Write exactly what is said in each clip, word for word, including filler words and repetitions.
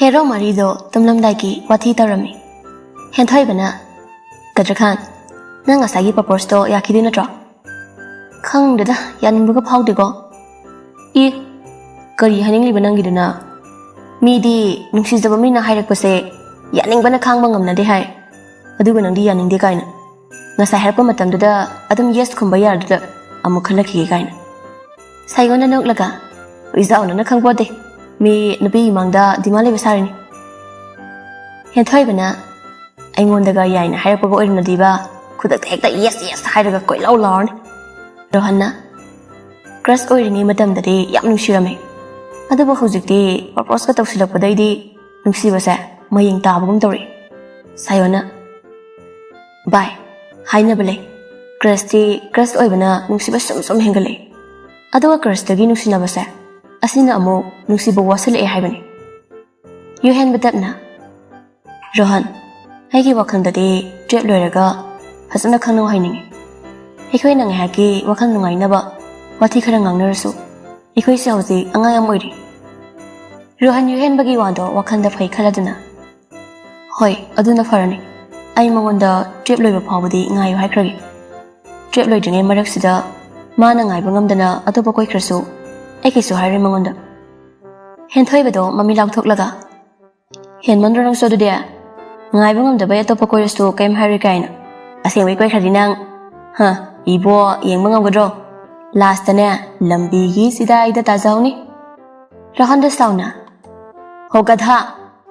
Hero ꯃꯔꯤꯗꯣ ꯇꯨꯝꯂꯝꯗꯥꯏꯒꯤ ꯋꯥꯊꯤ ꯇꯧꯔꯝꯃꯤ꯫ ꯍꯦꯟꯊꯣꯏꯕꯅ, "ꯀꯗ꯭ꯔ ꯈꯥꯟ, ꯅꯪ ꯉꯁꯥꯏꯒꯤ ꯄ꯭ꯔꯄꯣꯁꯇꯣ ꯌꯥꯈꯤꯗꯣꯏ ꯅꯠꯇ꯭ꯔꯣ?" "ꯈꯪꯗꯦꯗ, ꯌꯥꯅꯤꯡꯕꯒ ꯐꯥꯎꯗꯦꯀꯣ꯫" "ꯏ, ꯀꯔꯤ ꯍꯥꯏꯅꯤꯡꯂꯤꯕ ꯅꯪꯒꯤꯗꯨꯅ? ꯃꯤꯗꯤ ꯅꯨꯡꯁꯤꯖꯕ ꯃꯤꯅ ꯍꯥꯏꯔꯛꯄꯁꯦ ꯌꯥꯅꯤꯡꯕꯅ ꯈꯥꯡꯕ ꯉꯝꯅꯗꯦ ꯍꯥꯏ, ꯑꯗꯨꯒ ꯅꯪꯗꯤ ꯌꯥꯅꯤꯡꯗꯦ ꯀꯥꯏꯅ꯫ ꯉꯁꯥꯏ ꯍꯥꯏꯔꯛꯄ ꯃꯇꯝꯗꯨꯗ ꯑꯗꯨꯝ ꯌꯦꯁ ꯈꯨꯝꯕ ꯌꯥꯔꯗꯨꯗ ꯑꯃꯨꯛ ꯈꯜꯂꯛꯈꯤꯒꯦ ꯀꯥꯏꯅ꯫" ꯁꯥꯏꯌꯣꯟꯅ ꯅꯣꯛꯂꯒ, "ꯍꯨꯏꯖꯥꯎꯅ ꯈꯪꯄꯣꯠꯇꯦ, ꯃꯤ ꯅꯨꯄꯤꯒꯤ ꯃꯥꯡꯗ ꯗꯤꯃꯥꯟ ꯂꯩꯕ ꯁꯥꯔꯤꯅꯤ꯫" ꯍꯦꯟꯊꯣꯏꯕꯅ, "ꯑꯩꯉꯣꯟꯗꯒ ꯌꯥꯏꯅ ꯍꯥꯏꯔꯛꯄꯒ ꯑꯣꯏꯔꯝꯂꯗꯤꯕ, ꯈꯨꯗꯛꯇ ꯍꯦꯛꯇ ꯌꯦꯁ ꯌꯦꯁ ꯍꯥꯏꯔꯒ ꯀꯣꯏꯂꯥꯎ ꯂꯥꯎꯔꯅꯤ꯫" ꯔꯣꯍꯟꯅ, "ꯀ꯭ꯔꯁ ꯑꯣꯏꯔꯤꯉꯩ ꯃꯇꯝꯗꯗꯤ ꯌꯥꯝ ꯅꯨꯡꯁꯤꯔꯝꯃꯦ, ꯑꯗꯨꯕꯨ ꯍꯧꯖꯤꯛꯇꯤ ꯄ꯭ꯔꯄꯣꯁꯀ ꯇꯧꯁꯤꯜꯂꯛꯄꯗꯩꯗꯤ ꯅꯨꯡꯁꯤꯕꯁꯦ ꯃꯌꯦꯡ ꯇꯥꯕꯒꯨꯝ ꯇꯧꯔꯛꯏ꯫" ꯁꯥꯏꯌꯣꯟꯅ, "ꯚꯥꯏ, ꯍꯥꯏꯅꯕ ꯂꯩ, ꯀ꯭ꯔꯁꯇꯤ ꯀ꯭ꯔꯁ ꯑꯣꯏꯕꯅ ꯅꯨꯡꯁꯤꯕ ꯁꯨꯝ ꯁꯨꯝ ꯍꯦꯟꯒꯠꯂꯛꯏ, ꯑꯗꯨꯒ ꯀ꯭ꯔꯁꯇꯒꯤ ꯅꯨꯡꯁꯤꯅꯕꯁꯦ, ꯑꯁꯤꯅ ꯑꯃꯨꯛ ꯅꯨꯡꯁꯤꯕ ꯋꯥꯠꯁꯤꯜꯂꯛꯑꯦ ꯍꯥꯏꯕꯅꯤ꯫" ꯌꯨꯍꯦꯟꯕ ꯇꯞꯅ, "ꯔꯣꯍꯟ, ꯑꯩꯒꯤ ꯋꯥꯈꯜꯗꯗꯤ ꯇꯨꯌꯦꯜꯞ ꯂꯣꯏꯔꯒ ꯐꯖꯅ ꯈꯪꯅꯧ ꯍꯥꯏꯅꯤꯡꯉꯤ꯫ ꯑꯩꯈꯣꯏꯅ ꯉꯥꯏꯍꯥꯛꯀꯤ ꯋꯥꯈꯜ ꯅꯨꯡꯉꯥꯏꯅꯕ ꯋꯥꯊꯤ ꯈꯔ ꯉꯥꯡꯅꯔꯁꯨ, ꯑꯩꯈꯣꯏꯁꯦ ꯍꯧꯖꯤꯛ ꯑꯉꯥꯡ ꯌꯥꯝ ꯑꯣꯏꯔꯤ꯫" ꯔꯣꯍꯟ ꯌꯨꯍꯦꯟꯕꯒꯤ ꯋꯥꯗꯣ ꯋꯥꯈꯜꯗ ꯐꯩ ꯈꯜꯂꯗꯨꯅ, "ꯍꯣꯏ, ꯑꯗꯨꯅ ꯐꯔꯅꯤ꯫ ꯑꯩ ꯃꯉꯣꯟꯗ ꯇꯨꯌꯦꯜꯞ ꯂꯣꯏꯕ ꯐꯥꯎꯕꯗꯤ ꯉꯥꯏꯌꯨ ꯍꯥꯏꯈ꯭ꯔꯒꯦ꯫ ꯇꯨꯌꯦꯜꯞ ꯂꯣꯏꯗ꯭ꯔꯤꯉꯩ ꯃꯔꯛꯁꯤꯗ ꯃꯥꯅ ꯉꯥꯏꯕ ꯉꯝꯗꯅ ꯑꯇꯣꯞꯄ ꯀꯣꯏꯈ꯭ꯔꯁꯨ, ꯑꯩ ꯀꯩꯁꯨ ꯍꯥꯏꯔꯣꯏ ꯃꯉꯣꯟꯗ꯫" ꯍꯦꯟꯊꯣꯏꯕꯗꯣ ꯃꯃꯤ ꯂꯥꯎꯊꯣꯛꯂꯒ, "ꯍꯦꯟꯃꯟꯗ꯭ꯔꯣ ꯅꯪꯁꯨ ꯑꯗꯨꯗꯤ? ꯉꯥꯏꯕ ꯉꯝꯗꯕꯩ ꯑꯇꯣꯞꯄ ꯀꯣꯏꯔꯁꯨ ꯀꯩꯝ ꯍꯥꯏꯔꯣꯏ ꯀꯥꯏꯅ꯫ ꯑꯁꯦꯡꯕꯩ ꯀꯣꯏꯈ꯭ꯔꯗꯤ ꯅꯪ, ꯍ, ꯏꯕꯣ, ꯌꯦꯡꯕ ꯉꯝꯒꯗ꯭ꯔꯣ? ꯂꯥꯁꯇꯅꯦ, ꯂꯝꯕꯤꯒꯤ ꯆꯤꯗꯥꯏꯗ ꯇꯥꯖꯍꯧꯅꯤ꯫" ꯔꯣꯍꯟꯗ ꯁꯥꯎꯅ, "ꯍꯣ ꯒꯙꯥ,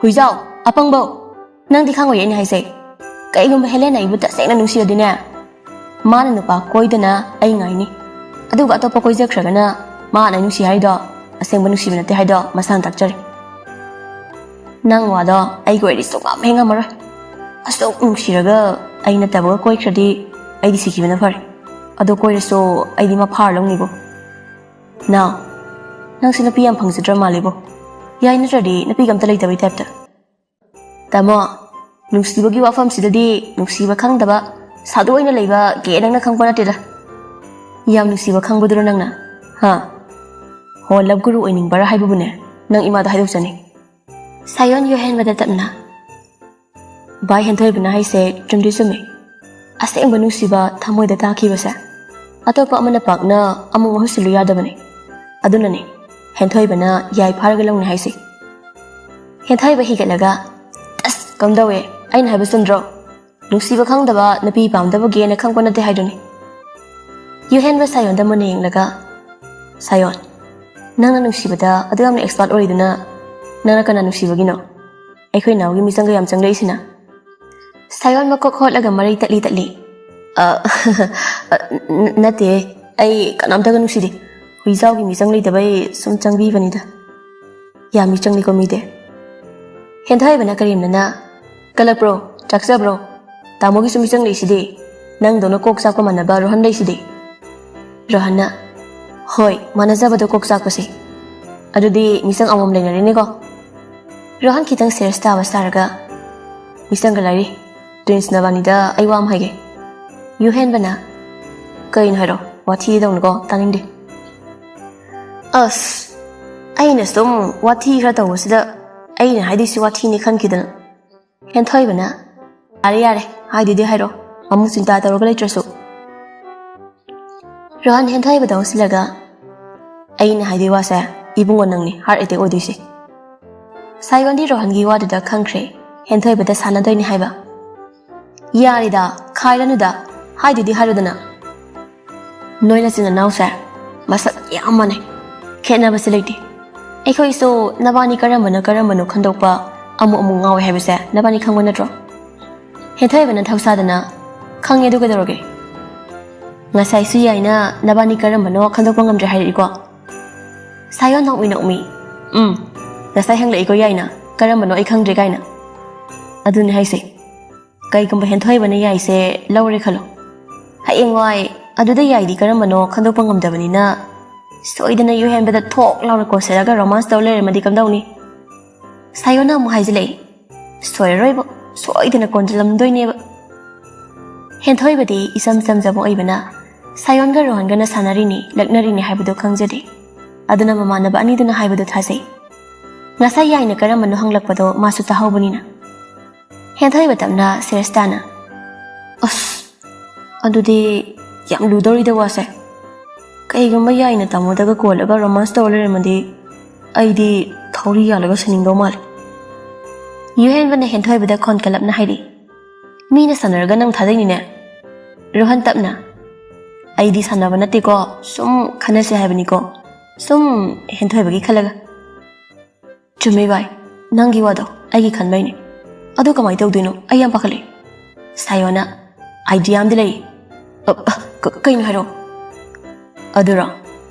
ꯍꯨꯏꯖꯥꯎ, ꯑꯄꯪꯕꯧ, ꯅꯪꯗꯤ ꯈꯪꯉꯣꯏ ꯑꯩꯅ ꯍꯥꯏꯁꯦ꯫ ꯀꯩꯒꯨꯝꯕ ꯍꯦꯂꯦꯅ ꯑꯩꯕꯨ ꯇꯁꯦꯡꯅ ꯅꯨꯡꯁꯤꯔꯗꯤꯅꯦ, ꯃꯥꯅ ꯅꯨꯄꯥ ꯀꯣꯏꯗꯅ ꯑꯩ ꯉꯥꯏꯅꯤ꯫ ꯑꯗꯨꯒ ꯑꯇꯣꯞꯄ ꯀꯣꯏꯖꯈ꯭ꯔꯒꯅ ꯃꯥꯅ ꯑꯩ ꯅꯨꯡꯁꯤ ꯍꯥꯏꯗꯣ ꯑꯁꯦꯡꯕ ꯅꯨꯡꯁꯤꯕ ꯅꯠꯇꯦ ꯍꯥꯏꯗꯣ ꯃꯁꯥꯅ ꯇꯥꯛꯆꯔꯦ꯫ ꯅꯪ ꯋꯥꯗꯣ ꯑꯩꯒꯤ ꯑꯣꯏꯔꯗꯤ ꯁꯨꯡꯉꯝ ꯍꯦꯛ ꯉꯝꯃꯔꯣꯏ꯫ ꯑꯁꯨꯛ ꯅꯨꯡꯁꯤꯔꯒ ꯑꯩ ꯅꯠꯇꯕꯒ ꯀꯣꯏꯈ꯭ꯔꯗꯤ ꯑꯩꯗꯤ ꯁꯤꯈꯤꯕꯅ ꯐꯔꯦ꯫ ꯑꯗꯣ ꯀꯣꯏꯔꯁꯨ ꯑꯩꯗꯤ ꯃꯥ ꯐꯥꯔ ꯂꯧꯅꯤꯕꯣ꯫ ꯅꯥꯎ, ꯅꯪꯁꯦ ꯅꯨꯄꯤ ꯌꯥꯝ ꯐꯪꯖꯗ꯭ꯔ ꯃꯥꯜꯂꯦꯕꯣ꯫ ꯌꯥꯏ ꯅꯠꯇ꯭ꯔꯗꯤ ꯅꯨꯄꯤꯒ ꯑꯝꯇ ꯂꯩꯇꯕꯩ ꯇꯥꯏꯞꯇ꯫" "ꯇꯥꯃꯣ, ꯅꯨꯡꯁꯤꯕꯒꯤ ꯋꯥꯐꯝꯁꯤꯗꯗꯤ ꯅꯨꯡꯁꯤꯕ ꯈꯪꯗꯕ, ꯁꯥꯗꯨ ꯑꯣꯏꯅ ꯂꯩꯕ ꯀꯦ ꯅꯪꯅ ꯈꯪꯕ ꯅꯠꯇꯦꯗ꯫" "ꯌꯥꯝ ꯅꯨꯡꯁꯤꯕ ꯈꯪꯕꯗꯨꯔꯣ ꯅꯪꯅ? ꯍꯥ? ꯍꯣ, ꯂꯕ ꯒꯨꯔꯨ ꯑꯣꯏꯅꯤꯡꯕꯔꯥ ꯍꯥꯏꯕꯕꯨꯅꯦ, ꯅꯪ ꯏꯃꯥꯗ ꯍꯥꯏꯗꯣꯛꯆꯅꯤ꯫" ꯁꯥꯌꯣꯟ ꯌꯨꯍꯦꯟꯕꯗ ꯇꯞꯅ, "ꯚꯥꯏ, ꯍꯦꯟꯊꯣꯏꯕꯅ ꯍꯥꯏꯁꯦ ꯆꯨꯝꯗꯤ ꯆꯨꯝꯃꯤ꯫ ꯑꯁꯦꯡꯕ ꯅꯨꯡꯁꯤꯕ ꯊꯃꯣꯏꯗ ꯇꯥꯈꯤꯕꯁꯦ ꯑꯇꯣꯞꯄ ꯑꯃꯅ ꯄꯥꯛꯅ ꯑꯃꯨꯛ ꯃꯍꯨꯠ ꯁꯤꯜꯂꯨ ꯌꯥꯗꯕꯅꯤ꯫ ꯑꯗꯨꯅꯅꯦ ꯍꯦꯟꯊꯣꯏꯕꯅ ꯌꯥꯏ ꯐꯥꯔꯒ ꯂꯧꯅꯤ ꯍꯥꯏꯁꯦ꯫" ꯍꯦꯟꯊꯣꯏꯕ ꯍꯤꯒꯠꯂꯒ, "ꯑꯁ, ꯀꯝꯗꯧꯋꯦ? ꯑꯩꯅ ꯍꯥꯏꯕ ꯆꯨꯝꯗ꯭ꯔꯣ? ꯅꯨꯡꯁꯤꯕ ꯈꯪꯗꯕ ꯅꯨꯄꯤ ꯄꯥꯝꯗꯕꯒꯦꯅ ꯈꯪꯕ ꯅꯠꯇꯦ ꯍꯥꯏꯗꯨꯅꯤ꯫" ꯌꯨꯍꯦꯟꯕ ꯁꯥꯌꯣꯟꯗ ꯃꯨꯟꯅ ꯌꯦꯡꯂꯒ, "ꯁꯥꯌꯣꯟ, ꯅꯪꯅ ꯅꯨꯡꯁꯤꯕꯗ ꯑꯗꯨ ꯌꯥꯝꯅ expert ꯑꯣꯏꯗꯨꯅ ꯅꯪꯅ ꯀꯅꯥ ꯅꯨꯡꯁꯤꯕꯒꯤꯅꯣ? ꯑꯩꯈꯣꯏ ꯏꯅꯥꯎꯒꯤ ꯃꯤꯆꯪꯒ ꯌꯥꯝ ꯆꯪꯂꯛꯏꯁꯤꯅ?" ꯁꯥꯌꯣꯟ ꯃꯀꯣꯛ ꯍꯣꯠꯂꯒ ꯃꯔꯩ ꯇꯠꯂꯤ ꯇꯠꯂꯤ꯫ "ꯑ, ꯑ, ꯅ-, ꯅꯠꯇꯦ, ꯑꯩ ꯀꯅꯥꯝꯇꯒ ꯅꯨꯡꯁꯤꯗꯦ꯫ ꯍꯨꯏꯖꯥꯎꯒꯤ ꯃꯤꯆꯪ ꯂꯩꯇꯕꯩ ꯁꯨꯝ ꯆꯪꯕꯤꯕꯅꯤꯗ꯫ ꯌꯥꯝ ꯃꯤꯆꯪꯅꯤꯀꯣ ꯃꯤꯗꯤ꯫" ꯍꯦꯟꯊꯣꯏꯕꯅ ꯀꯔꯦꯝꯅꯅ, "ꯀꯜꯂꯛꯄ꯭ꯔꯣ? ꯆꯥꯛꯆꯕ꯭ꯔꯣ? ꯇꯥꯃꯣꯒꯤꯁꯨ ꯃꯤꯆꯪ ꯂꯩꯁꯤꯗꯤ꯫ ꯅꯪꯗꯧꯅ ꯀꯣꯛ ꯆꯥꯛꯄ ꯃꯥꯟꯅꯕ ꯔꯣꯍꯟ ꯂꯩꯁꯤꯗꯤ꯫" ꯔꯣꯍꯟꯅ, "ꯍꯣꯏ, ꯃꯥꯟꯅꯖꯕꯗꯣ ꯀꯣꯛ ꯆꯥꯛꯄꯁꯦ꯫ ꯑꯗꯨꯗꯤ ꯃꯤꯆꯪ ꯑꯃꯃꯝ ꯂꯩꯅꯔꯦꯅꯦꯀꯣ꯫" ꯔꯣꯍꯟ ꯈꯤꯇꯪ serious ꯇꯥꯕ ꯁꯥꯔꯒ, "ꯃꯤꯆꯪꯒ ꯂꯩꯔꯤ꯫ ꯇ꯭ꯋꯤꯟꯁ ꯅꯕꯥꯅꯤꯗ ꯑꯩ ꯋꯥ ꯑꯃ ꯍꯥꯏꯒꯦ꯫" ꯌꯨꯍꯦꯟꯕꯅ, "ꯀꯩꯅꯣ ꯍꯥꯏꯔꯣ, ꯋꯥꯊꯤꯗꯤ ꯇꯧꯅꯨꯀꯣ, ꯇꯥꯅꯤꯡꯗꯦ꯫" "ꯑꯁ, ꯑꯩꯅ ꯁꯨꯝ ꯋꯥꯊꯤ ꯈꯔ ꯇꯧꯕꯁꯤꯗ ꯑꯩꯅ ꯍꯥꯏꯗꯣꯏꯁꯤ ꯋꯥꯊꯤꯅꯤ ꯈꯟꯈꯤꯗꯅ꯫" ꯍꯦꯟꯊꯣꯏꯕꯅ, "ꯌꯥꯔꯦ, ꯌꯥꯔꯦ, ꯍꯥꯏꯗꯨꯗꯤ ꯍꯥꯏꯔꯣ, ꯑꯃꯨꯛ ꯆꯤꯟꯇꯥ ꯇꯧꯔꯒ ꯂꯩꯇ꯭ꯔꯁꯨ꯫" ꯔꯣꯍꯟ ꯍꯦꯟꯊꯣꯏꯕꯗ ꯑꯣꯟꯁꯤꯜꯂꯒ, "ꯑꯩꯅ ꯍꯥꯏꯗꯣꯏ ꯋꯥꯁꯦ, ꯏꯕꯨꯡꯉꯣ ꯅꯪꯅꯤ heart attack ꯑꯣꯏꯗꯣꯏꯁꯦ꯫" ꯁꯥꯌꯣꯟꯗꯤ ꯔꯣꯍꯟꯒꯤ ꯋꯥꯗꯨꯗ ꯈꯪꯈ꯭ꯔꯦ, ꯍꯦꯟꯊꯣꯏꯕꯗ ꯁꯥꯟꯅꯗꯣꯏꯅꯤ ꯍꯥꯏꯕ꯫ "ꯌꯥꯔꯦꯗ, ꯈꯥꯏꯔꯅꯨꯗ, ꯍꯥꯏꯗꯨꯗꯤ ꯍꯥꯏꯔꯣꯗꯅ꯫ ꯅꯣꯏ ꯅꯆꯤꯟ ꯅꯅꯥꯎꯁꯦ ꯃꯁꯛ ꯌꯥꯝ ꯃꯥꯟꯅꯩ, ꯈꯦꯠꯅꯕꯁꯦ ꯂꯩꯇꯦ꯫ ꯑꯩꯈꯣꯏꯁꯨ ꯅꯕꯥꯅꯤ ꯀꯔꯝꯕꯅ ꯀꯔꯝꯕꯅꯣ ꯈꯟꯗꯣꯛꯄ ꯑꯃꯨꯛ ꯑꯃꯨꯛ ꯉꯥꯎꯋꯦ ꯍꯥꯏꯕꯁꯦ ꯅꯕꯥꯅꯤ ꯈꯪꯕ ꯅꯠꯇ꯭ꯔꯣ?" ꯍꯦꯟꯊꯣꯏꯕꯅ ꯊꯧꯁꯥꯗꯅ, "ꯈꯪꯉꯦ, ꯑꯗꯨ ꯀꯩꯗꯧꯔꯒꯦ? ꯉꯁꯥꯏꯁꯨ ꯌꯥꯏꯅ ꯅꯕꯥꯅꯤ ꯀꯔꯝꯕꯅꯣ ꯈꯟꯗꯣꯛꯄ ꯉꯝꯗ꯭ꯔꯦ ꯍꯥꯏꯔꯛꯏꯀꯣ?" ꯁꯥꯌꯣꯟ ꯅꯣꯛꯃꯤ ꯅꯣꯛꯃꯤ, "ꯎꯝ, ꯉꯁꯥꯏ ꯍꯪꯂꯛꯏꯀꯣ ꯌꯥꯏꯅ, ꯀꯔꯝꯕꯅꯣ ꯑꯩ ꯈꯪꯗ꯭ꯔꯦ ꯀꯥꯏꯅ꯫ ꯑꯗꯨꯅꯦ ꯍꯥꯏꯁꯦ, ꯀꯩꯒꯨꯝꯕ ꯍꯦꯟꯊꯣꯏꯕꯅ ꯌꯥꯏꯁꯦ ꯂꯧꯔꯦ ꯈꯜꯂꯣ꯫ ꯍꯌꯦꯡꯋꯥꯏ ꯑꯗꯨꯗ ꯌꯥꯏꯗꯤ ꯀꯔꯝꯕꯅꯣ ꯈꯟꯗꯣꯛꯄ ꯉꯝꯗꯕꯅꯤꯅ ꯁꯣꯏꯗꯅ ꯌꯨꯍꯦꯟꯕꯗ ꯊꯣꯛ ꯂꯥꯎꯅ ꯀꯣꯟꯁꯤꯜꯂꯒ romance ꯇꯧ ꯂꯩꯔꯝꯃꯗꯤ ꯀꯝꯗꯧꯅꯤ?" ꯁꯥꯌꯣꯟꯅ ꯑꯃꯨꯛ ꯍꯥꯏꯖꯤꯜꯂꯛꯏ, "ꯁꯣꯏꯔꯔꯣꯏꯕ, ꯁꯣꯏꯗꯅ ꯀꯣꯟꯁꯤꯜꯂꯝꯗꯣꯏꯅꯦꯕ꯫" ꯍꯦꯟꯊꯣꯏꯕꯗꯤ ꯏꯆꯝ ꯆꯝꯖꯕ ꯑꯣꯏꯕꯅ ꯁꯥꯌꯣꯟꯒ ꯔꯣꯍꯟꯒꯅ ꯁꯥꯟꯅꯔꯤꯅꯤ, ꯂꯛꯅꯔꯤꯅꯤ ꯍꯥꯏꯕꯗꯨ ꯈꯪꯖꯗꯦ꯫ ꯑꯗꯨꯅ ꯃꯃꯥꯟꯅꯕ ꯑꯅꯤꯗꯨꯅ ꯍꯥꯏꯕꯗꯨ ꯊꯥꯖꯩ꯫ ꯉꯁꯥꯏ ꯌꯥꯏꯅ ꯀꯔꯝꯕꯅꯣ ꯍꯪꯂꯛꯄꯗꯣ ꯃꯥꯁꯨ ꯇꯥꯍꯧꯕꯅꯤꯅ꯫ ꯍꯦꯟꯊꯣꯏꯕ ꯇꯞꯅ ꯁꯦꯔꯦꯁꯇꯥꯅ, "ꯑꯁ, ꯑꯗꯨꯗꯤ ꯌꯥꯝ ꯂꯨꯗꯧꯔꯤꯗ ꯋꯥꯁꯦ꯫ ꯀꯩꯒꯨꯝꯕ ꯌꯥꯏꯅ ꯇꯥꯃꯣꯗꯒ ꯀꯣꯜꯂꯒ ꯔꯣꯃꯥꯟꯁ ꯇꯧꯔ ꯂꯩꯔꯝꯃꯗꯤ ꯑꯩꯗꯤ ꯊꯧꯔꯤ ꯌꯥꯜꯂꯒ ꯁꯤꯅꯤꯡꯗꯧ ꯃꯥꯜꯂꯦ꯫" ꯌꯨꯍꯦꯟꯕꯅ ꯍꯦꯟꯊꯣꯏꯕꯗ ꯈꯣꯟ ꯀꯜꯂꯞꯅ ꯍꯥꯏꯔꯤ, "ꯃꯤꯅ ꯁꯥꯟꯅꯔꯒ ꯅꯪ ꯊꯥꯗꯩꯅꯤꯅꯦ?" ꯔꯣꯍꯟ ꯇꯞꯅ, "ꯑꯩꯗꯤ ꯁꯥꯟꯅꯕ ꯅꯠꯇꯦꯀꯣ, ꯁꯨꯝ ꯈꯟꯅꯁꯦ ꯍꯥꯏꯕꯅꯤꯀꯣ, ꯁꯨꯝ ꯍꯦꯟꯊꯣꯏꯕꯒꯤ ꯈꯜꯂꯒ꯫" "ꯆꯨꯝꯃꯦ ꯚꯥꯏ, ꯅꯪꯒꯤ ꯋꯥꯗꯣ ꯑꯩꯒꯤ ꯈꯟꯕꯩꯅꯦ꯫ ꯑꯗꯣ ꯀꯃꯥꯏꯅ ꯇꯧꯗꯣꯏꯅꯣ? ꯑꯩ ꯌꯥꯝ ꯄꯥꯈꯠꯂꯦ꯫" ꯁꯥꯌꯣꯅ, "ꯑꯥꯏꯗꯤꯌꯥ ꯑꯃꯗꯤ ꯂꯩ꯫" "ꯑ, ꯑ, ꯀ-, ꯀꯩꯅꯣ ꯍꯥꯏꯔꯣ?" "ꯑꯗꯨꯔꯣ,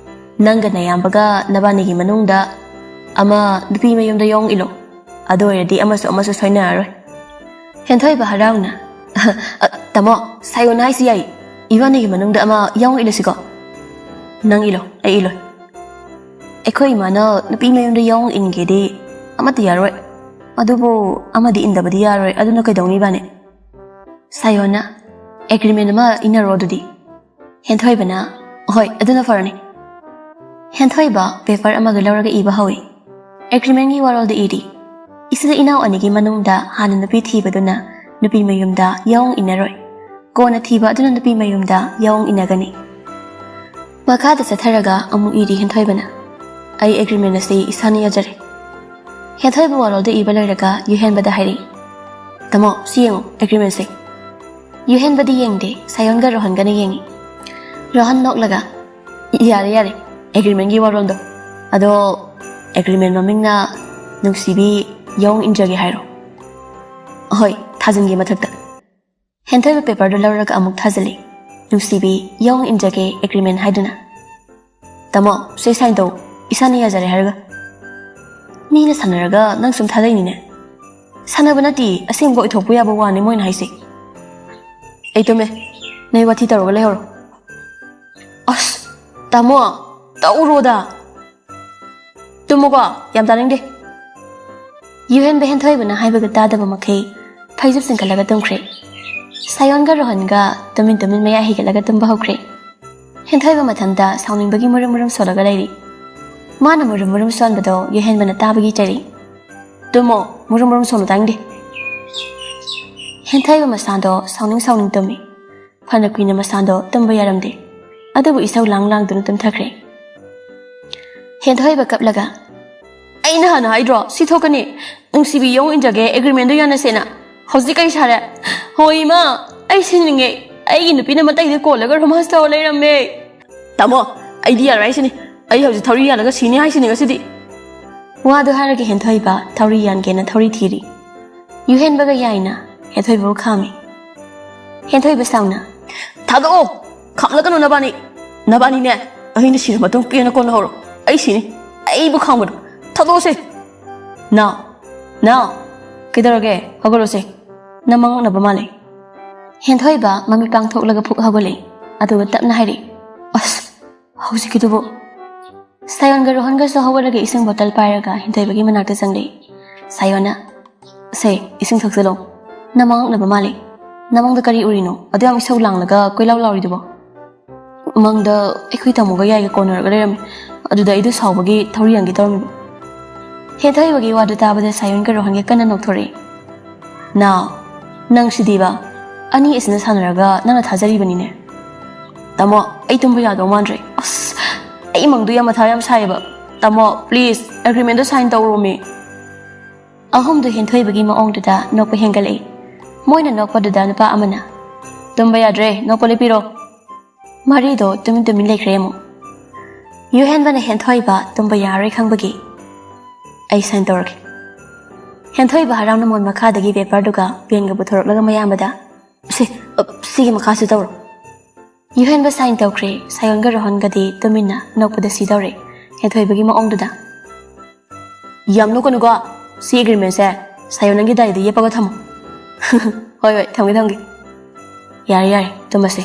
ꯅꯪꯒ ꯅꯌꯥꯝꯕꯒ ꯅꯕꯥꯅꯤꯒꯤ ꯃꯅꯨꯡꯗ ꯑꯃ ꯅꯨꯄꯤ ꯃꯌꯨꯝꯗ ꯌꯥꯎ ꯏꯜꯂꯣ꯫ ꯑꯗꯨ ꯑꯣꯏꯔꯗꯤ ꯑꯃꯁꯨ ꯑꯃꯁꯨ ꯁꯣꯏꯅꯔꯔꯣꯏ꯫" ꯍꯦꯟꯊꯣꯏꯕ ꯍꯔꯥꯎꯅ, "ꯑ, ꯇꯥꯃꯣ, ꯁꯥꯌꯣꯟꯅ ꯍꯥꯏꯁꯤ ꯌꯥꯏ꯫ ꯏꯕꯥꯅꯤꯒꯤ ꯃꯅꯨꯡꯗ ꯑꯃ ꯌꯥꯎ ꯏꯜꯂꯁꯤꯀꯣ꯫ ꯅꯪ ꯏꯜꯂꯣ, ꯑꯩ ꯏꯜꯂꯣꯏ꯫ ꯑꯩꯈꯣꯏ ꯏꯃꯥꯅ ꯅꯨꯄꯤ ꯃꯌꯨꯝꯗ ꯌꯥꯎ ꯏꯟꯒꯦꯗꯤ ꯑꯃꯠꯇ ꯌꯥꯔꯣꯏ꯫ ꯑꯗꯨꯕꯨ ꯑꯃꯗꯤ ꯏꯟꯗꯕꯗꯤ ꯌꯥꯔꯣꯏ꯫ ꯑꯗꯨꯅ ꯀꯩꯗꯧꯅꯤ ꯏꯕꯥꯅꯤ?" ꯁꯥꯌꯣꯟꯅ, "ꯑꯦꯒ꯭ꯔꯤꯃꯦꯟ ꯑꯃ ꯏꯟꯅꯔꯣ ꯑꯗꯨꯗꯤ꯫" ꯍꯦꯟꯊꯣꯏꯕꯅ, "ꯍꯣꯏ, ꯑꯗꯨꯅ ꯐꯔꯅꯤ꯫" ꯍꯦꯟꯊꯣꯏꯕ ꯄꯦꯄꯔ ꯑꯃꯒ ꯂꯧꯔꯒ ꯏꯕ ꯍꯧꯏ꯫ ꯑꯦꯒ꯭ꯔꯤꯃꯦꯟꯒꯤ ꯋꯥꯔꯣꯜꯗ ꯏꯔꯤ, "ꯏꯆꯤꯜ ꯏꯅꯥꯎ ꯑꯅꯤꯒꯤ ꯃꯅꯨꯡꯗ ꯍꯥꯟꯅ ꯅꯨꯄꯤ ꯊꯤꯕꯗꯨꯅ ꯅꯨꯄꯤ ꯃꯌꯨꯝꯗ ꯌꯥꯑꯣꯡ ꯏꯟꯅꯔꯣꯏ꯫ ꯀꯣꯟꯅ ꯊꯤꯕ ꯑꯗꯨꯅ ꯅꯨꯄꯤ ꯃꯌꯨꯝꯗ ꯌꯥꯑꯣꯡ ꯏꯟꯅꯒꯅꯤ꯫" ꯃꯈꯥꯗ ꯆꯠꯊꯔꯒ ꯑꯃꯨꯛ ꯏꯔꯤ ꯍꯦꯟꯊꯣꯏꯕꯅ, "ꯑꯩ ꯑꯦꯒ꯭ꯔꯤꯃꯦꯟ ꯑꯁꯤ ꯏꯁꯥꯅ ꯌꯥꯖꯔꯦ꯫" ꯍꯦꯟꯊꯣꯏꯕ ꯋꯥꯔꯣꯜꯗꯨ ꯏꯕ ꯂꯣꯏꯔꯒ ꯌꯨꯍꯦꯟꯕꯗ ꯍꯥꯏꯔꯛꯏ, "ꯇꯥꯃꯣ, ꯁꯤ ꯌꯦꯡꯉꯨ, ꯑꯦꯒ꯭ꯔꯤꯃꯦꯟꯁꯦ꯫" ꯌꯨꯍꯦꯟꯕꯗꯤ ꯌꯦꯡꯗꯦ, ꯁꯥꯌꯣꯟꯒ ꯔꯣꯍꯟꯒꯅ ꯌꯦꯡꯉꯤ꯫ ꯔꯣꯍꯟ ꯅꯣꯛꯂꯒ, "ꯌꯥꯔꯦ, ꯌꯥꯔꯦ, ꯑꯦꯒ꯭ꯔꯤꯃꯦꯟꯒꯤ ꯋꯥꯔꯣꯜꯗꯣ꯫ ꯑꯗꯣ ꯑꯦꯒ꯭ꯔꯤꯃꯦꯟ ꯃꯃꯤꯡꯅ ꯅꯨꯡꯁꯤꯕꯤ ꯌꯥꯑꯣꯡ ꯏꯟꯖꯒꯦ ꯍꯥꯏꯔꯣ?" "ꯍꯣꯏ, ꯊꯥꯖꯤꯟꯒꯦ ꯃꯊꯛꯇ꯫" ꯍꯦꯟꯊꯣꯏꯕ ꯄꯦꯄꯔꯗꯨ ꯂꯧꯔꯒ ꯑꯃꯨꯛ ꯊꯥꯖꯤꯜꯂꯤ꯫ "ꯅꯨꯡꯁꯤꯕꯤ, ꯌꯥꯑꯣꯡ ꯏꯟꯖꯒꯦ ꯑꯦꯒ꯭ꯔꯤꯃꯦꯟ ꯍꯥꯏꯗꯨꯅ꯫" "ꯇꯥꯃꯣ, ꯁꯤ ꯁꯥꯏꯟ ꯇꯧ, ꯏꯁꯥꯅ ꯌꯥꯖꯔꯦ ꯍꯥꯏꯔꯒ꯫" "ꯃꯤꯅ ꯁꯥꯟꯅꯔꯒ ꯅꯪ ꯁꯨꯝ ꯊꯥꯗꯩꯅꯤꯅꯦ?" "ꯁꯥꯟꯅꯕ ꯅꯠꯇꯦ, ꯑꯁꯦꯡꯕ ꯑꯣꯏꯊꯣꯛꯄ ꯌꯥꯕ ꯋꯥꯅꯤ ꯃꯣꯏꯅ ꯍꯥꯏꯁꯦ꯫" "ꯑꯩ ꯇꯨꯝꯃꯦ, ꯅꯣꯏ ꯋꯥꯊꯤ ꯇꯧꯔꯒ ꯂꯩꯍꯧꯔꯣ꯫" "ꯑꯁ, ꯇꯥꯃꯣ, ꯇꯧꯔꯣꯗ꯫" "ꯇꯨꯝꯃꯨꯀꯣ, ꯌꯥꯝ ꯇꯥꯅꯤꯡꯗꯦ꯫" ꯌꯨꯍꯦꯟꯕ ꯍꯦꯟꯊꯣꯏꯕꯅ ꯍꯥꯏꯕꯒ ꯇꯥꯗꯕ ꯃꯈꯩ ꯐꯩꯖꯨꯞ ꯆꯤꯡꯈꯠꯂꯒ ꯇꯨꯝꯈ꯭ꯔꯦ꯫ ꯁꯥꯌꯣꯟꯒ ꯔꯣꯍꯟꯒ ꯇꯨꯃꯤꯟ ꯇꯨꯃꯤꯟ ꯃꯌꯥ ꯍꯤꯒꯠꯂꯒ ꯇꯨꯝꯕ ꯍꯧꯈ꯭ꯔꯦ꯫ ꯍꯦꯟꯊꯣꯏꯕ ꯃꯊꯟꯇ ꯁꯥꯎꯅꯤꯡꯕꯒꯤ ꯃꯨꯔꯨꯝ ꯃꯨꯔꯨꯝ ꯁꯣꯜꯂꯒ ꯂꯩꯔꯤ꯫ ꯃꯥꯅ ꯃꯨꯔꯨꯝ ꯃꯨꯔꯨꯝ ꯁꯣꯟꯕꯗꯣ ꯌꯨꯍꯦꯟꯕꯅ ꯇꯥꯕꯒꯤ ꯆꯩꯔꯛꯏ꯫ "ꯇꯨꯝꯃꯣ, ꯃꯨꯔꯨꯝ ꯃꯨꯔꯨꯝ ꯁꯣꯟꯕ ꯇꯥꯅꯤꯡꯗꯦ"꯫ ꯍꯦꯟꯊꯣꯏꯕ ꯃꯁꯥꯗꯣ ꯁꯥꯎꯅꯤꯡ ꯁꯥꯎꯅꯤꯡ ꯇꯨꯝꯃꯤ꯫ ꯐꯅ ꯀꯨꯏꯅ ꯃꯁꯥꯗꯣ ꯇꯨꯝꯕ ꯌꯥꯔꯝꯗꯦ꯫ ꯑꯗꯨꯕꯨ ꯏꯁꯧ ꯂꯥꯡ ꯂꯥꯡꯗꯨꯅ ꯇꯨꯝꯊꯈ꯭ꯔꯦ꯫ ꯍꯦꯟꯊꯣꯏꯕ ꯀꯞꯂꯒ, "ꯑꯩꯅ ꯍꯥꯟꯅ ꯍꯥꯏꯗ꯭ꯔꯣ ꯁꯤ ꯊꯣꯛꯀꯅꯤ? ꯅꯨꯡꯁꯤꯕꯤ ꯌꯦꯡꯉꯨ ꯏꯟꯖꯒꯦ, ꯑꯦꯒ꯭ꯔꯤꯃꯦꯟꯗꯨ ꯌꯥꯅꯁꯦꯅ꯫ ꯍꯧꯖꯤꯛ ꯀꯩ ꯁꯥꯔꯦ? ꯍꯣꯏ ꯏꯃꯥ, ꯑꯩ ꯁꯤꯅꯤꯡꯉꯦ꯫ ꯑꯩꯒꯤ ꯅꯨꯄꯤꯅ ꯃꯇꯩꯗ ꯀꯣꯜꯂꯒ ꯔꯣꯃꯥꯟꯁ ꯇꯧꯔ ꯂꯩꯔꯝꯃꯦ"꯫ "ꯇꯥꯃꯣ, ꯑꯩꯗꯤ ꯌꯥꯔꯣꯏ ꯍꯥꯏꯁꯤꯅꯤ꯫ ꯑꯩ ꯍꯧꯖꯤꯛ ꯊꯧꯔꯤ ꯌꯥꯜꯂꯒ ꯁꯤꯅꯤ ꯍꯥꯏꯁꯤꯅꯤ ꯉꯁꯤꯗꯤ"꯫ ꯋꯥꯗꯨ ꯍꯥꯏꯔꯒ ꯍꯦꯟꯊꯣꯏꯕ ꯊꯧꯔꯤ ꯌꯥꯟꯒꯦꯅ ꯊꯧꯔꯤ ꯊꯤꯔꯤ꯫ ꯌꯨꯍꯦꯟꯕꯒ ꯌꯥꯏꯅ ꯍꯦꯟꯊꯣꯏꯕꯕꯨ ꯈꯥꯝꯃꯤ꯫ ꯍꯦꯟꯊꯣꯏꯕ ꯁꯥꯎꯅ, "ꯊꯥꯗꯣꯛꯑꯣ! ꯈꯥꯝꯂꯛꯀꯅꯨ ꯅꯕꯥꯅꯤ! ꯅꯕꯥꯅꯤꯅꯦ, ꯑꯩꯅ ꯁꯤꯔ ꯃꯇꯨꯡ ꯄꯦꯟꯅ ꯀꯣꯟꯅꯍꯧꯔꯣ꯫ ꯑꯩ ꯁꯤꯅꯤ꯫ ꯑꯩꯕꯨ ꯈꯥꯝꯒꯅꯨ꯫ ꯊꯥꯗꯣꯛꯑꯣꯁꯦ!" "ꯅꯥꯎ, ꯅꯥꯎ, ꯀꯩꯗꯧꯔꯒꯦ? ꯍꯧꯒꯠꯂꯣꯁꯦ꯫ ꯅꯃꯪ ꯑꯣꯛꯅꯕ ꯃꯥꯜꯂꯦ"꯫ ꯍꯦꯟꯊꯣꯏꯕ ꯃꯃꯤꯠ ꯄꯥꯡꯊꯣꯛꯂꯒ ꯐꯨꯛ ꯍꯧꯒꯠꯂꯦ꯫ ꯑꯗꯨꯒ ꯇꯞꯅ ꯍꯥꯏꯔꯛꯏ, "ꯑꯁ, ꯍꯧꯖꯤꯛꯀꯤꯗꯨꯕꯨ"꯫ ꯁꯥꯌꯣꯟꯒ ꯔꯣꯍꯟꯒꯁꯨ ꯍꯧꯒꯠꯂꯒ ꯏꯁꯤꯡ ꯕꯣꯇꯜ ꯄꯥꯏꯔꯒ ꯍꯦꯟꯊꯣꯏꯕꯒꯤ ꯃꯅꯥꯛꯇ ꯆꯪꯂꯛꯏ꯫ ꯁꯥꯌꯣꯟꯅ, "ꯁꯦ, ꯏꯁꯤꯡ ꯊꯛꯆꯜꯂꯣ꯫ ꯅꯃꯪ ꯑꯣꯛꯅꯕ ꯃꯥꯜꯂꯤ꯫ ꯅꯃꯪꯗ ꯀꯔꯤ ꯎꯔꯤꯅꯣ? ꯑꯗꯨ ꯌꯥꯝ ꯏꯁꯧ ꯂꯥꯡꯂꯒ ꯀꯣꯏꯂꯥꯎ ꯂꯥꯎꯔꯤꯗꯨꯕꯣ?" "ꯃꯪꯗ ꯑꯩꯈꯣꯏ ꯇꯥꯃꯣꯒ ꯌꯥꯏꯒ ꯀꯣꯟꯅꯔꯒ ꯂꯩꯔꯝꯃꯤ꯫ ꯑꯗꯨꯗ ꯑꯩꯗꯣ ꯁꯥꯎꯕꯒꯤ ꯊꯧꯔꯤ ꯌꯥꯟꯒꯦ ꯇꯧꯔꯝꯃꯤꯕ"꯫ ꯍꯦꯟꯊꯣꯏꯕꯒꯤ ꯋꯥꯗꯨ ꯇꯥꯕꯗ ꯁꯥꯌꯣꯟꯒ ꯔꯣꯍꯟꯒ ꯀꯟꯅ ꯅꯣꯛꯊꯣꯔꯛꯏ꯫ "ꯅꯥꯎ, ꯅꯪꯁꯤꯗꯤꯕ, ꯑꯅꯤ ꯑꯁꯤꯅ ꯁꯥꯟꯅꯔꯒ ꯅꯪꯅ ꯊꯥꯖꯔꯤꯕꯅꯤꯅꯦ"꯫ "ꯇꯥꯃꯣ, ꯑꯩ ꯇꯨꯝꯕ ꯌꯥꯗꯧ ꯃꯥꯟꯗ꯭ꯔꯦ꯫ ꯑꯁ, ꯑꯩ ꯃꯪꯗꯣ ꯌꯥꯝ ꯃꯊꯥ ꯌꯥꯝ ꯁꯥꯏꯌꯦꯕ꯫ ꯇꯥꯃꯣ, please, ꯑꯦꯒ꯭ꯔꯤꯃꯦꯟꯗꯣ ꯁꯥꯏꯟ ꯇꯧꯔꯣꯃꯤ"꯫ ꯑꯍꯨꯝꯗꯨ ꯍꯦꯟꯊꯣꯏꯕꯒꯤ ꯃꯑꯣꯡꯗꯨꯗ ꯅꯣꯛꯄ ꯍꯦꯟꯒꯠꯂꯛꯏ꯫ ꯃꯣꯏꯅ ꯅꯣꯛꯄꯗꯨꯗ ꯅꯨꯄꯥ ꯑꯃꯅ, "ꯇꯨꯝꯕ ꯌꯥꯗ꯭ꯔꯦ, ꯅꯣꯛꯄ ꯂꯦꯞꯄꯤꯔꯣ"꯫ ꯃꯔꯤꯗꯣ ꯇꯨꯃꯤꯟ ꯇꯨꯃꯤꯟ ꯂꯩꯈ꯭ꯔꯦ ꯑꯃꯨꯛ꯫ ꯌꯨꯍꯦꯟꯕꯅ ꯍꯦꯟꯊꯣꯏꯕ ꯇꯨꯝꯕ ꯌꯥꯔꯔꯣꯏ ꯈꯪꯕꯒꯤ, "ꯑꯩ ꯁꯥꯏꯟ ꯇꯧꯔꯒꯦ"꯫ ꯍꯦꯟꯊꯣꯏꯕ ꯍꯔꯥꯎꯅ ꯃꯣꯟ ꯃꯈꯥꯗꯒꯤ ꯄꯦꯄꯔꯗꯨꯒ ꯄꯦꯟꯒ ꯄꯨꯊꯣꯔꯛꯂꯒ ꯃꯌꯥꯝꯕꯗ, "ꯁꯦ, ꯑ, ꯁꯤꯒꯤ ꯃꯈꯥꯁꯨ ꯇꯧꯔꯣ"꯫ ꯌꯨꯍꯦꯟꯕ ꯁꯥꯏꯟ ꯇꯧꯈ꯭ꯔꯦ꯫ ꯁꯥꯌꯣꯟꯒ ꯔꯣꯍꯟꯒꯗꯤ ꯇꯨꯃꯤꯟꯅ ꯅꯣꯛꯄꯗ ꯁꯤꯗꯧꯔꯦ꯫ ꯍꯦꯟꯊꯣꯏꯕꯒꯤ ꯃꯑꯣꯡꯗꯨꯗ, "ꯌꯥꯝ ꯅꯣꯛꯀꯅꯨꯀꯣ꯫ ꯁꯤ ꯑꯦꯒ꯭ꯔꯤꯃꯦꯟꯁꯦ ꯁꯥꯌꯣꯟ ꯅꯪꯒꯤ ꯗꯥꯏꯔꯤꯗ ꯌꯦꯞꯄꯒ ꯊꯝꯃꯣ"꯫ "ꯍꯣꯏ, ꯍꯣꯏ, ꯊꯝꯒꯦ, ꯊꯝꯒꯦ"꯫ "ꯌꯥꯔꯦ, ꯌꯥꯔꯦ, ꯇꯨꯝꯃꯁꯦ꯫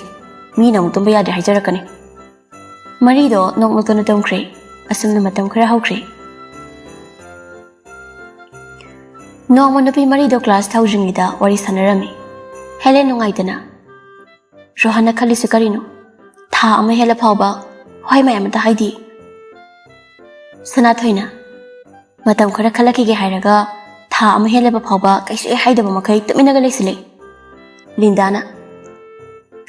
ꯃꯤꯅ ꯑꯃꯨꯛ ꯇꯨꯝꯕ ꯌꯥꯗꯦ ꯍꯥꯏꯖꯔꯛꯀꯅꯤ"꯫ ꯃꯔꯤꯗꯣ ꯅꯣꯛ ꯅꯣꯛꯇꯅ ꯇꯨꯝꯈ꯭ꯔꯦ꯫ ꯑꯁꯨꯝꯅ ꯃꯇꯝ ꯈꯔ ꯍꯧꯈ꯭ꯔꯦ꯫ ꯅꯣꯡꯃ ꯅꯨꯄꯤ ꯃꯔꯤꯗꯣ ꯀ꯭ꯂꯥꯁ ꯍꯧꯗ꯭ꯔꯤꯉꯩꯗ ꯋꯥꯔꯤ ꯁꯥꯟꯅꯔꯝꯃꯤ꯫ ꯍꯦꯂꯦꯟ ꯅꯨꯡꯉꯥꯏꯇꯅ, "ꯔꯣꯍꯟꯅ ꯈꯜꯂꯤꯁꯤ ꯀꯔꯤꯅꯣ? ꯊꯥ ꯑꯃ ꯍꯦꯜꯂ ꯐꯥꯎꯕ ꯍꯣꯏ ꯃꯌꯥꯝ ꯑꯃꯇ ꯍꯥꯏꯗꯦ"꯫ ꯁꯅꯥꯊꯣꯏꯅ, "ꯃꯇꯝ ꯈꯔ ꯈꯜꯂꯛꯈꯤꯒꯦ ꯍꯥꯏꯔꯒ ꯊꯥ ꯑꯃ ꯍꯦꯜꯂꯕ ꯐꯥꯎꯕ ꯀꯩꯁꯨ ꯍꯦꯛ ꯍꯥꯏꯗꯕ ꯃꯈꯩ ꯇꯨꯃꯤꯟꯅꯒ ꯂꯩꯁꯤꯜꯂꯦ꯫" ꯂꯤꯟꯗꯥꯅ,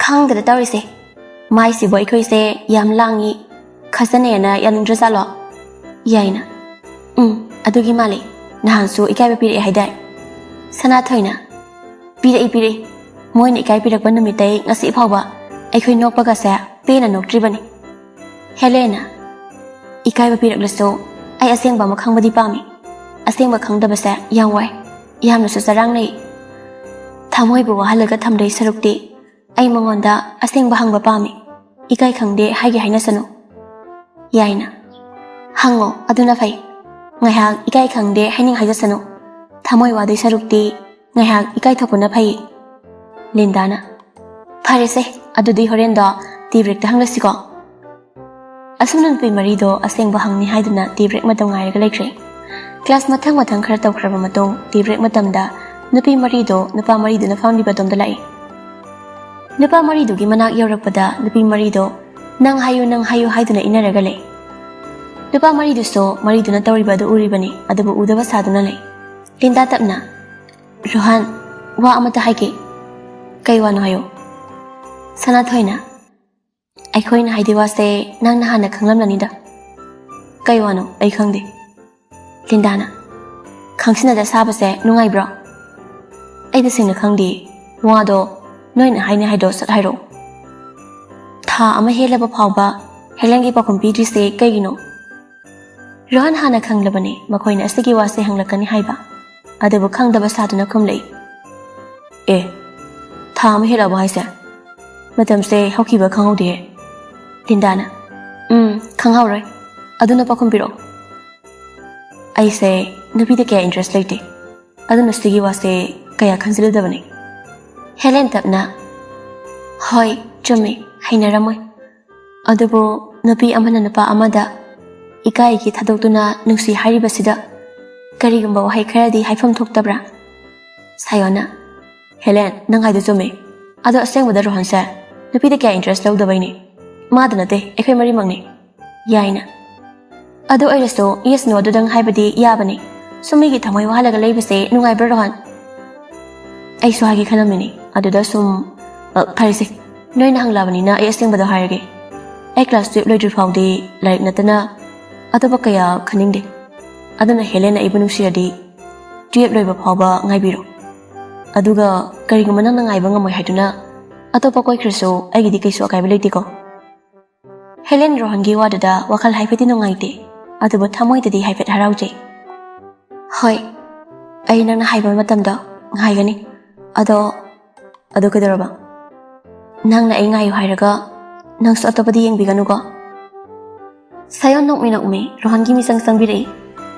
"ꯈꯪꯗ꯭ꯔꯦ ꯇꯧꯔꯤꯁꯦ, ꯃꯥꯏꯁꯤꯕꯨ ꯑꯩꯈꯣꯏꯁꯦ ꯌꯥꯝ ꯂꯥꯡꯉꯤ, ꯈꯠꯆꯅꯩꯅ ꯌꯥꯅꯤꯡꯗ꯭ꯔꯖꯥꯠꯂꯣ?" ꯌꯥꯏꯅ, "ꯎꯝ, ꯑꯗꯨꯒꯤ ꯃꯥꯜꯂꯦ, ꯅꯍꯥꯟꯁꯨ ꯏꯀꯥꯏꯕ ꯄꯤꯔꯛꯑꯦ ꯍꯥꯏꯗꯥꯏ?" ꯁꯅꯥꯊꯣꯏꯅ, "ꯄꯤꯔꯛꯏ, ꯄꯤꯔꯛꯏ, ꯃꯣꯏꯅ ꯏꯀꯥꯏ ꯄꯤꯔꯛꯄ ꯅꯨꯃꯤꯠꯇꯩ ꯉꯁꯤ ꯐꯥꯎꯕ ꯑꯩꯈꯣꯏ ꯅꯣꯛꯄꯒꯁꯦ ꯄꯦꯟꯅ ꯅꯣꯛꯇ꯭ꯔꯤꯕꯅꯤ꯫" ꯍꯦꯂꯦꯅ, "ꯏꯀꯥꯏꯕ ꯄꯤꯔꯛꯂꯁꯨ ꯑꯩ ꯑꯁꯦꯡꯕ ꯑꯃ ꯈꯪꯕꯗꯤ ꯄꯥꯝꯃꯤ꯫ ꯑꯁꯦꯡꯕ ꯈꯪꯗꯕꯁꯦ ꯌꯥꯝ ꯋꯥꯏ, ꯌꯥꯝꯅꯁꯨ ꯆꯔꯥꯡꯅꯩ꯫ ꯊꯃꯣꯏꯕꯨ ꯋꯥꯍꯜꯂꯒ ꯊꯝꯗꯣꯏ ꯁꯔꯨꯛꯇꯤ ꯑꯩ ꯃꯉꯣꯟꯗ ꯑꯁꯦꯡꯕ ꯍꯪꯕ ꯄꯥꯝꯃꯤ꯫ ꯏꯀꯥꯏ ꯈꯪꯗꯦ ꯍꯥꯏꯒꯦ ꯍꯥꯏꯅꯁꯅꯨ꯫" ꯌꯥꯏꯅ, "ꯍꯪꯉꯣ, ꯑꯗꯨꯅ ꯐꯩ꯫ ꯉꯥꯏꯍꯥꯛ ꯏꯀꯥꯏ ꯈꯪꯗꯦ ꯍꯥꯏꯅꯤꯡ ꯍꯥꯏꯖꯁꯅꯨ꯫ ꯊꯃꯣꯏ ꯋꯥꯗꯣꯏ ꯁꯔꯨꯛꯇꯤ ꯉꯥꯏꯍꯥꯛ ꯏꯀꯥꯏ ꯊꯣꯛꯄꯅ ꯐꯩ꯫" ꯂꯤꯟꯗꯥꯅ, "ꯐꯔꯦꯁꯦ, ꯑꯗꯨꯗꯤ ꯍꯣꯔꯦꯟꯗꯣ ꯇꯤ ꯕ꯭ꯔꯦꯛꯇ ꯍꯪꯂꯁꯤꯀꯣ?" ꯑꯁꯨꯝꯅ ꯅꯨꯄꯤ ꯃꯔꯤꯗꯣ ꯑꯁꯦꯡꯕ ꯍꯪꯅꯤ ꯍꯥꯏꯗꯨꯅ ꯇꯤ ꯕ꯭ꯔꯦꯛ ꯃꯇꯝ ꯉꯥꯏꯔꯒ ꯂꯩꯈ꯭ꯔꯦ꯫ ꯀ꯭ꯂꯥꯁ ꯃꯊꯪ ꯃꯊꯪ ꯈꯔ ꯇꯧꯈ꯭ꯔꯕ ꯃꯇꯨꯡ, ꯇꯤ ꯕ꯭ꯔꯦꯛ ꯃꯇꯝꯗ ꯅꯨꯄꯤ ꯃꯔꯤꯗꯣ ꯅꯨꯄꯥ ꯃꯔꯤꯗꯨꯅ ꯐꯝꯂꯤꯕ ꯑꯗꯣꯝꯗ ꯂꯥꯛꯏ꯫ ꯅꯨꯄꯥ ꯃꯔꯤꯗꯨꯒꯤ ꯃꯅꯥꯛ ꯌꯧꯔꯛꯄꯗ ꯅꯨꯄꯤ ꯃꯔꯤꯗꯣ "ꯅꯪ ꯍꯥꯏꯌꯨ, ꯅꯪ ꯍꯥꯏꯌꯨ" ꯍꯥꯏꯗꯨꯅ ꯏꯟꯅꯔꯒ ꯂꯩ꯫ ꯅꯨꯄꯥ ꯃꯔꯤꯗꯨꯁꯨ ꯃꯔꯤꯗꯨꯅ ꯇꯧꯔꯤꯕ ꯑꯗꯨ ꯎꯔꯤꯕꯅꯤ, ꯑꯗꯨꯕꯨ ꯎꯗꯕ ꯁꯥꯗꯨꯅ ꯂꯩ꯫ ꯂꯤꯟꯗꯥ ꯇꯞꯅ, "ꯔꯣꯍꯟ, ꯋꯥ ꯑꯃꯇ ꯍꯥꯏꯒꯦ꯫" "ꯀꯩ ꯋꯥꯅꯣ ꯍꯥꯏꯌꯨ꯫" ꯁꯅꯥꯊꯣꯏꯅ, "ꯑꯩꯈꯣꯏꯅ ꯍꯥꯏꯗꯣꯏ ꯋꯥꯁꯦ ꯅꯪꯅ ꯍꯥꯟꯅ ꯈꯪꯂꯝꯂꯅꯤꯗ꯫" "ꯀꯩ ꯋꯥꯅꯣ? ꯑꯩ ꯈꯪꯗꯦ꯫" ꯂꯤꯟꯗꯥꯅ, "ꯈꯪꯁꯤꯟꯅꯗ ꯁꯥꯕꯁꯦ ꯅꯨꯡꯉꯥꯏꯕ꯭ꯔꯣ?" "ꯑꯩ ꯇꯁꯦꯡꯅ ꯈꯪꯗꯦ꯫ ꯋꯥꯗꯣ ꯅꯣꯏꯅ ꯍꯥꯏꯅꯤ ꯍꯥꯏꯗꯣ ꯁꯠ ꯍꯥꯏꯔꯛꯑꯣ꯫" "ꯊꯥ ꯑꯃ ꯍꯦꯜꯂꯕ ꯐꯥꯎꯕ ꯍꯦꯂꯦꯟꯒꯤ ꯄꯥꯎꯈꯨꯝ ꯄꯤꯗ꯭ꯔꯤꯁꯦ ꯀꯩꯒꯤꯅꯣ?" ꯔꯣꯍꯟ ꯍꯥꯟꯅ ꯈꯪꯂꯕꯅꯤ ꯃꯈꯣꯏꯅ ꯑꯁꯤꯒꯤ ꯋꯥꯁꯦ ꯍꯪꯂꯛꯀꯅꯤ ꯍꯥꯏꯕ, ꯑꯗꯨꯕꯨ ꯈꯪꯗꯕ ꯁꯥꯗꯨꯅ ꯈꯨꯝꯂꯛꯏ꯫ "ꯑꯦ, ꯊꯥ ꯑꯃ ꯍꯦꯜꯂꯛꯑꯕꯣ ꯍꯥꯏꯁꯦ? ꯃꯇꯝꯁꯦ ꯍꯧꯈꯤꯕ ꯈꯪꯍꯧꯗꯦ꯫" ꯂꯤꯟꯗꯥꯅ, "ꯎꯝ, ꯈꯪꯍꯧꯔꯣꯏ꯫ ꯑꯗꯨꯅ ꯄꯥꯎꯈꯨꯝ ꯄꯤꯔꯛꯑꯣ꯫" "ꯑꯩꯁꯦ ꯅꯨꯄꯤꯗ ꯀꯌꯥ ꯏꯟꯇꯔꯦꯁ ꯂꯩꯇꯦ, ꯑꯗꯨꯅ ꯁꯤꯒꯤ ꯋꯥꯁꯦ ꯀꯌꯥ ꯈꯟꯖꯤꯜꯂꯨꯗꯕꯅꯤ꯫" ꯍꯦꯂꯦꯟ ꯇꯞꯅ, "ꯍꯣꯏ, ꯆꯨꯝꯃꯤ, ꯍꯩꯅꯔꯝꯃꯣꯏ꯫ ꯑꯗꯨꯕꯨ ꯅꯨꯄꯤ ꯑꯃꯅ ꯅꯨꯄꯥ ꯑꯃꯗ ꯏꯀꯥꯏꯒꯤ ꯊꯥꯗꯣꯛꯇꯨꯅ ꯅꯨꯡꯁꯤ ꯍꯥꯏꯔꯤꯕꯁꯤꯗ ꯀꯔꯤꯒꯨꯝꯕ ꯋꯥꯍꯩ ꯈꯔꯗꯤ ꯍꯥꯏꯐꯝ ꯊꯣꯛꯇꯕ꯭ꯔꯥ?" ꯁꯥꯌꯣꯅ, "ꯍꯦꯂꯦꯟ, ꯅꯪ ꯍꯥꯏꯗꯣ ꯆꯨꯝꯃꯦ꯫ ꯑꯗꯣ ꯑꯁꯦꯡꯕꯗ ꯔꯣꯍꯟꯁꯦ ꯅꯨꯄꯤꯗ ꯀꯌꯥ ꯏꯟꯇꯔꯦꯁ ꯂꯧꯗꯕꯩꯅꯦ꯫ ꯃꯥꯗ ꯅꯠꯇꯦ, ꯑꯩꯈꯣꯏ ꯃꯔꯤꯃꯛꯅꯦ꯫" ꯌꯥꯏꯅ, ꯑꯗꯨ ꯑꯣꯏꯔꯁꯨ yes no ꯑꯗꯨꯗꯪ ꯍꯥꯏꯕꯗꯤ ꯌꯥꯕꯅꯤ꯫ ꯁꯨꯝ ꯃꯤꯒꯤ ꯊꯃꯣꯏ ꯋꯥꯍꯜꯂꯒ ꯂꯩꯕꯁꯦ ꯅꯨꯡꯉꯥꯏꯕ꯭ꯔꯥ, ꯔꯣꯍꯟ? ꯑꯩꯁꯨ ꯍꯥꯏꯒꯦ ꯈꯜꯂꯝꯃꯤꯅꯤ꯫ ꯑꯗꯨꯗ ꯁꯨꯝ, ꯑ, ꯐꯔꯦꯁꯦ, ꯅꯣꯏꯅ ꯍꯪꯂꯛꯑꯕꯅꯤꯅ ꯑꯩ ꯑꯁꯦꯡꯕꯗꯣ ꯍꯥꯏꯔꯒꯦ꯫ ꯑꯩ class twelve ꯂꯣꯏꯗ꯭ꯔꯤ ꯐꯥꯎꯗꯤ ꯂꯥꯏꯔꯤꯛ ꯅꯠꯇꯅ ꯑꯇꯣꯞꯄ ꯀꯌꯥ ꯈꯟꯅꯤꯡꯗꯦ꯫ ꯑꯗꯨꯅ ꯍꯦꯂꯦꯟꯅ ꯑꯩꯕꯨ ꯅꯨꯡꯁꯤꯔꯗꯤ twelve ꯂꯣꯏꯕ ꯐꯥꯎꯕ ꯉꯥꯏꯕꯤꯔꯣ꯫ ꯑꯗꯨꯒ ꯀꯔꯤꯒꯨꯝꯕ ꯅꯪꯅ ꯉꯥꯏꯕ ꯉꯝꯃꯣꯏ ꯍꯥꯏꯗꯨꯅ ꯑꯇꯣꯞꯄ ꯀꯣꯏꯈ꯭ꯔꯁꯨ ꯑꯩꯒꯤꯗꯤ ꯀꯩꯁꯨ ꯑꯀꯥꯏꯕ ꯂꯩꯇꯦꯀꯣ꯫ ꯍꯦꯂꯦꯟ ꯔꯣꯍꯟꯒꯤ ꯋꯥꯗꯨꯗ ꯋꯥꯈꯜ ꯍꯥꯏꯐꯦꯠꯇꯤ ꯅꯨꯡꯉꯥꯏꯇꯦ, ꯑꯗꯨꯕꯨ ꯊꯃꯣꯏꯗꯗꯤ ꯍꯥꯏꯐꯦꯠ ꯍꯔꯥꯎꯖꯩ꯫ "ꯍꯣꯏ, ꯑꯩ ꯅꯪꯅ ꯍꯥꯏꯕ ꯃꯇꯝꯗꯣ ꯉꯥꯏꯒꯅꯤ꯫ ꯑꯗꯣ, ꯑꯗꯨ ꯀꯩꯗꯧꯔꯕ? ꯅꯪꯅ ꯑꯩ ꯉꯥꯏꯌꯨ ꯍꯥꯏꯔꯒ ꯅꯪꯁꯨ ꯑꯇꯣꯞꯄꯗꯤ ꯌꯦꯡꯕꯤꯒꯅꯨꯀꯣ?" ꯁꯥꯌꯣꯟ ꯅꯣꯛꯃꯤ ꯅꯣꯛꯃꯤ ꯔꯣꯍꯟꯒꯤ ꯃꯤꯆꯪ ꯆꯪꯕꯤꯔꯛꯏ꯫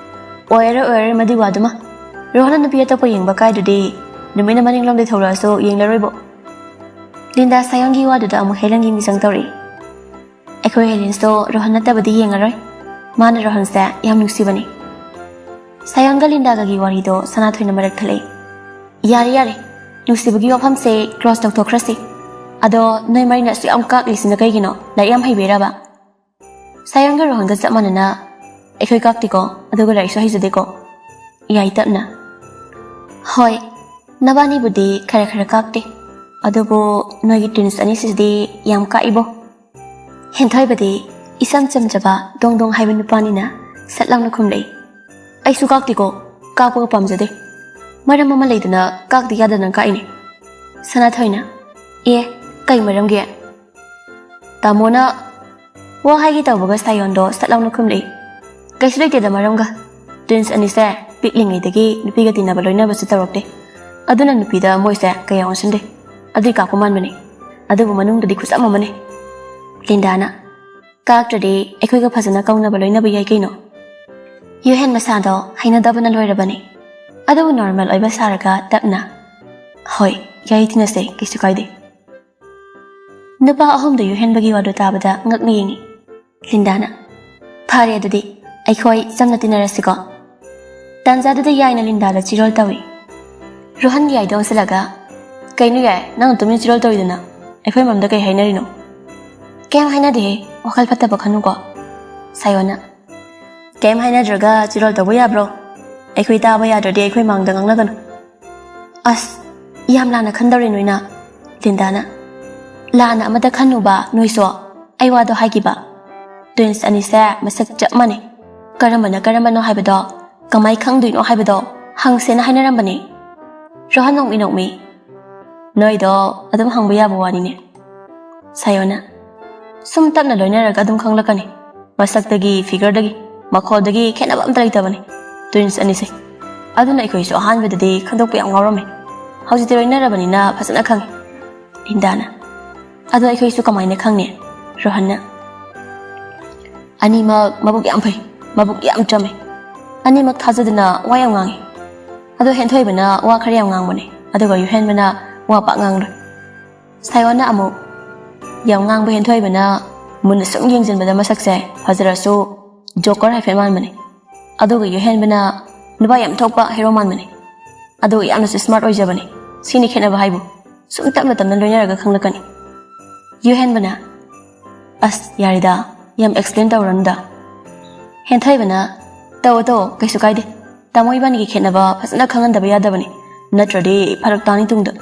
"ꯑꯣꯏꯔꯔꯣꯏ, ꯑꯣꯏꯔꯔꯣꯏ ꯃꯗꯨꯒꯤ ꯋꯥꯗꯨꯃ꯫ ꯔꯣꯍꯟꯅ ꯅꯨꯄꯤ ꯑꯇꯣꯞꯄ ꯌꯦꯡꯕ ꯀꯥꯏꯗꯨꯗꯤ ꯅꯨꯃꯤꯠꯅ ꯃꯅꯤꯡꯂꯣꯝꯗꯩ ꯊꯧꯔꯛꯑꯁꯨ ꯌꯦꯡꯂꯔꯣꯏꯕꯣ꯫" ꯂꯤꯟꯗꯥ ꯁꯥꯌꯣꯟꯒꯤ ꯋꯥꯗꯨꯗ ꯑꯃꯨꯛ ꯍꯦꯂꯦꯟꯒꯤ ꯃꯤꯆꯪ ꯇꯧꯔꯛꯏ꯫ "ꯑꯩꯈꯣꯏ ꯍꯦꯂꯦꯟꯁꯇꯣ ꯔꯣꯍꯟ ꯅꯠꯇꯕꯗꯤ ꯌꯦꯡꯉꯔꯣꯏ꯫ ꯃꯥꯅ ꯔꯣꯍꯟꯁꯦ ꯌꯥꯝ ꯅꯨꯡꯁꯤꯕꯅꯤ꯫" ꯁꯥꯌꯣꯟꯒ ꯂꯤꯟꯗꯥꯒꯒꯤ ꯋꯥꯔꯤꯗꯣ ꯁꯅꯥꯊꯣꯏꯅ ꯃꯔꯛ ꯊꯠꯂꯛꯏ꯫ "ꯌꯥꯔꯦ, ꯌꯥꯔꯦ, ꯅꯨꯡꯁꯤꯕꯒꯤ ꯋꯥꯐꯝꯁꯦ close ꯇꯧꯊꯣꯛꯈ꯭ꯔꯁꯤ꯫ ꯑꯗꯣ ꯅꯣꯏ ꯃꯔꯤꯅ ꯑꯁꯨꯛ ꯌꯥꯝ ꯀꯥꯛꯂꯤꯁꯤꯅ ꯀꯩꯒꯤꯅꯣ? ꯂꯥꯏꯔꯤꯛ ꯌꯥꯝ ꯍꯩꯕꯩꯔꯕ?" ꯁꯥꯌꯣꯟꯒ ꯔꯣꯍꯟꯒ ꯆꯞ ꯃꯥꯟꯅꯅ, "ꯑꯩꯈꯣꯏ ꯀꯥꯛꯇꯦꯀꯣ, ꯑꯗꯨꯒ ꯂꯥꯏꯔꯤꯛꯁꯨ ꯍꯩꯖꯗꯦꯀꯣ꯫" ꯌꯥꯏ ꯇꯞꯅ꯫ "ꯍꯣꯏ, ꯅꯕꯥꯅꯤꯕꯨꯗꯤ ꯈꯔ ꯈꯔ ꯀꯥꯛꯇꯦ, ꯑꯗꯨꯕꯨ ꯅꯣꯏꯒꯤ twins ꯑꯅꯤꯁꯤꯗꯤ ꯌꯥꯝ ꯀꯥꯛꯏꯕꯣ꯫" ꯍꯦꯟꯊꯣꯏꯕꯗꯤ ꯏꯆꯝ ꯆꯝꯖꯕ ꯗꯣꯡ ꯗꯣꯡ ꯍꯥꯏꯕ ꯅꯨꯄꯥꯅꯤꯅ ꯁꯠ ꯂꯥꯎꯅ ꯈꯨꯝꯂꯛꯏ꯫ "ꯑꯩꯁꯨ ꯀꯥꯛꯇꯦꯀꯣ, ꯀꯥꯛꯄꯒ ꯄꯥꯝꯖꯗꯦ꯫ ꯃꯔꯝ ꯑꯃ ꯂꯩꯗꯅ ꯀꯥꯛꯇ ꯌꯥꯗꯅ ꯀꯥꯛꯏꯅꯦ꯫" ꯁꯅꯥꯊꯣꯏꯅ, "ꯑꯦ, ꯀꯩ ꯃꯔꯝꯒꯤ?" ꯇꯥꯃꯣꯅ ꯋꯥ ꯍꯥꯏꯒꯦ ꯇꯧꯕꯒ ꯁꯥꯌꯣꯟꯗꯣ ꯁꯠ ꯂꯥꯎꯅ ꯈꯨꯝꯂꯛꯏ꯫ "ꯀꯩꯁꯨ ꯂꯩꯇꯦꯗ ꯃꯔꯝꯒ꯫ Twins ꯑꯅꯤꯁꯦ ꯄꯤꯛꯂꯤꯉꯩꯗꯒꯤ ꯅꯨꯄꯤꯒ ꯇꯤꯟꯅꯕ ꯂꯣꯏꯅꯕꯁꯨ ꯇꯧꯔꯛꯇꯦ꯫ ꯑꯗꯨꯅ ꯅꯨꯄꯤꯗ ꯃꯣꯏꯁꯦ ꯀꯌꯥ ꯑꯣꯟꯁꯤꯟꯗꯦ꯫ ꯑꯗꯨꯏ ꯀꯥꯛꯄ ꯃꯥꯟꯕꯅꯦ꯫ ꯑꯗꯨꯕꯨ ꯃꯅꯨꯡꯗꯗꯤ ꯈꯨꯆꯝ ꯑꯃꯅꯦ꯫" ꯂꯤꯟꯗꯥꯅ, "ꯀꯥꯛꯇ꯭ꯔꯗꯤ ꯑꯩꯈꯣꯏꯒ ꯐꯖꯅ ꯀꯧꯅꯕ ꯂꯣꯏꯅꯕ ꯌꯥꯏ ꯀꯩꯅꯣ꯫" ꯌꯨꯍꯦꯟ ꯃꯁꯥꯗꯣ ꯍꯩꯅꯗꯕꯅ ꯂꯣꯏꯔꯕꯅꯦ꯫ ꯑꯗꯨꯕꯨ normal ꯑꯣꯏꯕ ꯁꯥꯔꯒ ꯇꯞꯅ, "ꯍꯣꯏ, ꯌꯥꯏ, ꯇꯤꯟꯅꯁꯦ, ꯀꯩꯁꯨ ꯀꯥꯏꯗꯦ꯫" ꯅꯨꯄꯥ ꯑꯍꯨꯝꯗꯨ ꯌꯨꯍꯦꯟꯕꯒꯤ ꯋꯥꯗꯨ ꯇꯥꯕꯗ ꯉꯛꯅ ꯌꯦꯡꯉꯤ꯫ ꯂꯤꯟꯗꯥꯅ, "ꯐꯔꯦ ꯑꯗꯨꯗꯤ, ꯑꯩꯈꯣꯏ ꯆꯝꯅ ꯇꯤꯟꯅꯔꯁꯤꯀꯣ?" ꯇꯥꯟꯖꯥꯗꯨꯗ ꯌꯥꯏꯅ ꯂꯤꯟꯗꯥꯗ ꯆꯤꯔꯣꯜ ꯇꯧꯏ꯫ ꯔꯣꯍꯟꯒꯤ ꯌꯥꯏꯗ ꯑꯣꯟꯁꯤꯜꯂꯒ, "ꯀꯩꯅꯣ ꯌꯥꯏ, ꯅꯪꯅ ꯇꯨꯃꯤꯟ ꯆꯤꯔꯣꯜ ꯇꯧꯔꯤꯗꯨꯅ? ꯑꯩꯈꯣꯏ ꯃꯔꯝꯗ ꯀꯩ ꯍꯥꯏꯅꯔꯤꯅꯣ?" "ꯀꯩꯝ ꯍꯥꯏꯅꯗꯦꯍꯦ, ꯋꯥꯈꯜ ꯐꯠꯇꯕ ꯈꯟꯅꯨꯀꯣ꯫" ꯁꯥꯌꯣꯟꯅ, ꯀꯩꯝ ꯍꯥꯏꯅꯗ꯭ꯔꯒ ꯆꯤꯔꯣꯜ ꯇꯧꯕ ꯌꯥꯕ꯭ꯔꯣ? ꯑꯩꯈꯣꯏ ꯇꯥꯕ ꯌꯥꯗ꯭ꯔꯗꯤ ꯑꯩꯈꯣꯏ ꯃꯥꯡꯗ ꯉꯥꯡꯅꯒꯅꯨ꯫ ꯑꯁ, ꯌꯥꯝ ꯂꯥꯟꯅ ꯈꯟꯗꯧꯔꯦ ꯅꯣꯏꯅ꯫ ꯂꯤꯟꯗꯥꯅ, ꯂꯥꯟꯅ ꯑꯃꯇ ꯈꯟꯅꯨꯕ ꯅꯣꯏꯁꯨ꯫ ꯑꯩ ꯋꯥꯗꯣ ꯍꯥꯏꯈꯤꯕ꯫ ꯇ꯭ꯋꯤꯟꯁ ꯑꯅꯤꯁꯦ ꯃꯁꯛ ꯆꯞ ꯃꯥꯟꯅꯩ꯫ ꯀꯔꯝꯕꯅ ꯀꯔꯝꯕꯅꯣ ꯍꯥꯏꯕꯗꯣ, ꯀꯃꯥꯏ ꯈꯪꯗꯣꯏꯅꯣ ꯍꯥꯏꯕꯗꯣ ꯍꯪꯁꯦꯅ ꯍꯥꯏꯅꯔꯝꯕꯅꯦ꯫ ꯔꯣꯍꯟ ꯅꯣꯛꯃꯤ ꯅꯣꯛꯃꯤ, ꯅꯣꯏꯗꯣ ꯑꯗꯨꯝ ꯍꯪꯕ ꯌꯥꯕ ꯋꯥꯅꯤꯅꯦ꯫ ꯁꯥꯌꯣꯅ, ꯁꯨꯝ ꯇꯞꯅ ꯂꯣꯏꯅꯔꯒ ꯑꯗꯨꯝ ꯈꯪꯂꯛꯀꯅꯤ꯫ ꯃꯁꯛꯇꯒꯤ, ꯐꯤꯒꯔꯗꯒꯤ, ꯃꯈꯣꯜꯗꯒꯤ ꯈꯦꯠꯅꯕ ꯑꯝꯇ ꯂꯩꯇꯕꯅꯤ ꯇ꯭ꯋꯤꯟꯁ ꯑꯅꯤꯁꯦ꯫ ꯑꯗꯨꯅ ꯑꯩꯈꯣꯏꯁꯨ ꯑꯍꯥꯟꯕꯗꯗꯤ ꯈꯟꯗꯣꯛꯄ ꯌꯥꯝ ꯉꯥꯎꯔꯝꯃꯤ꯫ ꯍꯧꯖꯤꯛꯇꯤ ꯂꯣꯏꯅꯔꯕꯅꯤꯅ ꯐꯖꯅ ꯈꯪꯉꯤ꯫ ꯂꯤꯟꯗꯥꯅ, ꯑꯗꯣ ꯑꯩꯈꯣꯏꯁꯨ ꯀꯃꯥꯏꯅ ꯈꯪꯅꯤ? ꯔꯣꯍꯟꯅ, ꯑꯅꯤꯃꯛ ꯃꯕꯨꯛ ꯌꯥꯝ ꯐꯩ, ꯃꯕꯨꯛ ꯌꯥꯝ ꯆꯝꯃꯦ꯫ ꯑꯅꯤꯃꯛ ꯊꯥꯖꯗꯅ ꯋꯥ ꯌꯥꯝ ꯉꯥꯡꯉꯤ꯫ ꯑꯗꯣ ꯍꯦꯟꯊꯣꯏꯕꯅ ꯋꯥ ꯈꯔ ꯌꯥꯝ ꯉꯥꯡꯕꯅꯦ, ꯑꯗꯨꯒ ꯌꯨꯍꯦꯟꯕꯅ ꯋꯥ ꯄꯥꯛ ꯉꯥꯡꯂꯣꯏ꯫ ꯁꯥꯌꯣꯟꯅ ꯑꯃꯨꯛ, ꯌꯥꯝ ꯉꯥꯡꯕ ꯍꯦꯟꯊꯣꯏꯕꯅ ꯃꯨꯟꯅ ꯁꯨꯝ ꯌꯦꯡꯁꯤꯟꯕꯗ ꯃꯁꯛꯁꯦ ꯐꯖꯔꯁꯨ ꯖꯣꯀꯔ ꯍꯥꯏꯐꯦꯠ ꯃꯥꯟꯕꯅꯦ꯫ ꯑꯗꯨꯒ ꯌꯨꯍꯦꯟꯕꯅ ꯅꯨꯄꯥ ꯌꯥꯝ ꯊꯣꯛꯄ ꯍꯦꯔꯣ ꯃꯥꯟꯕꯅꯦ꯫ ꯑꯗꯨꯒ ꯌꯥꯝꯅꯁꯨ ꯁ꯭ꯃꯥꯔꯠ ꯑꯣꯏꯖꯕꯅꯦ꯫ ꯁꯤꯅꯤ ꯈꯦꯠꯅꯕ ꯍꯥꯏꯕꯨ꯫ ꯁꯨꯝ ꯇꯞꯅ ꯇꯞꯅ ꯂꯣꯏꯅꯔꯒ ꯈꯪꯂꯛꯀꯅꯤ꯫ ꯌꯨꯍꯦꯟꯕꯅ, ꯑꯁ, ꯌꯥꯔꯦꯗ, ꯌꯥꯝ ꯑꯦꯛꯁꯄ꯭ꯂꯦꯟ ꯇꯧꯔꯅꯨꯗ꯫ ꯍꯦꯟꯊꯣꯏꯕꯅ, ꯇꯧꯑꯣ ꯇꯧꯑꯣ, ꯀꯩꯁꯨ ꯀꯥꯏꯗꯦ꯫ ꯇꯥꯃꯣ ꯏꯕꯥꯅꯤꯒꯤ ꯈꯦꯠꯅꯕ ꯐꯖꯅ ꯈꯪꯍꯟꯗꯕ ꯌꯥꯗꯕꯅꯤ, ꯅꯠꯇ꯭ꯔꯗꯤ ꯐꯔꯛ ꯇꯥꯅꯤ ꯇꯨꯡꯗ꯫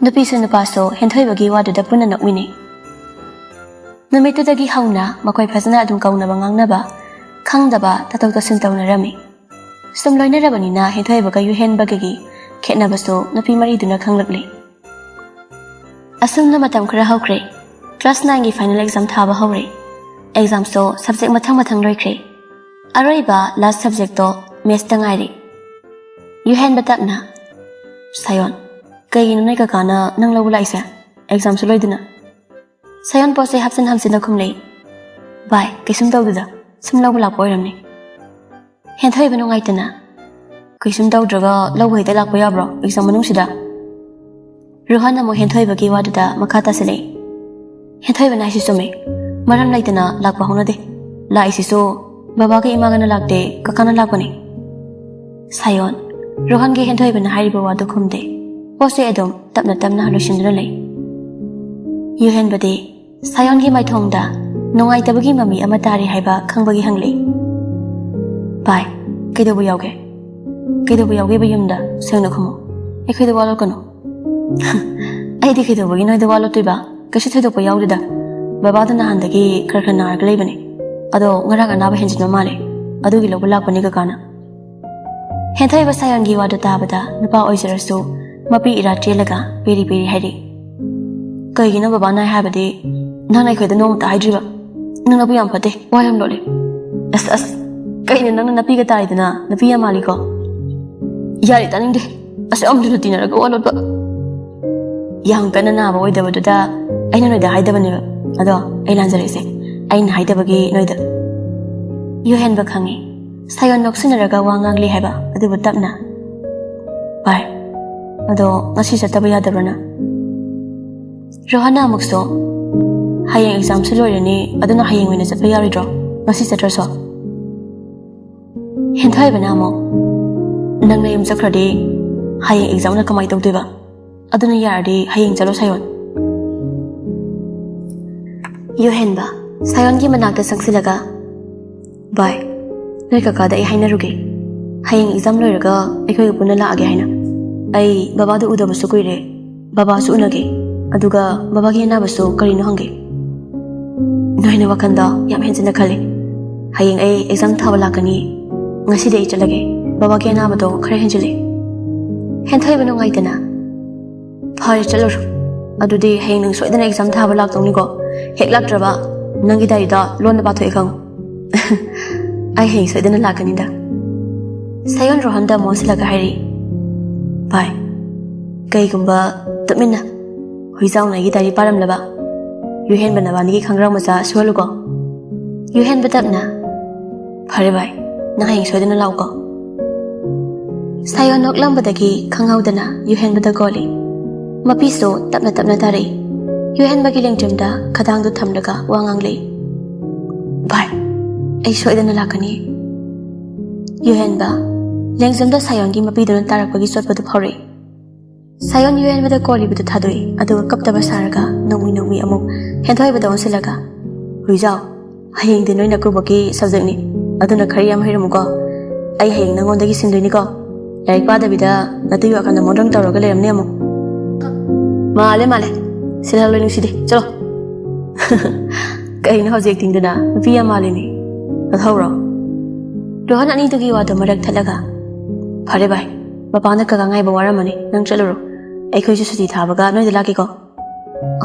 ꯅꯨꯄꯤꯁꯨ ꯅꯨꯄꯥꯁꯨ ꯍꯦꯟꯊꯣꯏꯕꯒꯤ ꯋꯥꯗꯨꯗ ꯄꯨꯟꯅ ꯅꯣꯛꯃꯤꯟꯅꯩ꯫ ꯅꯨꯃꯤꯠꯇꯨꯗꯒꯤ ꯍꯧꯅ ꯃꯈꯣꯏ ꯐꯖꯅ ꯑꯗꯨꯝ ꯀꯧꯅꯕ ꯉꯥꯡꯅꯕ, ꯈꯪꯗꯕ ꯇꯥꯊꯣꯛ ꯇꯥꯁꯤꯟ ꯇꯧꯅꯔꯝꯃꯤ꯫ ꯁꯨꯝ ꯂꯣꯏꯅꯔꯕꯅꯤꯅ ꯍꯦꯟꯊꯣꯏꯕꯒ ꯌꯨꯍꯦꯟꯕꯒꯒꯤ ꯈꯦꯠꯅꯕꯁꯨ ꯅꯨꯄꯤ ꯃꯔꯤꯗꯨꯅ ꯈꯪꯂꯛꯂꯦ꯫ ꯑꯁꯨꯝꯅ ꯃꯇꯝ ꯈꯔ ꯍꯧꯈ꯭ꯔꯦ꯫ ꯀ꯭ꯂꯥꯁ ꯅꯥꯏꯟꯒꯤ ꯐꯥꯏꯅꯦꯜ ꯑꯦꯛꯖꯥꯝ ꯊꯥꯕ ꯍꯧꯔꯦ꯫ ꯑꯦꯛꯖꯥꯝꯁꯨ ꯁꯕꯖꯦꯛ ꯃꯊꯪ ꯃꯊꯪ ꯂꯣꯏꯈ꯭ꯔꯦ꯫ ꯑꯔꯣꯏꯕ ꯂꯥꯁ ꯁꯕꯖꯦꯛꯇꯣ ꯃꯦꯠꯁꯇ ꯉꯥꯏꯔꯦ꯫ ꯌꯨꯍꯦꯟꯕ ꯇꯞꯅ, ꯁꯥꯌꯣꯟ, ꯀꯩꯒꯤꯅꯣ ꯅꯣꯏ ꯀꯀꯥꯅ ꯅꯪ ꯂꯧꯕ ꯂꯥꯛꯏꯁꯦ? ꯑꯦꯛꯖꯥꯝꯁꯨ ꯂꯣꯏꯗꯅ꯫ ꯁꯥꯌꯣꯟ ꯄꯣꯠ ꯆꯩ ꯍꯥꯞꯆꯤꯟ ꯍꯥꯞꯆꯤꯟꯅ ꯈꯨꯝꯂꯛꯏ꯫ ꯚꯥꯏ, ꯀꯩꯁꯨꯝ ꯇꯧꯗꯦꯗ, ꯁꯨꯝ ꯂꯧꯕ ꯂꯥꯛꯄ ꯑꯣꯏꯔꯝꯅꯤ꯫ ꯍꯦꯟꯊꯣꯏꯕ ꯅꯨꯡꯉꯥꯏꯇꯅ, ꯀꯩꯁꯨꯝ ꯇꯧꯗ꯭ꯔꯒ ꯂꯧꯕ ꯍꯦꯛꯇ ꯂꯥꯛꯄ ꯌꯥꯕ꯭ꯔꯣ ꯑꯦꯛꯖꯥꯝ ꯃꯅꯨꯡꯁꯤꯗ? ꯔꯣꯍꯟ ꯑꯃꯨꯛ ꯍꯦꯟꯊꯣꯏꯕꯒꯤ ꯋꯥꯗꯨꯗ ꯃꯈꯥ ꯇꯥꯁꯤꯜꯂꯛꯏ꯫ ꯍꯦꯟꯊꯣꯏꯕꯅ ꯍꯥꯏꯁꯤ ꯆꯨꯝꯃꯦ, ꯃꯔꯝ ꯂꯩꯇꯅ ꯂꯥꯛꯄ ꯍꯧꯅꯗꯦ꯫ ꯂꯥꯛꯏꯁꯤꯁꯨ ꯕꯕꯥꯒ ꯏꯃꯥꯒꯅ ꯂꯥꯛꯇꯦ, ꯀꯀꯥꯅ ꯂꯥꯛꯄꯅꯤ꯫ ꯁꯥꯌꯣꯟ, ꯔꯣꯍꯟꯒꯤ ꯍꯦꯟꯊꯣꯏꯕꯅ ꯍꯥꯏꯔꯤꯕ ꯋꯥꯗꯨ ꯈꯨꯝꯗꯦ꯫ ꯄꯣꯠ ꯆꯩ ꯑꯗꯨꯝ ꯇꯞꯅ ꯇꯞꯅ ꯂꯣꯏꯁꯤꯟꯗꯨꯅ ꯂꯩ꯫ ꯌꯨꯍꯦꯟꯕꯗꯤ ꯁꯥꯌꯣꯟꯒꯤ ꯃꯥꯏꯊꯣꯡꯗ ꯅꯨꯡꯉꯥꯏꯇꯕꯒꯤ ꯃꯃꯤ ꯑꯃ ꯇꯥꯔꯦ ꯍꯥꯏꯕ ꯈꯪꯕꯒꯤ ꯍꯪꯂꯛꯏ꯫ ꯚꯥꯏ, ꯀꯩꯗꯧꯕ ꯌꯥꯎꯒꯦ? ꯀꯩꯗꯧꯕ ꯌꯥꯎꯒꯦꯕ ꯌꯨꯝꯗ? ꯁꯦꯡꯅ ꯈꯨꯝꯃꯣ꯫ ꯑꯩꯈꯣꯏꯗ ꯋꯥ ꯂꯣꯠꯀꯅꯨ꯫ ꯑꯩꯗꯤ ꯀꯩꯗꯧꯕꯒꯤ ꯅꯣꯏꯗ ꯋꯥ ꯂꯣꯠꯇꯣꯏꯕ? ꯀꯩꯁꯨ ꯊꯣꯏꯗꯣꯛꯄ ꯌꯥꯎꯗꯦꯗ꯫ ꯕꯕꯥꯗꯣ ꯅꯍꯥꯟꯗꯒꯤ ꯈꯔ ꯈꯔ ꯅꯥꯔꯒ ꯂꯩꯕꯅꯦ꯫ ꯑꯗꯣ ꯉꯔꯥꯡ ꯑꯅꯥꯕ ꯍꯦꯟꯖꯤꯟꯕ ꯃꯥꯜꯂꯦ꯫ ꯑꯗꯨꯒꯤ ꯂꯧꯕ ꯂꯥꯛꯄꯅꯦ ꯀꯀꯥꯅ꯫ ꯍꯦꯟꯊꯣꯏꯕ ꯁꯥꯌꯣꯟꯒꯤ ꯋꯥꯗꯨ ꯇꯥꯕꯗ ꯅꯨꯄꯥ ꯑꯣꯏꯖꯔꯁꯨ ꯃꯄꯤ ꯏꯔꯥ ꯆꯦꯜꯂꯒ ꯄꯦꯔꯤ ꯄꯦꯔꯤ ꯍꯥꯏꯔꯤ꯫ ꯀꯩꯒꯤꯅꯣ ꯕꯕꯥ ꯅꯥꯏ ꯍꯥꯏꯕꯗꯤ ꯅꯪꯅ ꯑꯩꯈꯣꯏꯗ ꯅꯣꯡꯃꯇ ꯍꯥꯏꯗ꯭ꯔꯤꯕ? ꯅꯪꯅꯕꯨ ꯌꯥꯝ ꯐꯠꯇꯦ, ꯋꯥ ꯌꯥꯝ ꯂꯣꯠꯂꯦ꯫ ꯑꯁ ꯑꯁ, ꯀꯩꯅꯣ ꯅꯪꯅ ꯅꯨꯄꯤꯒ ꯇꯥꯔꯤꯗꯅ? ꯅꯨꯄꯤ ꯌꯥꯝ ꯃꯥꯜꯂꯤꯀꯣ꯫ ꯌꯥꯔꯦ, ꯇꯥꯅꯤꯡꯗꯦ꯫ ꯑꯁꯨꯛ ꯌꯥꯝ ꯂꯨꯅ ꯇꯤꯟꯅꯔꯒ ꯋꯥ ꯂꯣꯠꯄ꯫ ꯌꯥꯝ ꯀꯟꯅ ꯅꯥꯕ ꯑꯣꯏꯗꯕꯗꯨꯗ ꯑꯩꯅ ꯅꯣꯏꯗ ꯍꯥꯏꯗꯕꯅꯦꯕ꯫ ꯑꯗꯣ ꯑꯩ ꯂꯥꯟꯖꯔꯦꯁꯦ, ꯑꯩꯅ ꯍꯥꯏꯗꯕꯒꯤ ꯅꯣꯏꯗ꯫ ꯌꯨꯍꯦꯟꯕ ꯈꯪꯉꯤ꯫ ꯁꯥꯌꯣꯟ ꯅꯣꯛꯁꯤꯟꯅꯔꯒ ꯋꯥ ꯉꯥꯡꯂꯤ ꯍꯥꯏꯕ ꯑꯗꯨꯕꯨ ꯇꯞꯅ꯫ ꯚꯥꯏ, ꯑꯗꯣ ꯉꯁꯤ ꯆꯠꯇꯕ ꯌꯥꯗꯕ꯭ꯔꯅ? ꯔꯣꯍꯟꯅ ꯑꯃꯨꯛꯁꯨ, ꯍꯌꯦꯡ ꯑꯦꯛꯖꯥꯝꯁꯨ ꯂꯣꯏꯔꯅꯤ, ꯑꯗꯨꯅ ꯍꯌꯦꯡ ꯑꯣꯏꯅ ꯆꯠꯄ ꯌꯥꯔꯣꯏꯗ꯭ꯔꯣ, ꯉꯁꯤ ꯆꯠꯇ꯭ꯔꯁꯨ? ꯍꯦꯟꯊꯣꯏꯕꯅ ꯑꯃꯨꯛ, ꯅꯪ ꯅꯌꯨꯝ ꯆꯠꯈ꯭ꯔꯗꯤ ꯍꯌꯦꯡ ꯑꯦꯛꯖꯥꯝꯅ ꯀꯃꯥꯏꯅ ꯇꯧꯗꯣꯏꯕ? ꯑꯗꯨꯅ ꯌꯥꯔꯗꯤ ꯍꯌꯦꯡ ꯆꯠꯂꯣ ꯁꯥꯌꯣꯟ꯫ ꯌꯨꯍꯦꯟꯕ ꯁꯥꯌꯣꯟꯒꯤ ꯃꯅꯥꯛꯇ ꯆꯪꯁꯤꯜꯂꯒ, ꯚꯥꯏ, ꯅꯣꯏ ꯀꯀꯥꯗ ꯑꯩ ꯍꯥꯏꯅꯔꯨꯒꯦ꯫ ꯍꯌꯦꯡ ꯑꯦꯛꯖꯥꯝ ꯂꯣꯏꯔꯒ ꯑꯩꯈꯣꯏꯒ ꯄꯨꯟꯅ ꯂꯥꯛꯑꯒꯦ ꯍꯥꯏꯅ꯫ ꯑꯩ ꯕꯕꯥꯗꯨ ꯎꯗꯕꯁꯨ ꯀꯨꯏꯔꯦ꯫ ꯕꯕꯥꯁꯨ ꯎꯅꯒꯦ꯫ ꯑꯗꯨꯒ ꯕꯕꯥꯒꯤ ꯑꯅꯥꯕꯁꯨ ꯀꯔꯤꯅꯣ ꯍꯪꯒꯦ꯫ ꯅꯣꯏꯅ ꯋꯥꯈꯜꯗꯣ ꯌꯥꯝ ꯍꯦꯟꯖꯤꯟꯅ ꯈꯜꯂꯤ꯫ ꯍꯌꯦꯡ ꯑꯩ ꯑꯦꯛꯖꯥꯝ ꯊꯥꯕ ꯂꯥꯛꯀꯅꯤ꯫ ꯉꯁꯤꯗꯤ ꯑꯩ ꯆꯠꯂꯒꯦ꯫ ꯕꯕꯥꯒꯤ ꯑꯅꯥꯕꯗꯣ ꯈꯔ ꯍꯦꯟꯖꯤꯜꯂꯦ꯫ ꯍꯦꯟꯊꯣꯏꯕ ꯅꯨꯡꯉꯥꯏꯇꯅ, ꯐꯔꯦ, ꯆꯠꯂꯨꯔꯣ꯫ ꯑꯗꯨꯗꯤ ꯍꯌꯦꯡ ꯅꯪ ꯁꯣꯏꯗꯅ ꯑꯦꯛꯖꯥꯝ ꯊꯥꯕ ꯂꯥꯛꯇꯧꯅꯤꯀꯣ꯫ ꯍꯦꯛ ꯂꯥꯛꯇ꯭ꯔꯕ ꯅꯪꯒꯤ ꯗꯥꯏꯔꯤꯗꯣ ꯂꯣꯟꯅ ꯄꯥꯊꯣꯛꯑꯦ ꯈꯪꯉꯨ꯫ ꯑꯩ ꯍꯌꯦꯡ ꯁꯣꯏꯗꯅ ꯂꯥꯛꯀꯅꯤꯗ꯫ ꯁꯥꯌꯣꯟ ꯔꯣꯍꯟꯗ ꯑꯃꯨꯛ ꯑꯣꯟꯁꯤꯜꯂꯒ ꯍꯥꯏꯔꯤ, ꯚꯥꯏ, ꯀꯩꯒꯨꯝꯕ ꯇꯨꯃꯤꯟꯅ ꯍꯨꯏꯖꯥꯎꯅ ꯑꯩꯒꯤ ꯗꯥꯏꯔꯤ ꯄꯥꯔꯝꯂꯕ, ꯌꯨꯍꯦꯟꯕ ꯅꯕꯥꯅꯤꯒꯤ ꯈꯪꯒ꯭ꯔꯥꯎ ꯃꯆꯥ ꯁꯨꯍꯜꯂꯨꯀꯣ꯫ ꯌꯨꯍꯦꯟꯕ ꯇꯞꯅ, ꯐꯔꯦ ꯚꯥꯏ, ꯅꯪ ꯍꯌꯦꯡ ꯁꯣꯏꯗꯅ ꯂꯥꯛꯎꯀꯣ꯫ ꯁꯥꯌꯣꯟ ꯅꯣꯛꯂꯝꯕꯗꯒꯤ ꯈꯪꯍꯧꯗꯅ ꯌꯨꯍꯦꯟꯕꯗ ꯀꯣꯜꯂꯤ꯫ ꯃꯄꯤꯁꯨ ꯇꯞꯅ ꯇꯞꯅ ꯇꯥꯔꯛꯏ꯫ ꯌꯨꯍꯦꯟꯕꯒꯤ ꯂꯦꯡꯖꯨꯝꯗ ꯈꯗꯥꯡꯗꯨ ꯊꯝꯂꯒ ꯋꯥ ꯉꯥꯡꯂꯛꯏ, ꯚꯥꯏ, ꯑꯩ ꯁꯣꯏꯗꯅ ꯂꯥꯛꯀꯅꯤ꯫ ꯌꯨꯍꯦꯟꯕ ꯂꯦꯡꯖꯨꯝꯗ ꯁꯥꯌꯣꯟꯒꯤ ꯃꯄꯤꯗꯨꯅ ꯇꯥꯔꯛꯄꯒꯤ ꯆꯣꯠꯄꯗꯨ ꯐꯥꯎꯔꯛꯏ꯫ ꯁꯥꯌꯣꯟ ꯌꯨꯍꯦꯟꯕꯗ ꯀꯣꯜꯂꯤꯕꯗꯨ ꯊꯥꯗꯣꯛꯏ, ꯑꯗꯨꯒ ꯀꯞꯇꯕ ꯁꯥꯔꯒ ꯅꯣꯡꯃꯤ ꯅꯣꯡꯃꯤ ꯑꯃꯨꯛ ꯍꯦꯟꯊꯣꯏꯕꯗ ꯑꯣꯟꯁꯤꯜꯂꯒ, ꯍꯨꯏꯖꯥꯎ, ꯍꯌꯦꯡꯗꯤ ꯅꯣꯏ ꯅꯀꯨꯕꯣꯛꯀꯤ ꯁꯕꯖꯦꯛꯅꯤ꯫ ꯑꯗꯨꯅ ꯈꯔ ꯌꯥꯝ ꯍꯩꯔꯝꯃꯨꯀꯣ꯫ ꯑꯩ ꯍꯌꯦꯡ ꯅꯪꯉꯣꯟꯗꯒꯤ ꯁꯤꯟꯗꯣꯏꯅꯤꯀꯣ꯫ ꯂꯥꯏꯔꯤꯛ ꯄꯥꯗꯕꯤꯗ ꯅꯇꯨꯒꯤ ꯋꯥꯈꯜꯗ ꯃꯣꯟꯗ꯭ꯔꯪ ꯇꯧꯔꯒ ꯂꯩꯔꯝꯅꯤ ꯑꯃꯨꯛ꯫ ꯃꯥꯜꯂꯦ, ꯃꯥꯜꯂꯦ꯫ ꯁꯤꯜꯍꯜꯂꯣꯏ ꯅꯨꯡꯁꯤꯗꯦ, ꯆꯠꯂꯣ꯫ ꯀꯩꯅꯣ ꯍꯧꯖꯤꯛ acting ꯗꯨꯅ? ꯅꯨꯄꯤ ꯌꯥꯝ ꯃꯥꯜꯂꯤꯅꯦ꯫ ꯆꯠꯍꯧꯔꯣ꯫ ꯔꯣꯍꯟ ꯑꯅꯤꯗꯨꯒꯤ ꯋꯥꯗꯣ ꯃꯔꯛ ꯊꯠꯂꯒ, "ꯐꯔꯦ ꯚꯥꯏ, ꯃꯄꯥꯟꯗ ꯀꯀꯥ ꯉꯥꯏꯕ ꯋꯥꯔꯝꯃꯅꯤ, ꯅꯪ ꯆꯠꯂꯨꯔꯣ꯫ ꯑꯩꯈꯣꯏꯁꯨ ꯁꯨꯇꯤ ꯊꯥꯕꯒ ꯅꯣꯏꯗ ꯂꯥꯛꯀꯦꯀꯣ꯫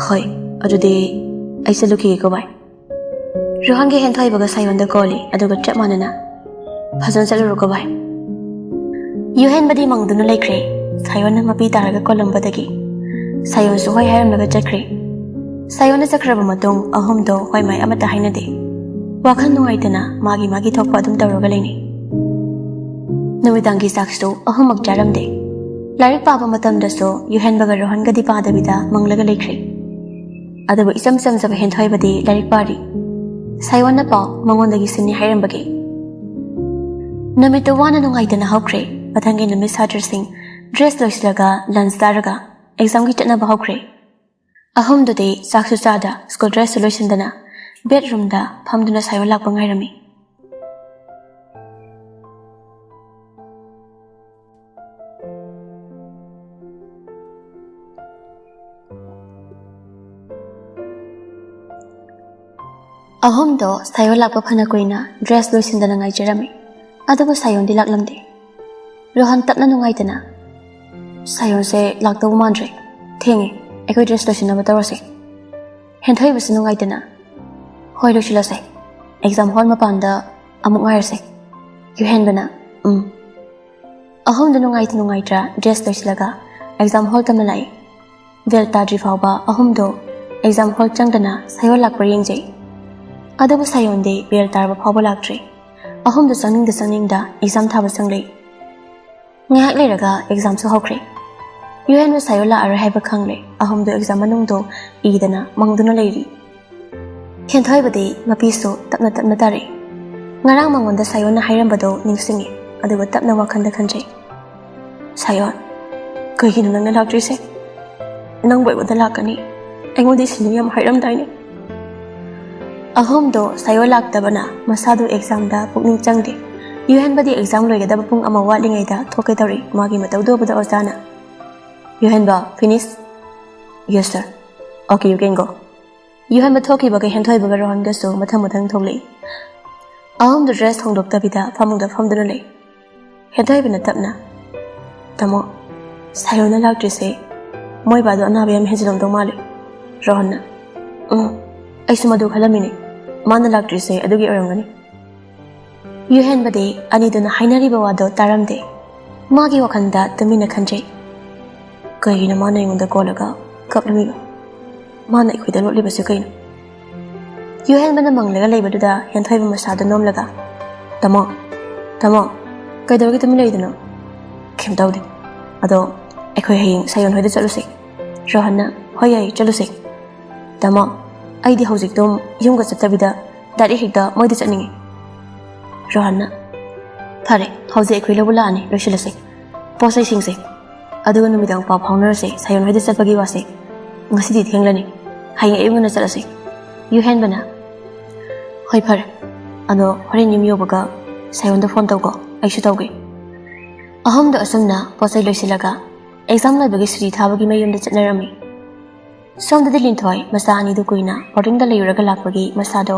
ꯍꯣꯏ, ꯑꯗꯨꯗꯤ ꯑꯩ ꯆꯠꯂꯨꯈꯤꯒꯦꯀꯣ ꯚꯥꯏ꯫" ꯔꯣꯍꯟꯒꯤ ꯍꯦꯟꯊꯣꯏꯕꯒ ꯁꯥꯌꯣꯟꯗ ꯀꯣꯜꯂꯤ, ꯑꯗꯨꯒ ꯆꯞ ꯃꯥꯟꯅꯅ, "ꯐꯖꯅ ꯆꯠꯂꯨꯔꯣꯀꯣ ꯚꯥꯏ꯫" ꯌꯨꯍꯦꯟꯕꯗꯤ ꯃꯪꯗꯨꯅ ꯂꯩꯈ꯭ꯔꯦ꯫ ꯁꯥꯌꯣꯟꯅ ꯃꯄꯤ ꯇꯥꯔꯒ ꯀꯣꯜꯂꯝꯕꯗꯒꯤ ꯁꯥꯌꯣꯟꯁꯨ ꯍꯣꯏ ꯍꯥꯏꯔꯝꯂꯒ ꯆꯠꯈ꯭ꯔꯦ꯫ ꯁꯥꯌꯣꯟꯅ ꯆꯠꯈ꯭ꯔꯕ ꯃꯇꯨꯡ ꯑꯍꯨꯝꯗꯣ ꯍꯣꯏ ꯃꯥꯏ ꯑꯃꯠꯇ ꯍꯥꯏꯅꯗꯦ꯫ ꯋꯥꯈꯜ ꯅꯨꯡꯉꯥꯏꯇꯅ ꯃꯥꯒꯤ ꯃꯥꯒꯤ ꯊꯣꯛꯄ ꯑꯗꯨꯝ ꯇꯧꯔꯒ ꯂꯩꯅꯩ꯫ ꯅꯨꯃꯤꯗꯥꯡꯒꯤ ꯆꯥꯛꯁꯨ ꯑꯍꯨꯝꯃꯛ ꯆꯥꯔꯝꯗꯦ꯫ ꯂꯥꯏꯔꯤꯛ ꯄꯥꯕ ꯃꯇꯝꯗꯁꯨ ꯌꯨꯍꯦꯟꯕꯒ ꯔꯣꯍꯟꯒꯗꯤ ꯄꯥꯗꯕꯤꯗ ꯃꯪꯂꯒ ꯂꯩꯈ꯭ꯔꯦ꯫ ꯑꯗꯨꯕꯨ ꯏꯆꯝ ꯆꯝꯖꯕ ꯍꯦꯟꯊꯣꯏꯕꯗꯤ ꯂꯥꯏꯔꯤꯛ ꯄꯥꯔꯤ꯫ ꯁꯥꯌꯣꯟꯅ ꯄꯥꯎ ꯃꯉꯣꯟꯗꯒꯤ ꯁꯤꯟꯅꯤ ꯍꯥꯏꯔꯝꯕꯒꯤ꯫ ꯅꯨꯃꯤꯠꯇꯨ ꯋꯥꯅ ꯅꯨꯡꯉꯥꯏꯇꯅ ꯍꯧꯈ꯭ꯔꯦ꯫ ꯃꯊꯪꯒꯤ ꯅꯨꯃꯤꯠ ꯁꯥꯇ꯭ꯔꯁꯤꯡ dress ꯂꯣꯏꯁꯤꯜꯂꯒ lunch ꯆꯥꯔꯒ exam ꯒꯤ ꯆꯠꯅꯕ ꯍꯧꯈ꯭ꯔꯦ꯫ ꯑꯍꯨꯝꯗꯨꯗꯤ ꯆꯥꯛꯁꯨ ꯆꯥꯗ, school dress ꯁꯨ ꯂꯣꯏꯁꯤꯟꯗꯅ bedroom ꯗ ꯐꯝꯗꯨꯅ ꯁꯥꯌꯣꯟ ꯂꯥꯛꯄ ꯉꯥꯏꯔꯝꯃꯤ꯫ ꯑꯍꯨꯝꯗꯣ ꯁꯥꯌꯣꯟ ꯂꯥꯛꯄ ꯐꯅ ꯀꯨꯏꯅ dress ꯂꯣꯏꯁꯤꯟꯗꯅ ꯉꯥꯏꯖꯔꯝꯃꯤ꯫ ꯑꯗꯨꯕꯨ ꯁꯥꯌꯣꯟꯗꯤ ꯂꯥꯛꯂꯝꯗꯦ꯫ ꯔꯣꯍꯟ ꯇꯞꯅ ꯅꯨꯡꯉꯥꯏꯇꯅ, "ꯁꯥꯌꯣꯟꯁꯦ ꯂꯥꯛꯇꯧꯕ ꯃꯥꯟꯗ꯭ꯔꯦ꯫ ꯊꯦꯡꯉꯦ, ꯑꯩꯈꯣꯏ dress ꯂꯣꯏꯁꯤꯟꯅꯕ ꯇꯧꯔꯁꯦ꯫ ꯍꯦꯟꯊꯣꯏꯕꯁꯨ ꯅꯨꯡꯉꯥꯏꯇꯅ, "ꯍꯣꯏ, ꯂꯣꯏꯁꯤꯜꯂꯁꯦ꯫ Exam hall ꯃꯄꯥꯟꯗ ꯑꯃꯨꯛ ꯉꯥꯏꯔꯁꯦ꯫" ꯌꯨꯍꯦꯟꯕꯅ, "ꯎꯝ꯫" ꯑꯍꯨꯝꯗꯨ ꯅꯨꯡꯉꯥꯏꯇ ꯅꯨꯡꯉꯥꯏꯇ꯭ꯔꯥ dress ꯂꯣꯏꯁꯤꯜꯂꯒ exam hall ꯇꯝꯅ ꯂꯥꯛꯏ꯫ Bell ꯇꯥꯗ꯭ꯔꯤ ꯐꯥꯎꯕ ꯑꯍꯨꯝꯗꯣ exam hall ꯆꯪꯗꯅ ꯁꯥꯌꯣꯟ ꯂꯥꯛꯄ꯭ꯔꯥ ꯌꯦꯡꯖꯩ꯫ ꯑꯗꯨꯕꯨ ꯁꯥꯌꯣꯟꯗꯤ bell ꯇꯥꯔꯕ ꯐꯥꯎꯕ ꯂꯥꯛꯇ꯭ꯔꯤ꯫ ꯑꯍꯨꯝꯗꯣ ꯆꯪꯅꯤꯡꯗ ꯆꯪꯅꯤꯡꯗ exam ꯊꯥꯕ ꯆꯪꯂꯛꯏ꯫ ꯉꯥꯏꯍꯥꯛ ꯂꯩꯔꯒ exam ꯁꯨ ꯍꯧꯈ꯭ꯔꯦ꯫ ꯌꯨꯍꯦꯟꯕ ꯁꯥꯌꯣꯟ ꯂꯥꯛꯑꯔꯣꯏ ꯍꯥꯏꯕ ꯈꯪꯂꯦ꯫ ꯑꯍꯨꯝꯗꯣ exam ꯃꯅꯨꯡꯗꯣ ꯏꯗꯅ ꯃꯪꯗꯨꯅ ꯂꯩꯔꯤ꯫ ꯍꯦꯟꯊꯣꯏꯕꯗꯤ ꯃꯄꯤꯁꯨ ꯇꯞꯅ ꯇꯞꯅ ꯇꯥꯔꯛꯏ꯫ ꯉꯔꯥꯡ ꯃꯉꯣꯟꯗ ꯁꯥꯌꯣꯟꯅ ꯍꯥꯏꯔꯝꯕꯗꯣ ꯅꯤꯡꯁꯤꯡꯉꯤ, ꯑꯗꯨꯒ ꯇꯞꯅ ꯋꯥꯈꯜꯗ ꯈꯟꯖꯩ꯫ "ꯁꯥꯌꯣꯟ, ꯀꯩꯒꯤꯅꯣ ꯅꯪꯅ ꯂꯥꯛꯇ꯭ꯔꯤꯁꯦ? ꯅꯪꯕꯨ ꯑꯩꯉꯣꯟꯗ ꯂꯥꯛꯀꯅꯤ, ꯑꯩꯉꯣꯟꯗ ꯁꯤꯟꯅꯤ ꯌꯥꯝ ꯍꯥꯏꯔꯝꯗꯥꯏꯅꯦ?" ꯑꯍꯨꯝꯗꯣ ꯁꯥꯏꯑꯣ ꯂꯥꯛꯇꯕꯅ ꯃꯁꯥꯗꯣ ꯑꯦꯛꯖꯥꯝꯗ ꯄꯨꯛꯅꯤꯡ ꯆꯪꯗꯦ꯫ ꯌꯨꯍꯦꯟꯕꯗꯤ ꯑꯦꯛꯖꯥꯝ ꯂꯣꯏꯒꯗꯕ ꯄꯨꯡ ꯑꯃ ꯋꯥꯠꯂꯤꯉꯩꯗ ꯊꯣꯛꯀꯦ ꯇꯧꯔꯤ꯫ ꯃꯥꯒꯤ ꯃꯇꯧꯗ ꯎꯕꯗ ꯑꯣꯖꯥꯅ, "ꯌꯨꯍꯦꯟꯕ, finish?" "Yes, sir." "Okay, you can go." ꯌꯨꯍꯦꯟꯕ ꯊꯣꯛꯈꯤꯕꯒ ꯍꯦꯟꯊꯣꯏꯕꯒ ꯔꯣꯍꯟꯒꯁꯨ ꯃꯊꯪ ꯃꯊꯪ ꯊꯣꯛꯂꯛꯏ꯫ ꯑꯍꯨꯝꯗꯨ ꯗ꯭ꯔꯦꯁ ꯍꯣꯡꯗꯣꯛꯇꯕꯤꯗ ꯐꯃꯨꯡꯗ ꯐꯝꯗꯨꯅ ꯂꯩ꯫ ꯍꯦꯟꯊꯣꯏꯕꯅ ꯇꯞꯅ, "ꯇꯥꯃꯣ, ꯁꯥꯏꯑꯣꯅ ꯂꯥꯛꯇ꯭ꯔꯤꯁꯦ ꯃꯣꯏ ꯕꯥꯗꯣ ꯑꯅꯥꯕ ꯌꯥꯝ ꯍꯦꯟꯖꯤꯜꯂꯝꯗꯧ ꯃꯥꯜꯂꯦ꯫" ꯔꯣꯍꯟꯅ, "ꯎꯝ, ꯑꯩꯁꯨ ꯃꯗꯨ ꯈꯜꯂꯝꯃꯤꯅꯦ꯫ ꯃꯥꯅ ꯂꯥꯛꯇ꯭ꯔꯤꯁꯦ ꯑꯗꯨꯒꯤ ꯑꯣꯏꯔꯝꯒꯅꯤ꯫" ꯌꯨꯍꯦꯟꯕꯗꯤ ꯑꯅꯤꯗꯨꯅ ꯍꯥꯏꯅꯔꯤꯕ ꯋꯥꯗꯣ ꯇꯥꯔꯝꯗꯦ꯫ ꯃꯥꯒꯤ ꯋꯥꯈꯜꯗ ꯇꯨꯃꯤꯟꯅ ꯈꯟꯖꯩ, "ꯀꯩꯒꯤꯅꯣ ꯃꯥꯅ ꯑꯩꯉꯣꯟꯗ ꯀꯣꯜꯂꯒ ꯀꯞꯂꯝꯃꯤꯕ? ꯃꯥꯅ ꯑꯩꯈꯣꯏꯗ ꯂꯣꯠꯂꯤꯕꯁꯦ ꯀꯩꯅꯣ?" ꯌꯨꯍꯦꯟꯕꯅ ꯃꯪꯂꯒ ꯂꯩꯕꯗꯨꯗ ꯍꯦꯟꯊꯣꯏꯕ ꯃꯁꯥꯗꯨ ꯅꯣꯝꯂꯒ, "ꯇꯥꯃꯣ, ꯇꯥꯃꯣ, ꯀꯩꯗꯧꯔꯒꯦ ꯇꯨꯃꯤꯟ ꯂꯩꯗꯨꯅꯣ?" "ꯀꯩꯝ ꯇꯧꯗꯦ꯫ ꯑꯗꯣ ꯑꯩꯈꯣꯏ ꯍꯌꯦꯡ ꯁꯥꯏꯑꯣꯟ ꯍꯣꯏꯗ ꯆꯠꯂꯨꯁꯦ꯫" ꯔꯣꯍꯟꯅ, "ꯍꯣꯏ, ꯌꯥꯏꯌꯦ, ꯆꯠꯂꯨꯁꯦ꯫" "ꯇꯥꯃꯣ, ꯑꯩꯗꯤ ꯍꯧꯖꯤꯛꯇꯨꯝ ꯌꯨꯝꯒ ꯆꯠꯇꯕꯤꯗ ꯗꯥꯏꯔꯦꯛ ꯍꯦꯛꯇ ꯃꯣꯏꯗ ꯆꯠꯅꯤꯡꯉꯤ꯫" ꯔꯣꯍꯟꯅ, "ꯐꯔꯦ, ꯍꯧꯖꯤꯛ ꯑꯩꯈꯣꯏ ꯂꯧꯕ ꯂꯥꯛꯑꯅꯤ, ꯂꯣꯏꯁꯤꯜꯂꯁꯦ ꯄꯣꯠ ꯆꯩꯁꯤꯡꯁꯦ꯫ ꯑꯗꯨꯒ ꯅꯨꯃꯤꯗꯥꯡ ꯄꯥꯎ ꯐꯥꯎꯅꯔꯁꯦ ꯁꯥꯏꯑꯣꯟ ꯍꯣꯏꯗ ꯆꯠꯄꯒꯤ ꯋꯥꯁꯦ꯫ ꯉꯁꯤꯗꯤ ꯊꯦꯡꯂꯅꯤ, ꯍꯌꯦꯡ ꯑꯌꯨꯛ ꯉꯟꯅ ꯆꯠꯂꯁꯦ꯫" ꯌꯨꯍꯦꯟꯕꯅ, "ꯍꯣꯏ, ꯐꯔꯦ꯫ ꯑꯗꯣ ꯍꯣꯔꯦꯟ ꯌꯨꯝ ꯌꯧꯕꯒ ꯁꯥꯏꯑꯣꯟꯗ ꯐꯣꯟ ꯇꯧꯀꯣ, ꯑꯩꯁꯨ ꯇꯧꯒꯦ꯫" ꯑꯍꯨꯝꯗꯣ ꯑꯁꯨꯝꯅ ꯄꯣꯠ ꯆꯩ ꯂꯣꯏꯁꯤꯜꯂꯒ ꯑꯦꯛꯖꯥꯝ ꯂꯣꯏꯕꯒꯤ ꯁꯨꯇꯤ ꯊꯥꯕꯒꯤ ꯃꯌꯨꯝꯗ ꯆꯠꯅꯔꯝꯃꯤ꯫ ꯁꯣꯝꯗꯗꯤ ꯂꯤꯟꯊꯣꯏ ꯃꯆꯥ ꯑꯅꯤꯗꯨ ꯀꯨꯏꯅ ꯕꯣꯔꯗꯤꯡꯗ ꯂꯩꯔꯨꯔꯒ ꯂꯥꯛꯄꯒꯤ ꯃꯁꯥꯗꯣ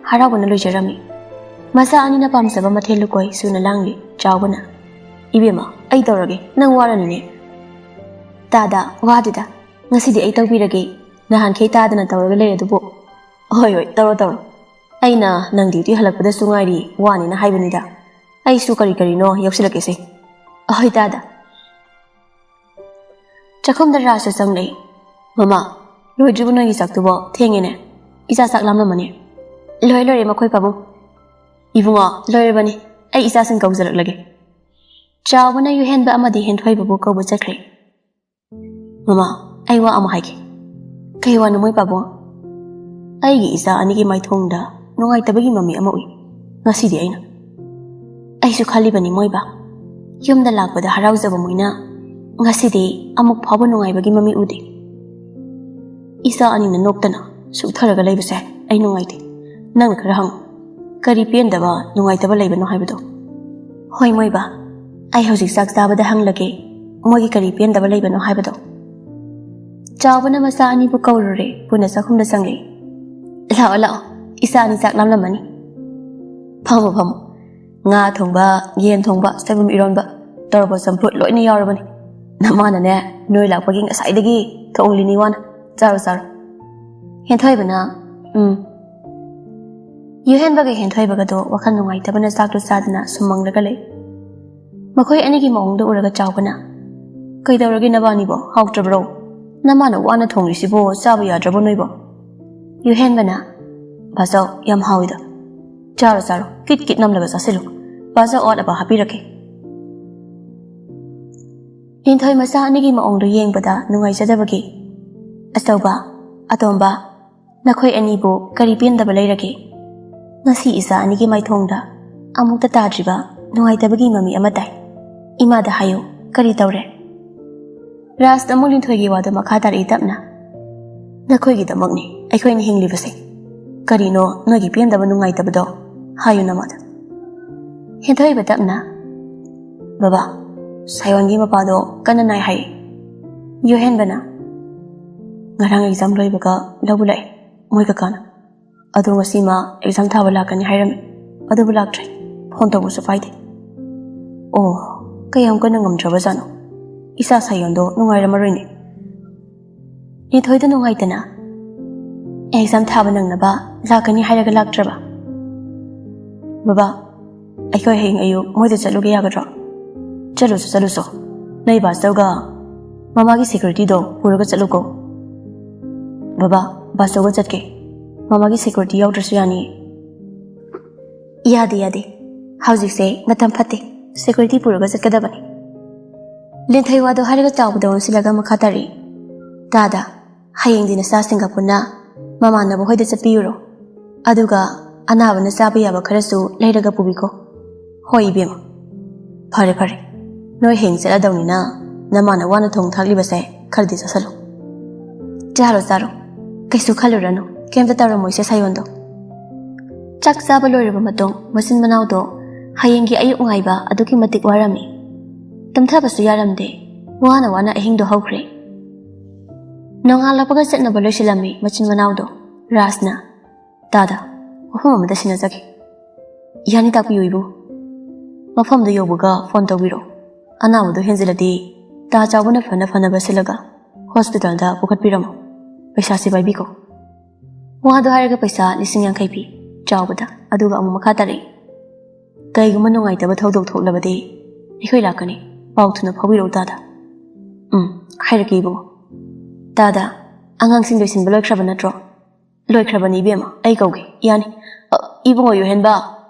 ꯍꯔꯥꯎꯕꯅ ꯂꯣꯏꯖꯔꯝꯃꯤ꯫ ꯃꯆꯥ ꯑꯅꯤꯅ ꯄꯥꯝꯖꯕ ꯃꯊꯦꯜ ꯂꯨꯀꯣꯏ ꯁꯨꯅ ꯂꯥꯡꯂꯤ꯫ ꯆꯥꯎꯕꯅ, "ꯏꯕꯦꯝꯃ, ꯑꯩ ꯇꯧꯔꯒꯦ, ꯅꯪ ꯋꯥꯔꯅꯤꯅꯦ꯫" "ꯇꯥꯗ, ꯋꯥꯗꯦꯗ, ꯉꯁꯤꯗꯤ ꯑꯩ ꯇꯧꯕꯤꯔꯒꯦ꯫ ꯅꯍꯥꯟꯈꯩ ꯇꯥꯗꯅ ꯇꯧꯔꯒ ꯂꯩꯔꯦ ꯑꯗꯨꯕꯨ꯫" "ꯍꯣꯏ, ꯍꯣꯏ, ꯇꯧꯔꯣ, ꯇꯧꯔꯣ꯫ ꯑꯩꯅ ꯅꯪ ꯗ꯭ꯌꯨꯇꯤ ꯍꯜꯂꯛꯄꯗꯁꯨ ꯉꯥꯏꯔꯤ, ꯋꯥꯅꯤꯅ ꯍꯥꯏꯕꯅꯤꯗ꯫ ꯑꯩꯁꯨ ꯀꯔꯤ ꯀꯔꯤꯅꯣ ꯌꯧꯁꯤꯜꯂꯛꯀꯦꯁꯦ꯫" "ꯑꯍꯣꯏ, ꯇꯥꯗ꯫" ꯆꯥꯛꯈꯨꯝꯗ ꯔꯥꯖꯁꯨ ꯆꯪꯂꯛꯏ꯫ "ꯃꯃꯥ, ꯂꯣꯏꯗ꯭ꯔꯤꯕꯣ ꯅꯣꯏꯒꯤ ꯆꯥꯛꯇꯨꯕꯣ? ꯊꯦꯡꯉꯦꯅꯦ꯫ ꯏꯆꯥ ꯆꯥꯛ ꯂꯥꯝꯂꯝꯃꯅꯤ꯫" "ꯂꯣꯏꯔꯦ, ꯂꯣꯏꯔꯦ, ꯃꯈꯣꯏ ꯄꯥꯕꯨꯡ꯫" "ꯏꯕꯨꯡꯉꯣ, ꯂꯣꯏꯔꯕꯅꯤ꯫ ꯑꯩ ꯏꯆꯥꯁꯤꯡ ꯀꯧꯖꯔꯛꯂꯒꯦ꯫" ꯆꯥꯎꯕꯅ ꯌꯨꯍꯦꯟꯕ ꯑꯃꯗꯤ ꯍꯦꯟꯊꯣꯏꯕꯕꯨ ꯀꯧꯕ ꯆꯠꯈ꯭ꯔꯦ꯫ "ꯃꯃꯥ, ꯑꯩ ꯋꯥ ꯑꯃ ꯍꯥꯏꯒꯦ꯫" "ꯀꯩ ꯋꯥꯅꯣ ꯃꯣꯏ ꯄꯥꯕꯨꯡ?" "ꯑꯩꯒꯤ ꯏꯆꯥ ꯑꯅꯤꯒꯤ ꯃꯥꯏꯊꯣꯡꯗ ꯅꯨꯡꯉꯥꯏꯇꯕꯒꯤ ꯃꯃꯤ ꯑꯃ ꯎꯏ ꯉꯁꯤꯗꯤ ꯑꯩꯅ꯫ ꯑꯩꯁꯨ ꯈꯜꯂꯤꯕꯅꯤ ꯃꯣꯏꯕꯥ, ꯌꯨꯝꯗ ꯂꯥꯛꯄꯗ ꯍꯔꯥꯎꯖꯕ ꯃꯣꯏꯅ ꯉꯁꯤꯗꯤ ꯑꯃꯨꯛ ꯐꯥꯎꯕ ꯅꯨꯡꯉꯥꯏꯕꯒꯤ ꯃꯃꯤ ꯎꯗꯦ꯫ ꯏꯆꯥ ꯑꯅꯤꯅ ꯅꯣꯛꯇꯅ ꯁꯨꯛꯊꯔꯒ ꯂꯩꯕꯁꯦ ꯑꯩ ꯅꯨꯡꯉꯥꯏꯇꯦ꯫ ꯅꯪꯅ ꯈꯔ ꯍꯪꯉꯨ꯫ ꯀꯔꯤ ꯄꯦꯟꯗꯕ, ꯅꯨꯡꯉꯥꯏꯇꯕ ꯂꯩꯕꯅꯣ ꯍꯥꯏꯕꯗꯣ꯫ ꯍꯣꯏ ꯃꯣꯏꯕ, ꯑꯩ ꯍꯧꯖꯤꯛ ꯆꯥꯛ ꯆꯥꯕꯗ ꯍꯪꯂꯒꯦ, ꯃꯣꯏꯒꯤ ꯀꯔꯤ ꯄꯦꯟꯗꯕ ꯂꯩꯕꯅꯣ ꯍꯥꯏꯕꯗꯣ꯫ ꯆꯥꯎꯕꯅ ꯃꯆꯥ ꯑꯅꯤꯕꯨ ꯀꯧꯔꯨꯔꯦ, ꯄꯨꯟꯅ ꯆꯥꯛꯈꯨꯝꯗ ꯆꯪꯂꯦ꯫ "ꯂꯥꯛꯑꯣ ꯂꯥꯛꯑꯣ, ꯏꯆꯥ ꯑꯅꯤ ꯆꯥꯛ ꯂꯥꯝꯂꯝꯃꯅꯤ꯫ ꯐꯝꯃꯣ ꯐꯝꯃꯣ꯫ ꯉꯥ ꯊꯣꯡꯕ, ꯌꯦꯟ ꯊꯣꯡꯕ, ꯁꯣꯏꯕꯨꯝ ꯏꯔꯣꯟꯕ, ꯇꯣꯔꯕꯣꯠ ꯆꯝꯐꯨꯠ ꯂꯣꯏꯅ ꯌꯥꯎꯔꯕꯅꯤ꯫ ꯅꯃꯥꯅꯅꯦ, ꯅꯣꯏ ꯂꯥꯛꯄꯒꯤ ꯉꯁꯥꯏꯗꯒꯤ ꯊꯣꯡꯂꯤꯅꯤ ꯋꯥꯅ꯫ ꯆꯥꯔꯣ ꯆꯥꯔꯣ꯫" ꯍꯦꯟꯊꯣꯏꯕꯅ "ꯎꯝ"꯫ ꯌꯨꯍꯦꯟꯕꯒ ꯍꯦꯟꯊꯣꯏꯕꯒꯗꯣ ꯋꯥꯈꯜ ꯅꯨꯡꯉꯥꯏꯇꯕꯅ ꯆꯥꯛꯇꯨ ꯆꯥꯗꯅ ꯁꯨꯝꯃꯪꯂꯒ ꯂꯩ꯫ ꯃꯈꯣꯏ ꯑꯅꯤꯒꯤ ꯃꯑꯣꯡꯗꯨ ꯎꯔꯒ ꯆꯥꯎꯕꯅ, "ꯀꯩꯗꯧꯔꯒꯦ ꯅꯕꯥꯅꯤꯕꯣ? ꯍꯥꯎꯇ꯭ꯔꯕ꯭ꯔꯣ? ꯅꯃꯥꯅ ꯋꯥꯅ ꯊꯣꯡꯂꯤꯁꯤꯕꯣ ꯆꯥꯕ ꯌꯥꯗ꯭ꯔꯕꯣ ꯅꯣꯏꯕꯣ?" ꯌꯨꯍꯦꯟꯕꯅ, "ꯕꯥꯆꯧ, ꯌꯥꯝ ꯍꯥꯎꯏꯗ꯫ ꯆꯥꯔꯣ ꯆꯥꯔꯣ, ꯀꯤꯠ ꯀꯤꯠ ꯅꯝꯂꯒ ꯆꯥꯁꯤꯜꯂꯨ꯫ ꯕꯥꯆꯧ ꯑꯋꯥꯠ ꯑꯄꯥ ꯍꯥꯞꯄꯤꯔꯛꯀꯦ꯫" ꯂꯤꯟꯊꯣꯏ ꯃꯆꯥ ꯑꯅꯤꯒꯤ ꯃꯑꯣꯡꯗꯨ ꯌꯦꯡꯕꯗ ꯅꯨꯡꯉꯥꯏꯖꯗꯕꯒꯤ, "ꯑꯆꯧꯕ, ꯑꯇꯣꯝꯕ, ꯅꯈꯣꯏ ꯑꯅꯤꯕꯨ ꯀꯔꯤ ꯄꯦꯟꯗꯕ ꯂꯩꯔꯒꯦ? ꯉꯁꯤ ꯏꯆꯥ ꯑꯅꯤꯒꯤ ꯃꯥꯏꯊꯣꯡꯗ ꯑꯃꯨꯛꯇ ꯇꯥꯗ꯭ꯔꯤꯕ ꯅꯨꯡꯉꯥꯏꯇꯕꯒꯤ ꯃꯃꯤ ꯑꯃ ꯇꯥꯏ꯫ ꯏꯃꯥꯗ ꯍꯥꯏꯌꯨ, ꯀꯔꯤ ꯇꯧꯔꯦ?" ꯔꯥꯖꯅ ꯑꯃꯨꯛ ꯂꯤꯟꯊꯣꯏꯒꯤ ꯋꯥꯗꯨ ꯃꯈꯥ ꯇꯥꯔꯛꯏ ꯇꯞꯅ, "ꯅꯈꯣꯏꯒꯤꯗꯃꯛꯅꯤ ꯑꯩꯈꯣꯏꯅ ꯍꯤꯡꯂꯤꯕꯁꯦ꯫ ꯀꯔꯤꯅꯣ ꯅꯣꯏꯒꯤ ꯄꯦꯟꯗꯕ ꯅꯨꯡꯉꯥꯏꯇꯕꯗꯣ? ꯍꯥꯏꯌꯨ ꯅꯃꯥꯗ꯫" ꯍꯦꯟꯊꯣꯏꯕ ꯇꯞꯅ, "ꯕꯕꯥ, ꯁꯥꯌꯣꯟꯒꯤ ꯃꯄꯥꯗꯣ ꯀꯟꯅ ꯅꯥꯏ ꯍꯥꯏ꯫" ꯌꯨꯍꯦꯟꯕꯅ, "ꯉꯔꯥꯡ ꯑꯦꯛꯖꯥꯝ ꯂꯣꯏꯕꯒ ꯂꯧꯕ ꯂꯥꯛꯑꯦ ꯃꯣꯏ ꯀꯀꯥꯅ꯫ ꯑꯗꯣ ꯉꯁꯤ ꯃꯥ ꯑꯦꯛꯖꯥꯝ ꯊꯥꯕ ꯂꯥꯛꯀꯅꯤ ꯍꯥꯏꯔꯝꯃꯤ, ꯑꯗꯨꯕꯨ ꯂꯥꯛꯇ꯭ꯔꯦ꯫ ꯐꯣꯟ ꯇꯧꯕꯁꯨ ꯄꯥꯏꯗꯦ꯫ ꯑꯣ, ꯀꯌꯥꯝ ꯀꯟꯅ ꯉꯝꯗ꯭ꯔꯕꯖꯥꯠꯅꯣ? ꯏꯆꯥ ꯁꯥꯌꯣꯟꯗꯣ ꯅꯨꯡꯉꯥꯏꯔꯝꯃꯔꯣꯏꯅꯦ꯫" ꯂꯤꯟꯊꯣꯏꯗ ꯅꯨꯡꯉꯥꯏꯇꯅ, "ꯑꯦꯛꯖꯥꯝ ꯊꯥꯕ ꯅꯪꯅꯕ ꯂꯥꯛꯀꯅꯤ ꯍꯥꯏꯔꯒ ꯂꯥꯛꯇ꯭ꯔꯕ?" "ꯕꯕꯥ, ꯑꯩꯈꯣꯏ ꯍꯌꯦꯡ ꯑꯌꯨꯛ ꯃꯣꯏꯗ ꯆꯠꯂꯨꯒꯦ ꯌꯥꯒꯗ꯭ꯔꯣ?" "ꯆꯠꯂꯨꯁꯣ, ꯆꯠꯂꯨꯁꯣ꯫ ꯅꯣꯏ ꯕꯥꯆꯧꯒ ꯃꯃꯥꯒꯤ ꯁꯦꯀ꯭ꯌꯨꯔꯤꯇꯤꯗꯣ ꯄꯨꯔꯒ ꯆꯠꯂꯨꯀꯣ꯫" "ꯕꯕꯥ, ꯕꯥꯆꯧꯒ ꯆꯠꯀꯦ꯫ ꯃꯃꯥꯒꯤ ꯁꯦꯀ꯭ꯌꯨꯔꯤꯇꯤ ꯌꯥꯎꯗ꯭ꯔꯁꯨ ꯌꯥꯅꯤꯌꯦ꯫" "ꯌꯥꯗꯦ, ꯌꯥꯗꯦ꯫ ꯍꯧꯖꯤꯛꯁꯦ ꯃꯇꯝ ꯐꯠꯇꯦ꯫ ꯁꯦꯀ꯭ꯌꯨꯔꯤꯇꯤ ꯄꯨꯔꯒ ꯆꯠꯀꯗꯕꯅꯤ꯫" ꯂꯤꯟꯊꯣꯏ ꯋꯥꯗꯣ ꯍꯥꯏꯔꯒ ꯆꯥꯎꯕꯗ ꯑꯣꯟꯁꯤꯜꯂꯒ ꯃꯈꯥ ꯇꯥꯔꯛꯏ, "ꯇꯥꯗ, ꯍꯌꯦꯡꯗꯤ ꯅꯆꯥꯁꯤꯡꯒ ꯄꯨꯟꯅ ꯃꯃꯥꯟꯅꯕ ꯍꯣꯏꯗ ꯆꯠꯄꯤꯌꯨꯔꯣ꯫ ꯑꯗꯨꯒ ꯑꯅꯥꯕꯅ ꯆꯥꯕ ꯌꯥꯕ ꯈꯔꯁꯨ ꯂꯩꯔꯒ ꯄꯨꯕꯤꯈꯣ꯫" "ꯍꯣꯏ ꯏꯕꯦꯝꯃ꯫" "ꯐꯔꯦ ꯐꯔꯦ, ꯅꯣꯏ ꯍꯌꯦꯡ ꯆꯠꯂꯗꯧꯅꯤꯅ ꯅꯃꯥꯅ ꯋꯥꯅ ꯊꯣꯡ ꯊꯥꯛꯂꯤꯕꯁꯦ ꯈꯔꯗꯤ ꯆꯥꯁꯜꯂꯨ꯫" "ꯆꯥꯔꯣ ꯆꯥꯔꯣ, ꯀꯩꯁꯨ ꯈꯜꯂꯨꯔꯅꯨ, ꯀꯩꯝꯇ ꯇꯧꯔꯝꯃꯣꯏꯁꯦ ꯁꯥꯌꯣꯟꯗꯣ꯫" ꯆꯥꯛ ꯆꯥꯕ ꯂꯣꯏꯔꯕ ꯃꯇꯨꯡ ꯃꯆꯤꯟ ꯃꯅꯥꯎꯗꯣ ꯍꯌꯦꯡꯒꯤ ꯑꯌꯨꯛ ꯉꯥꯏꯕ ꯑꯗꯨꯛꯀꯤ ꯃꯇꯤꯛ ꯋꯥꯔꯝꯃꯤ꯫ ꯇꯨꯝꯊꯕꯁꯨ ꯌꯥꯔꯝꯗꯦ꯫ ꯋꯥꯅ ꯋꯥꯅ ꯑꯍꯤꯡꯗꯣ ꯍꯧꯈ꯭ꯔꯦ꯫ ꯅꯣꯡꯉꯥꯜꯂꯛꯄꯒ ꯆꯠꯅꯕ ꯂꯣꯏꯁꯤꯜꯂꯝꯃꯤ ꯃꯆꯤꯟ ꯃꯅꯥꯎꯗꯣ꯫ ꯔꯥꯖꯅ, "ꯇꯥꯗ, ꯋꯥꯐꯝ ꯑꯃꯗ ꯁꯤꯟꯅꯖꯒꯦ꯫" "ꯌꯥꯅꯤ, ꯇꯥꯛꯄꯤꯌꯨ ꯏꯕꯨꯡ꯫" "ꯃꯐꯝꯗꯨ ꯌꯧꯕꯒ ꯐꯣꯟ ꯇꯧꯕꯤꯔꯣ꯫ ꯑꯅꯥꯕꯗꯨ ꯍꯦꯟꯖꯤꯜꯂꯗꯤ ꯇꯥ ꯆꯥꯎꯕꯅ ꯐꯅ ꯐꯅꯕ ꯁꯤꯜꯂꯒ ꯍꯣꯁꯄꯤꯇꯥꯜꯗ ꯄꯨꯈꯠꯄꯤꯔꯝꯃꯨ꯫ ꯄꯩꯁꯥꯁꯤ ꯄꯥꯏꯕꯤꯈꯣ꯫" ꯋꯥꯗꯣ ꯍꯥꯏꯔꯒ ꯄꯩꯁꯥ ꯂꯤꯁꯤꯡ ꯌꯥꯡꯈꯩ ꯄꯤ ꯆꯥꯎꯕꯗ, ꯑꯗꯨꯒ ꯑꯃꯨꯛ ꯃꯈꯥ ꯇꯥꯔꯛꯏ, "ꯀꯩꯒꯨꯝꯕ ꯅꯨꯡꯉꯥꯏꯇꯕ ꯊꯧꯗꯣꯛ ꯊꯣꯛꯂꯕꯗꯤ ꯑꯩꯈꯣꯏ ꯂꯥꯛꯀꯅꯤ꯫ ꯄꯥꯎ ꯊꯨꯅ ꯐꯥꯎꯕꯤꯔꯛꯎ ꯇꯥꯗ꯫" "ꯎꯝ, ꯍꯥꯏꯔꯛꯀꯦ ꯏꯕꯨꯡꯉꯣ꯫" "ꯇꯥꯗ, ꯑꯉꯥꯡꯁꯤꯡ ꯂꯣꯏꯁꯤꯟꯕ ꯂꯣꯏꯈ꯭ꯔꯕ ꯅꯠꯇ꯭ꯔꯣ?" "ꯂꯣꯏꯈ꯭ꯔꯕꯅꯤ ꯏꯕꯦꯝꯃ, ꯑꯩ ꯀꯧꯒꯦ꯫" "ꯌꯥꯅꯤ꯫ ꯑ, ꯏꯕꯨꯡꯉꯣ ꯌꯨꯍꯦꯟꯕ,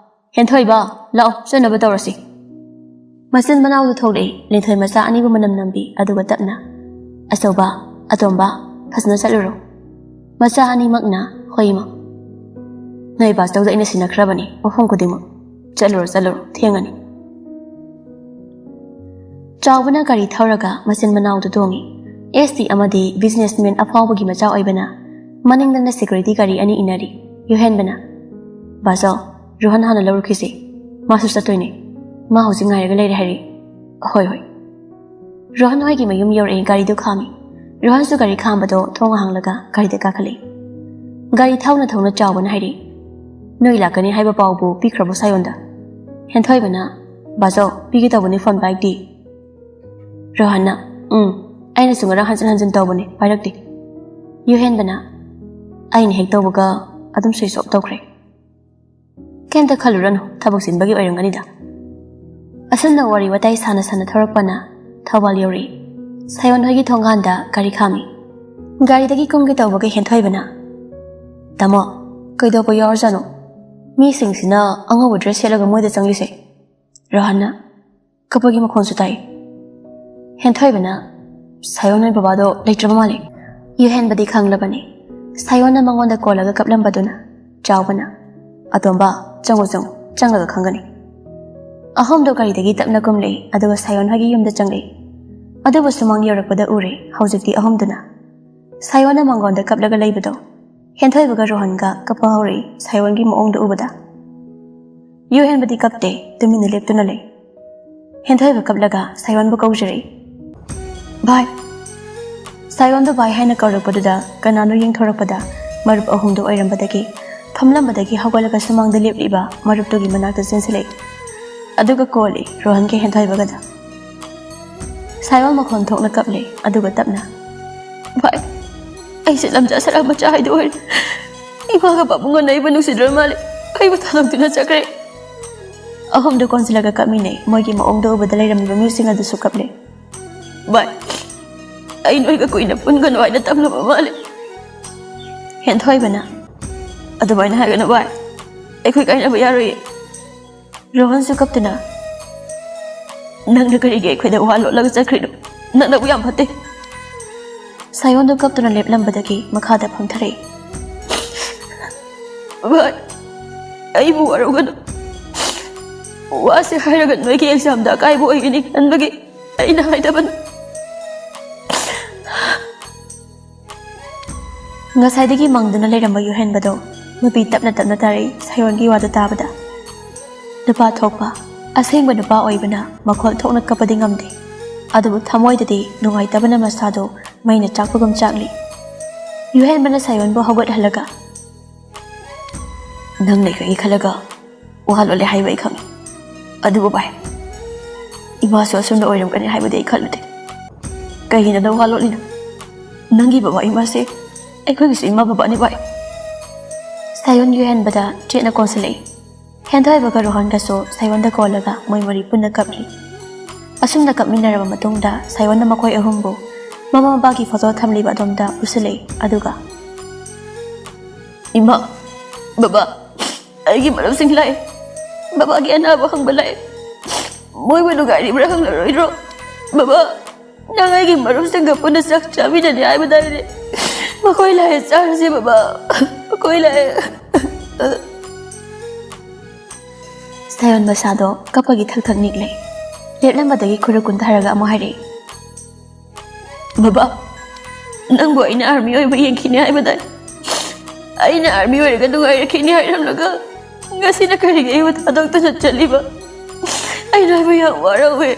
ꯍꯦꯟꯊꯣꯏꯕ, ꯂꯥꯛꯑꯣ, ꯆꯠꯅꯕ ꯇꯧꯔꯁꯤ꯫" ꯃꯆꯤꯟ ꯃꯅꯥꯎꯗꯨ ꯊꯣꯛꯂꯛꯏ꯫ ꯂꯤꯟꯊꯣꯏ ꯃꯆꯥ ꯑꯅꯤꯕꯨ ꯃꯅꯝ ꯅꯝꯕꯤ, ꯑꯗꯨꯒ ꯇꯞꯅ, "ꯑꯆꯧꯕ, ꯑꯇꯣꯝꯕ, ꯐꯖꯅ ꯆꯠꯂꯨꯔꯣ꯫" ꯃꯆꯥ ꯑꯅꯤꯃꯛꯅ, "ꯍꯣꯏ ꯏꯃꯥ꯫" "ꯅꯣꯏ ꯕꯥꯁꯇꯧꯗ ꯑꯩꯅ ꯁꯤꯟꯅꯈ꯭ꯔꯕꯅꯤ ꯃꯐꯝ ꯈꯨꯗꯤꯡꯃꯛ꯫ ꯆꯠꯂꯨꯔꯣ, ꯆꯠꯂꯨꯔꯣ, ꯊꯦꯡꯉꯅꯤ꯫" ꯆꯥꯎꯕꯅ ꯒꯥꯔꯤ ꯊꯧꯔꯒ ꯃꯆꯤꯟ ꯃꯅꯥꯎꯗꯨ ꯇꯣꯡꯉꯤ꯫ ꯑꯦꯁ ꯇꯤ ꯑꯃꯗꯤ ꯕꯤꯖꯤꯅꯦꯁꯃꯦꯟ ꯑꯐꯥꯎꯕꯒꯤ ꯃꯆꯥ ꯑꯣꯏꯕꯅ ꯃꯅꯤꯡꯗꯅ ꯁꯦꯀ꯭ꯌꯨꯔꯤꯇꯤ ꯒꯥꯔꯤ ꯑꯅꯤ ꯏꯟꯅꯔꯤ꯫ ꯌꯨꯍꯦꯟꯕꯅ, "ꯕꯥꯆꯧ, ꯔꯣꯍꯟ ꯍꯥꯟꯅ ꯂꯧꯔꯨꯈꯤꯁꯤ꯫ ꯃꯥꯁꯨ ꯆꯠꯇꯣꯏꯅꯦ꯫ ꯃꯥ ꯍꯧꯖꯤꯛ ꯉꯥꯏꯔꯒ ꯂꯩꯔꯦ ꯍꯥꯏꯔꯤ꯫" "ꯍꯣꯏ, ꯍꯣꯏ꯫" ꯔꯣꯍꯟ ꯍꯣꯏꯒꯤ ꯃꯌꯨꯝ ꯌꯧꯔꯛꯑꯦ꯫ ꯒꯥꯔꯤꯗꯨ ꯈꯥꯝꯃꯤ꯫ ꯔꯣꯍꯟꯁꯨ ꯒꯥꯔꯤ ꯈꯥꯝꯕꯗꯣ ꯊꯣꯡ ꯍꯥꯡꯂꯒ ꯒꯥꯔꯤꯗ ꯀꯥꯈꯠꯂꯛꯏ꯫ ꯒꯥꯔꯤ ꯊꯧꯅ ꯊꯧꯅ ꯆꯥꯎꯕꯅ ꯍꯥꯏꯔꯛꯏ, "ꯅꯣꯏ ꯂꯥꯛꯀꯅꯤ ꯍꯥꯏꯕ ꯄꯥꯎꯕꯨ ꯄꯤꯈ꯭ꯔꯕꯣ ꯁꯥꯌꯣꯟꯗ?" ꯍꯦꯟꯊꯣꯏꯕꯅ, "ꯕꯥꯆꯧ, ꯄꯤꯒꯦ ꯇꯧꯕꯅꯤ, ꯐꯣꯟ ꯄꯥꯏꯔꯛꯇꯦ꯫" ꯔꯣꯍꯟꯅ, "ꯎꯝ, ꯑꯩꯅꯁꯨ ꯉꯔꯥꯡ ꯍꯟꯖꯤꯟ ꯍꯟꯖꯤꯟ ꯇꯧꯕꯅꯤ, ꯄꯥꯏꯔꯛꯇꯦ꯫" ꯌꯨꯍꯦꯟꯕꯅ, "ꯑꯩꯅ ꯍꯦꯛ ꯇꯧꯕꯒ ꯑꯗꯨꯝ ꯁ꯭ꯋꯤꯆ ꯑꯣꯐ ꯇꯧꯈ꯭ꯔꯦ꯫" "ꯀꯩꯝꯇ ꯈꯜꯂꯨꯔꯅꯨ, ꯊꯕꯛ ꯆꯤꯟꯕꯒꯤ ꯑꯣꯏꯔꯝꯒꯅꯤꯗ꯫" ꯑꯁꯨꯝꯅ ꯋꯥꯔꯤ ꯋꯥꯇꯥꯏ ꯁꯥꯟꯅ ꯁꯥꯟꯅ ꯊꯧꯔꯛꯄꯅ ꯊꯧꯕꯥꯜ ꯌꯧꯔꯛꯏ꯫ ꯁꯥꯌꯣꯟ ꯍꯣꯏꯒꯤ ꯊꯣꯡꯒꯥꯟꯗ ꯒꯥꯔꯤ ꯈꯥꯝꯃꯤ꯫ ꯒꯥꯔꯤꯗꯒꯤ ꯀꯨꯝꯒꯦ ꯇꯧꯕꯒ ꯍꯦꯟꯊꯣꯏꯕꯅ, "ꯇꯥꯃꯣ, ꯀꯩꯗꯧꯕ ꯌꯥꯎꯔꯖꯥꯠꯅꯣ? ꯃꯤꯁꯤꯡꯁꯤꯅ ꯑꯉꯧꯕ ꯗ꯭ꯔꯦꯁ ꯁꯦꯠꯂꯒ ꯃꯣꯏꯗ ꯆꯪꯂꯤꯁꯦ?" ꯔꯣꯍꯟꯅ, "ꯀꯞꯄꯒꯤ ꯃꯈꯣꯟꯁꯨ ꯇꯥꯏ꯫" ꯍꯦꯟꯊꯣꯏꯕꯅ, "ꯁꯥꯌꯣꯟ ꯍꯣꯏ ꯕꯕꯥꯗꯣ ꯂꯩꯇ꯭ꯔꯕ ꯃꯥꯜꯂꯦ꯫" ꯌꯨꯍꯦꯟꯕꯗꯤ ꯈꯪꯂꯕꯅꯤ꯫ ꯁꯥꯌꯣꯟꯅ ꯃꯉꯣꯟꯗ ꯀꯣꯜꯂꯒ ꯀꯞꯂꯝꯕꯗꯨꯅ꯫ ꯆꯥꯎꯕꯅ, "ꯑꯇꯣꯝꯕ, ꯆꯪꯉꯨ, ꯆꯪꯉꯨ, ꯆꯪꯉꯒ ꯈꯪꯒꯅꯤ꯫" ꯑꯍꯨꯝꯗꯣ ꯒꯥꯔꯤꯗꯒꯤ ꯇꯞꯅ ꯀꯨꯝꯂꯛꯏ, ꯑꯗꯨꯒ ꯁꯥꯌꯣꯟ ꯍꯣꯏꯒꯤ ꯌꯨꯝꯗ ꯆꯪꯂꯛꯏ꯫ ꯑꯗꯨꯕꯨ ꯁꯨꯃꯥꯡ ꯌꯧꯔꯛꯄꯗ ꯎꯔꯦ, ꯍꯧꯖꯤꯛꯇꯤ ꯑꯍꯨꯝꯗꯨꯅ꯫ ꯁꯥꯌꯣꯟꯅ ꯃꯉꯣꯟꯗ ꯀꯞꯂꯒ ꯂꯩꯕꯗꯣ꯫ ꯍꯦꯟꯊꯣꯏꯕꯒ ꯔꯣꯍꯟꯒ ꯀꯞꯄ ꯍꯧꯔꯛꯏ ꯁꯥꯏꯌꯣꯟꯒꯤ ꯃꯑꯣꯡꯗꯣ ꯎꯕꯗ꯫ ꯌꯨꯍꯦꯟꯕꯗꯤ ꯀꯞꯇꯦ, ꯇꯨꯃꯤꯟꯅ ꯂꯦꯞꯇꯨꯅ ꯂꯩ꯫ ꯍꯦꯟꯊꯣꯏꯕ ꯀꯞꯂꯒ ꯁꯥꯏꯌꯣꯟꯕꯨ ꯀꯧꯖꯔꯛꯏ꯫ "ꯚꯥꯏ!" ꯁꯥꯏꯌꯣꯟꯗꯣ "ꯚꯥꯏ" ꯍꯥꯏꯅ ꯀꯧꯔꯛꯄꯗꯨꯗ ꯀꯅꯥꯅꯣ ꯌꯦꯡꯊꯣꯔꯛꯄꯗ ꯃꯔꯨꯞ ꯑꯍꯨꯝꯗꯣ ꯑꯣꯏꯔꯝꯕꯗꯒꯤ ꯐꯝꯂꯝꯕꯗꯒꯤ ꯍꯧꯒꯠꯂꯒ ꯁꯨꯃꯥꯡꯗ ꯂꯦꯞꯂꯤꯕ ꯃꯔꯨꯞꯇꯨꯒꯤ ꯃꯅꯥꯛꯇ ꯆꯦꯟꯁꯤꯜꯂꯛꯏ꯫ ꯑꯗꯨꯒ ꯀꯣꯜꯂꯤ ꯔꯣꯍꯟꯒ ꯍꯦꯟꯊꯣꯏꯕꯒꯗ꯫ ꯁꯥꯏꯌꯣꯟ ꯃꯈꯣꯟ ꯊꯣꯛꯅ ꯀꯞꯂꯦ, ꯑꯗꯨꯒ ꯇꯞꯅ, "ꯚꯥꯏ, ꯑꯩꯁꯦ ꯂꯝꯖꯥ ꯁꯔꯥ ꯃꯆꯥ ꯍꯥꯏꯗꯣ ꯑꯣꯏꯔꯦ꯫ ꯏꯃꯥꯒ ꯄꯥꯕꯨꯡꯒꯅ ꯑꯩꯕꯨ ꯅꯨꯡꯁꯤꯗ꯭ꯔ ꯃꯥꯜꯂꯦ꯫ ꯑꯩꯕꯨ ꯊꯥꯗꯣꯛꯇꯨꯅ ꯆꯠꯈ꯭ꯔꯦ꯫" ꯑꯍꯨꯝꯗꯨ ꯀꯣꯟꯁꯤꯜꯂꯒ ꯀꯞꯃꯤꯟꯅꯩ꯫ ꯃꯣꯏꯒꯤ ꯃꯑꯣꯡꯗꯣ ꯎꯕꯗ ꯂꯩꯔꯝꯃꯤꯕ ꯃꯤꯁꯤꯡ ꯑꯗꯨꯁꯨ ꯀꯞꯂꯦ꯫ "ꯚꯥꯏ, ꯑꯩ ꯅꯣꯏꯒ ꯀꯨꯏꯅ ꯄꯨꯟꯒꯅꯨ ꯍꯥꯏꯅ ꯇꯝꯂꯕ ꯃꯥꯜꯂꯦ꯫" ꯍꯦꯟꯊꯣꯏꯕꯅ, "ꯑꯗꯨꯃꯥꯏꯅ ꯍꯥꯏꯒꯅꯨ ꯚꯥꯏ, ꯑꯩꯈꯣꯏ ꯀꯥꯏꯅꯕ ꯌꯥꯔꯣꯏꯌꯦ꯫" ꯔꯣꯍꯟꯁꯨ ꯀꯞꯇꯨꯅ, "ꯅꯪꯅ ꯀꯔꯤꯒꯤ ꯑꯩꯈꯣꯏꯗ ꯋꯥ ꯂꯣꯠꯂꯒ ꯆꯠꯈ꯭ꯔꯤꯅꯣ? ꯅꯪꯅꯕꯨ ꯌꯥꯝ ꯐꯠꯇꯦ꯫" ꯁꯥꯏꯌꯣꯟꯗꯨ ꯀꯞꯇꯨꯅ ꯂꯦꯞꯂꯝꯕꯗꯒꯤ ꯃꯈꯥꯗ ꯐꯝꯊꯔꯛꯏ꯫ "ꯚꯥꯏ, ꯑꯩꯕꯨ ꯋꯥꯔꯧꯒꯅꯨ꯫ ꯋꯥꯁꯦ ꯍꯥꯏꯔꯒ ꯅꯣꯏꯒꯤ ꯑꯦꯛꯖꯥꯝꯗ ꯑꯀꯥꯏꯕ ꯑꯣꯏꯒꯅꯤ ꯈꯟꯕꯒꯤ ꯑꯩꯅ ꯍꯥꯏꯗꯕꯅꯤ꯫" ꯉꯁꯥꯏꯗꯒꯤ ꯃꯪꯗꯨꯅ ꯂꯩꯔꯝꯕ ꯌꯨꯍꯦꯟꯕꯗꯣ ꯃꯄꯤ ꯇꯞꯅ ꯇꯞꯅ ꯇꯥꯔꯛꯏ ꯁꯥꯏꯌꯣꯟꯒꯤ ꯋꯥꯗꯨ ꯇꯥꯕꯗ꯫ ꯅꯨꯄꯥ ꯊꯣꯛꯄ, ꯑꯁꯦꯡꯕ ꯅꯨꯄꯥ ꯑꯣꯏꯕꯅ ꯃꯈꯣꯜ ꯊꯣꯛꯅ ꯀꯞꯄꯗꯤ ꯉꯝꯗꯦ, ꯑꯗꯨꯕꯨ ꯊꯃꯣꯏꯗꯗꯤ ꯅꯨꯡꯉꯥꯏꯇꯕꯅ ꯃꯁꯥꯗꯣ ꯃꯩꯅ ꯆꯥꯛꯄꯒꯨꯝ ꯆꯥꯛꯂꯤ꯫ ꯌꯨꯍꯦꯟꯕꯅ ꯁꯥꯏꯌꯣꯟꯕꯨ ꯍꯧꯒꯠꯍꯜꯂꯒ, "ꯅꯪ ꯂꯩꯈ꯭ꯔꯦ ꯈꯜꯂꯒ ꯋꯥ ꯂꯣꯠꯂꯦ ꯍꯥꯏꯕ ꯑꯩ ꯈꯪꯉꯤ꯫ ꯑꯗꯨꯕꯨ ꯚꯥꯏ, ꯏꯃꯥꯁꯨ ꯑꯁꯨꯝꯅ ꯑꯣꯏꯔꯝꯒꯅꯤ ꯍꯥꯏꯕꯗꯤ ꯑꯩ ꯈꯜꯂꯨꯗꯦ꯫ ꯀꯩꯒꯤꯅꯣ ꯅꯪ ꯋꯥ ꯂꯣꯠꯂꯤꯅꯣ? ꯅꯪꯒꯤ ꯕꯕꯥ ꯏꯃꯥꯁꯦ ꯑꯩꯈꯣꯏꯒꯤꯁꯨ ꯏꯃꯥ ꯕꯕꯥꯅꯤ ꯚꯥꯏ꯫" ꯁꯥꯏꯌꯣꯟ ꯌꯨꯍꯦꯟꯕꯗ ꯆꯦꯠꯅ ꯀꯣꯟꯁꯤꯜꯂꯛꯏ꯫ ꯍꯦꯟꯊꯣꯏꯕꯒ ꯔꯣꯍꯟꯒꯁꯨ ꯁꯥꯏꯌꯣꯟꯗ ꯀꯣꯜꯂꯒ ꯃꯣꯏ ꯃꯔꯤ ꯄꯨꯟꯅ ꯀꯞꯂꯤ꯫ ꯑꯁꯨꯝꯅ ꯀꯞꯃꯤꯟꯅꯔꯕ ꯃꯇꯨꯡꯗ ꯁꯥꯏꯌꯣꯟꯅ ꯃꯈꯣꯏ ꯑꯍꯨꯝꯕꯨ ꯃꯃꯥ ꯃꯄꯥꯒꯤ ꯐꯣꯇꯣ ꯊꯝꯂꯤꯕ ꯑꯗꯣꯝꯗ ꯄꯨꯁꯤꯜꯂꯛꯏ, ꯑꯗꯨꯒ, "ꯏꯃꯥ, ꯕꯕꯥ, ꯑꯩꯒꯤ ꯃꯔꯨꯞꯁꯤꯡ ꯂꯥꯛꯑꯦ꯫ ꯕꯕꯥꯒꯤ ꯑꯅꯥꯕ ꯍꯪꯕ ꯂꯥꯛꯑꯦ꯫ ꯃꯣꯏꯕꯨ ꯅꯨꯡꯉꯥꯏꯔꯤꯕ꯭ꯔꯥ ꯍꯪꯂꯔꯣꯏꯗ꯭ꯔꯣ? ꯕꯕꯥ, ꯅꯪ ꯑꯩꯒꯤ ꯃꯔꯨꯞꯁꯤꯡꯒ ꯄꯨꯟꯅ ꯆꯥꯛ ꯆꯥꯃꯤꯟꯅꯅꯤ ꯍꯥꯏꯕꯗꯥꯏꯅꯦ? ꯃꯈꯣꯏ ꯂꯥꯛꯑꯦ, ꯆꯥꯔꯁꯤ ꯕꯕꯥ, ꯃꯈꯣꯏ ꯂꯥꯛꯑꯦ꯫" ꯁꯥꯌꯣꯟ ꯃꯁꯥꯗꯣ ꯀꯞꯄꯒꯤ ꯊꯛ ꯊꯛ ꯅꯤꯛꯂꯦ꯫ ꯂꯦꯞꯂꯝꯕꯗꯒꯤ ꯈꯨꯔꯨ ꯀꯨꯟꯊꯔꯒ ꯑꯃꯨꯛ ꯍꯥꯏꯔꯛꯏ, "ꯕꯕꯥ, ꯅꯪꯕꯨ ꯑꯩꯅ ꯑꯥꯔꯃꯤ ꯑꯣꯏꯕ ꯌꯦꯡꯈꯤꯅꯤ ꯍꯥꯏꯕꯗꯥꯏ? ꯑꯩꯅ ꯑꯥꯔꯃꯤ ꯑꯣꯏꯔꯒ ꯅꯨꯡꯉꯥꯏꯔꯛꯈꯤꯅꯤ ꯍꯥꯏꯔꯝꯂꯒ ꯉꯁꯤꯅ ꯀꯔꯤꯒꯤ ꯑꯩꯕꯨ ꯊꯥꯗꯣꯛꯇꯨꯅ ꯆꯠꯂꯤꯕ? ꯑꯩ ꯅꯣꯏꯕꯨ ꯌꯥꯝ ꯋꯥꯔꯧꯋꯦ꯫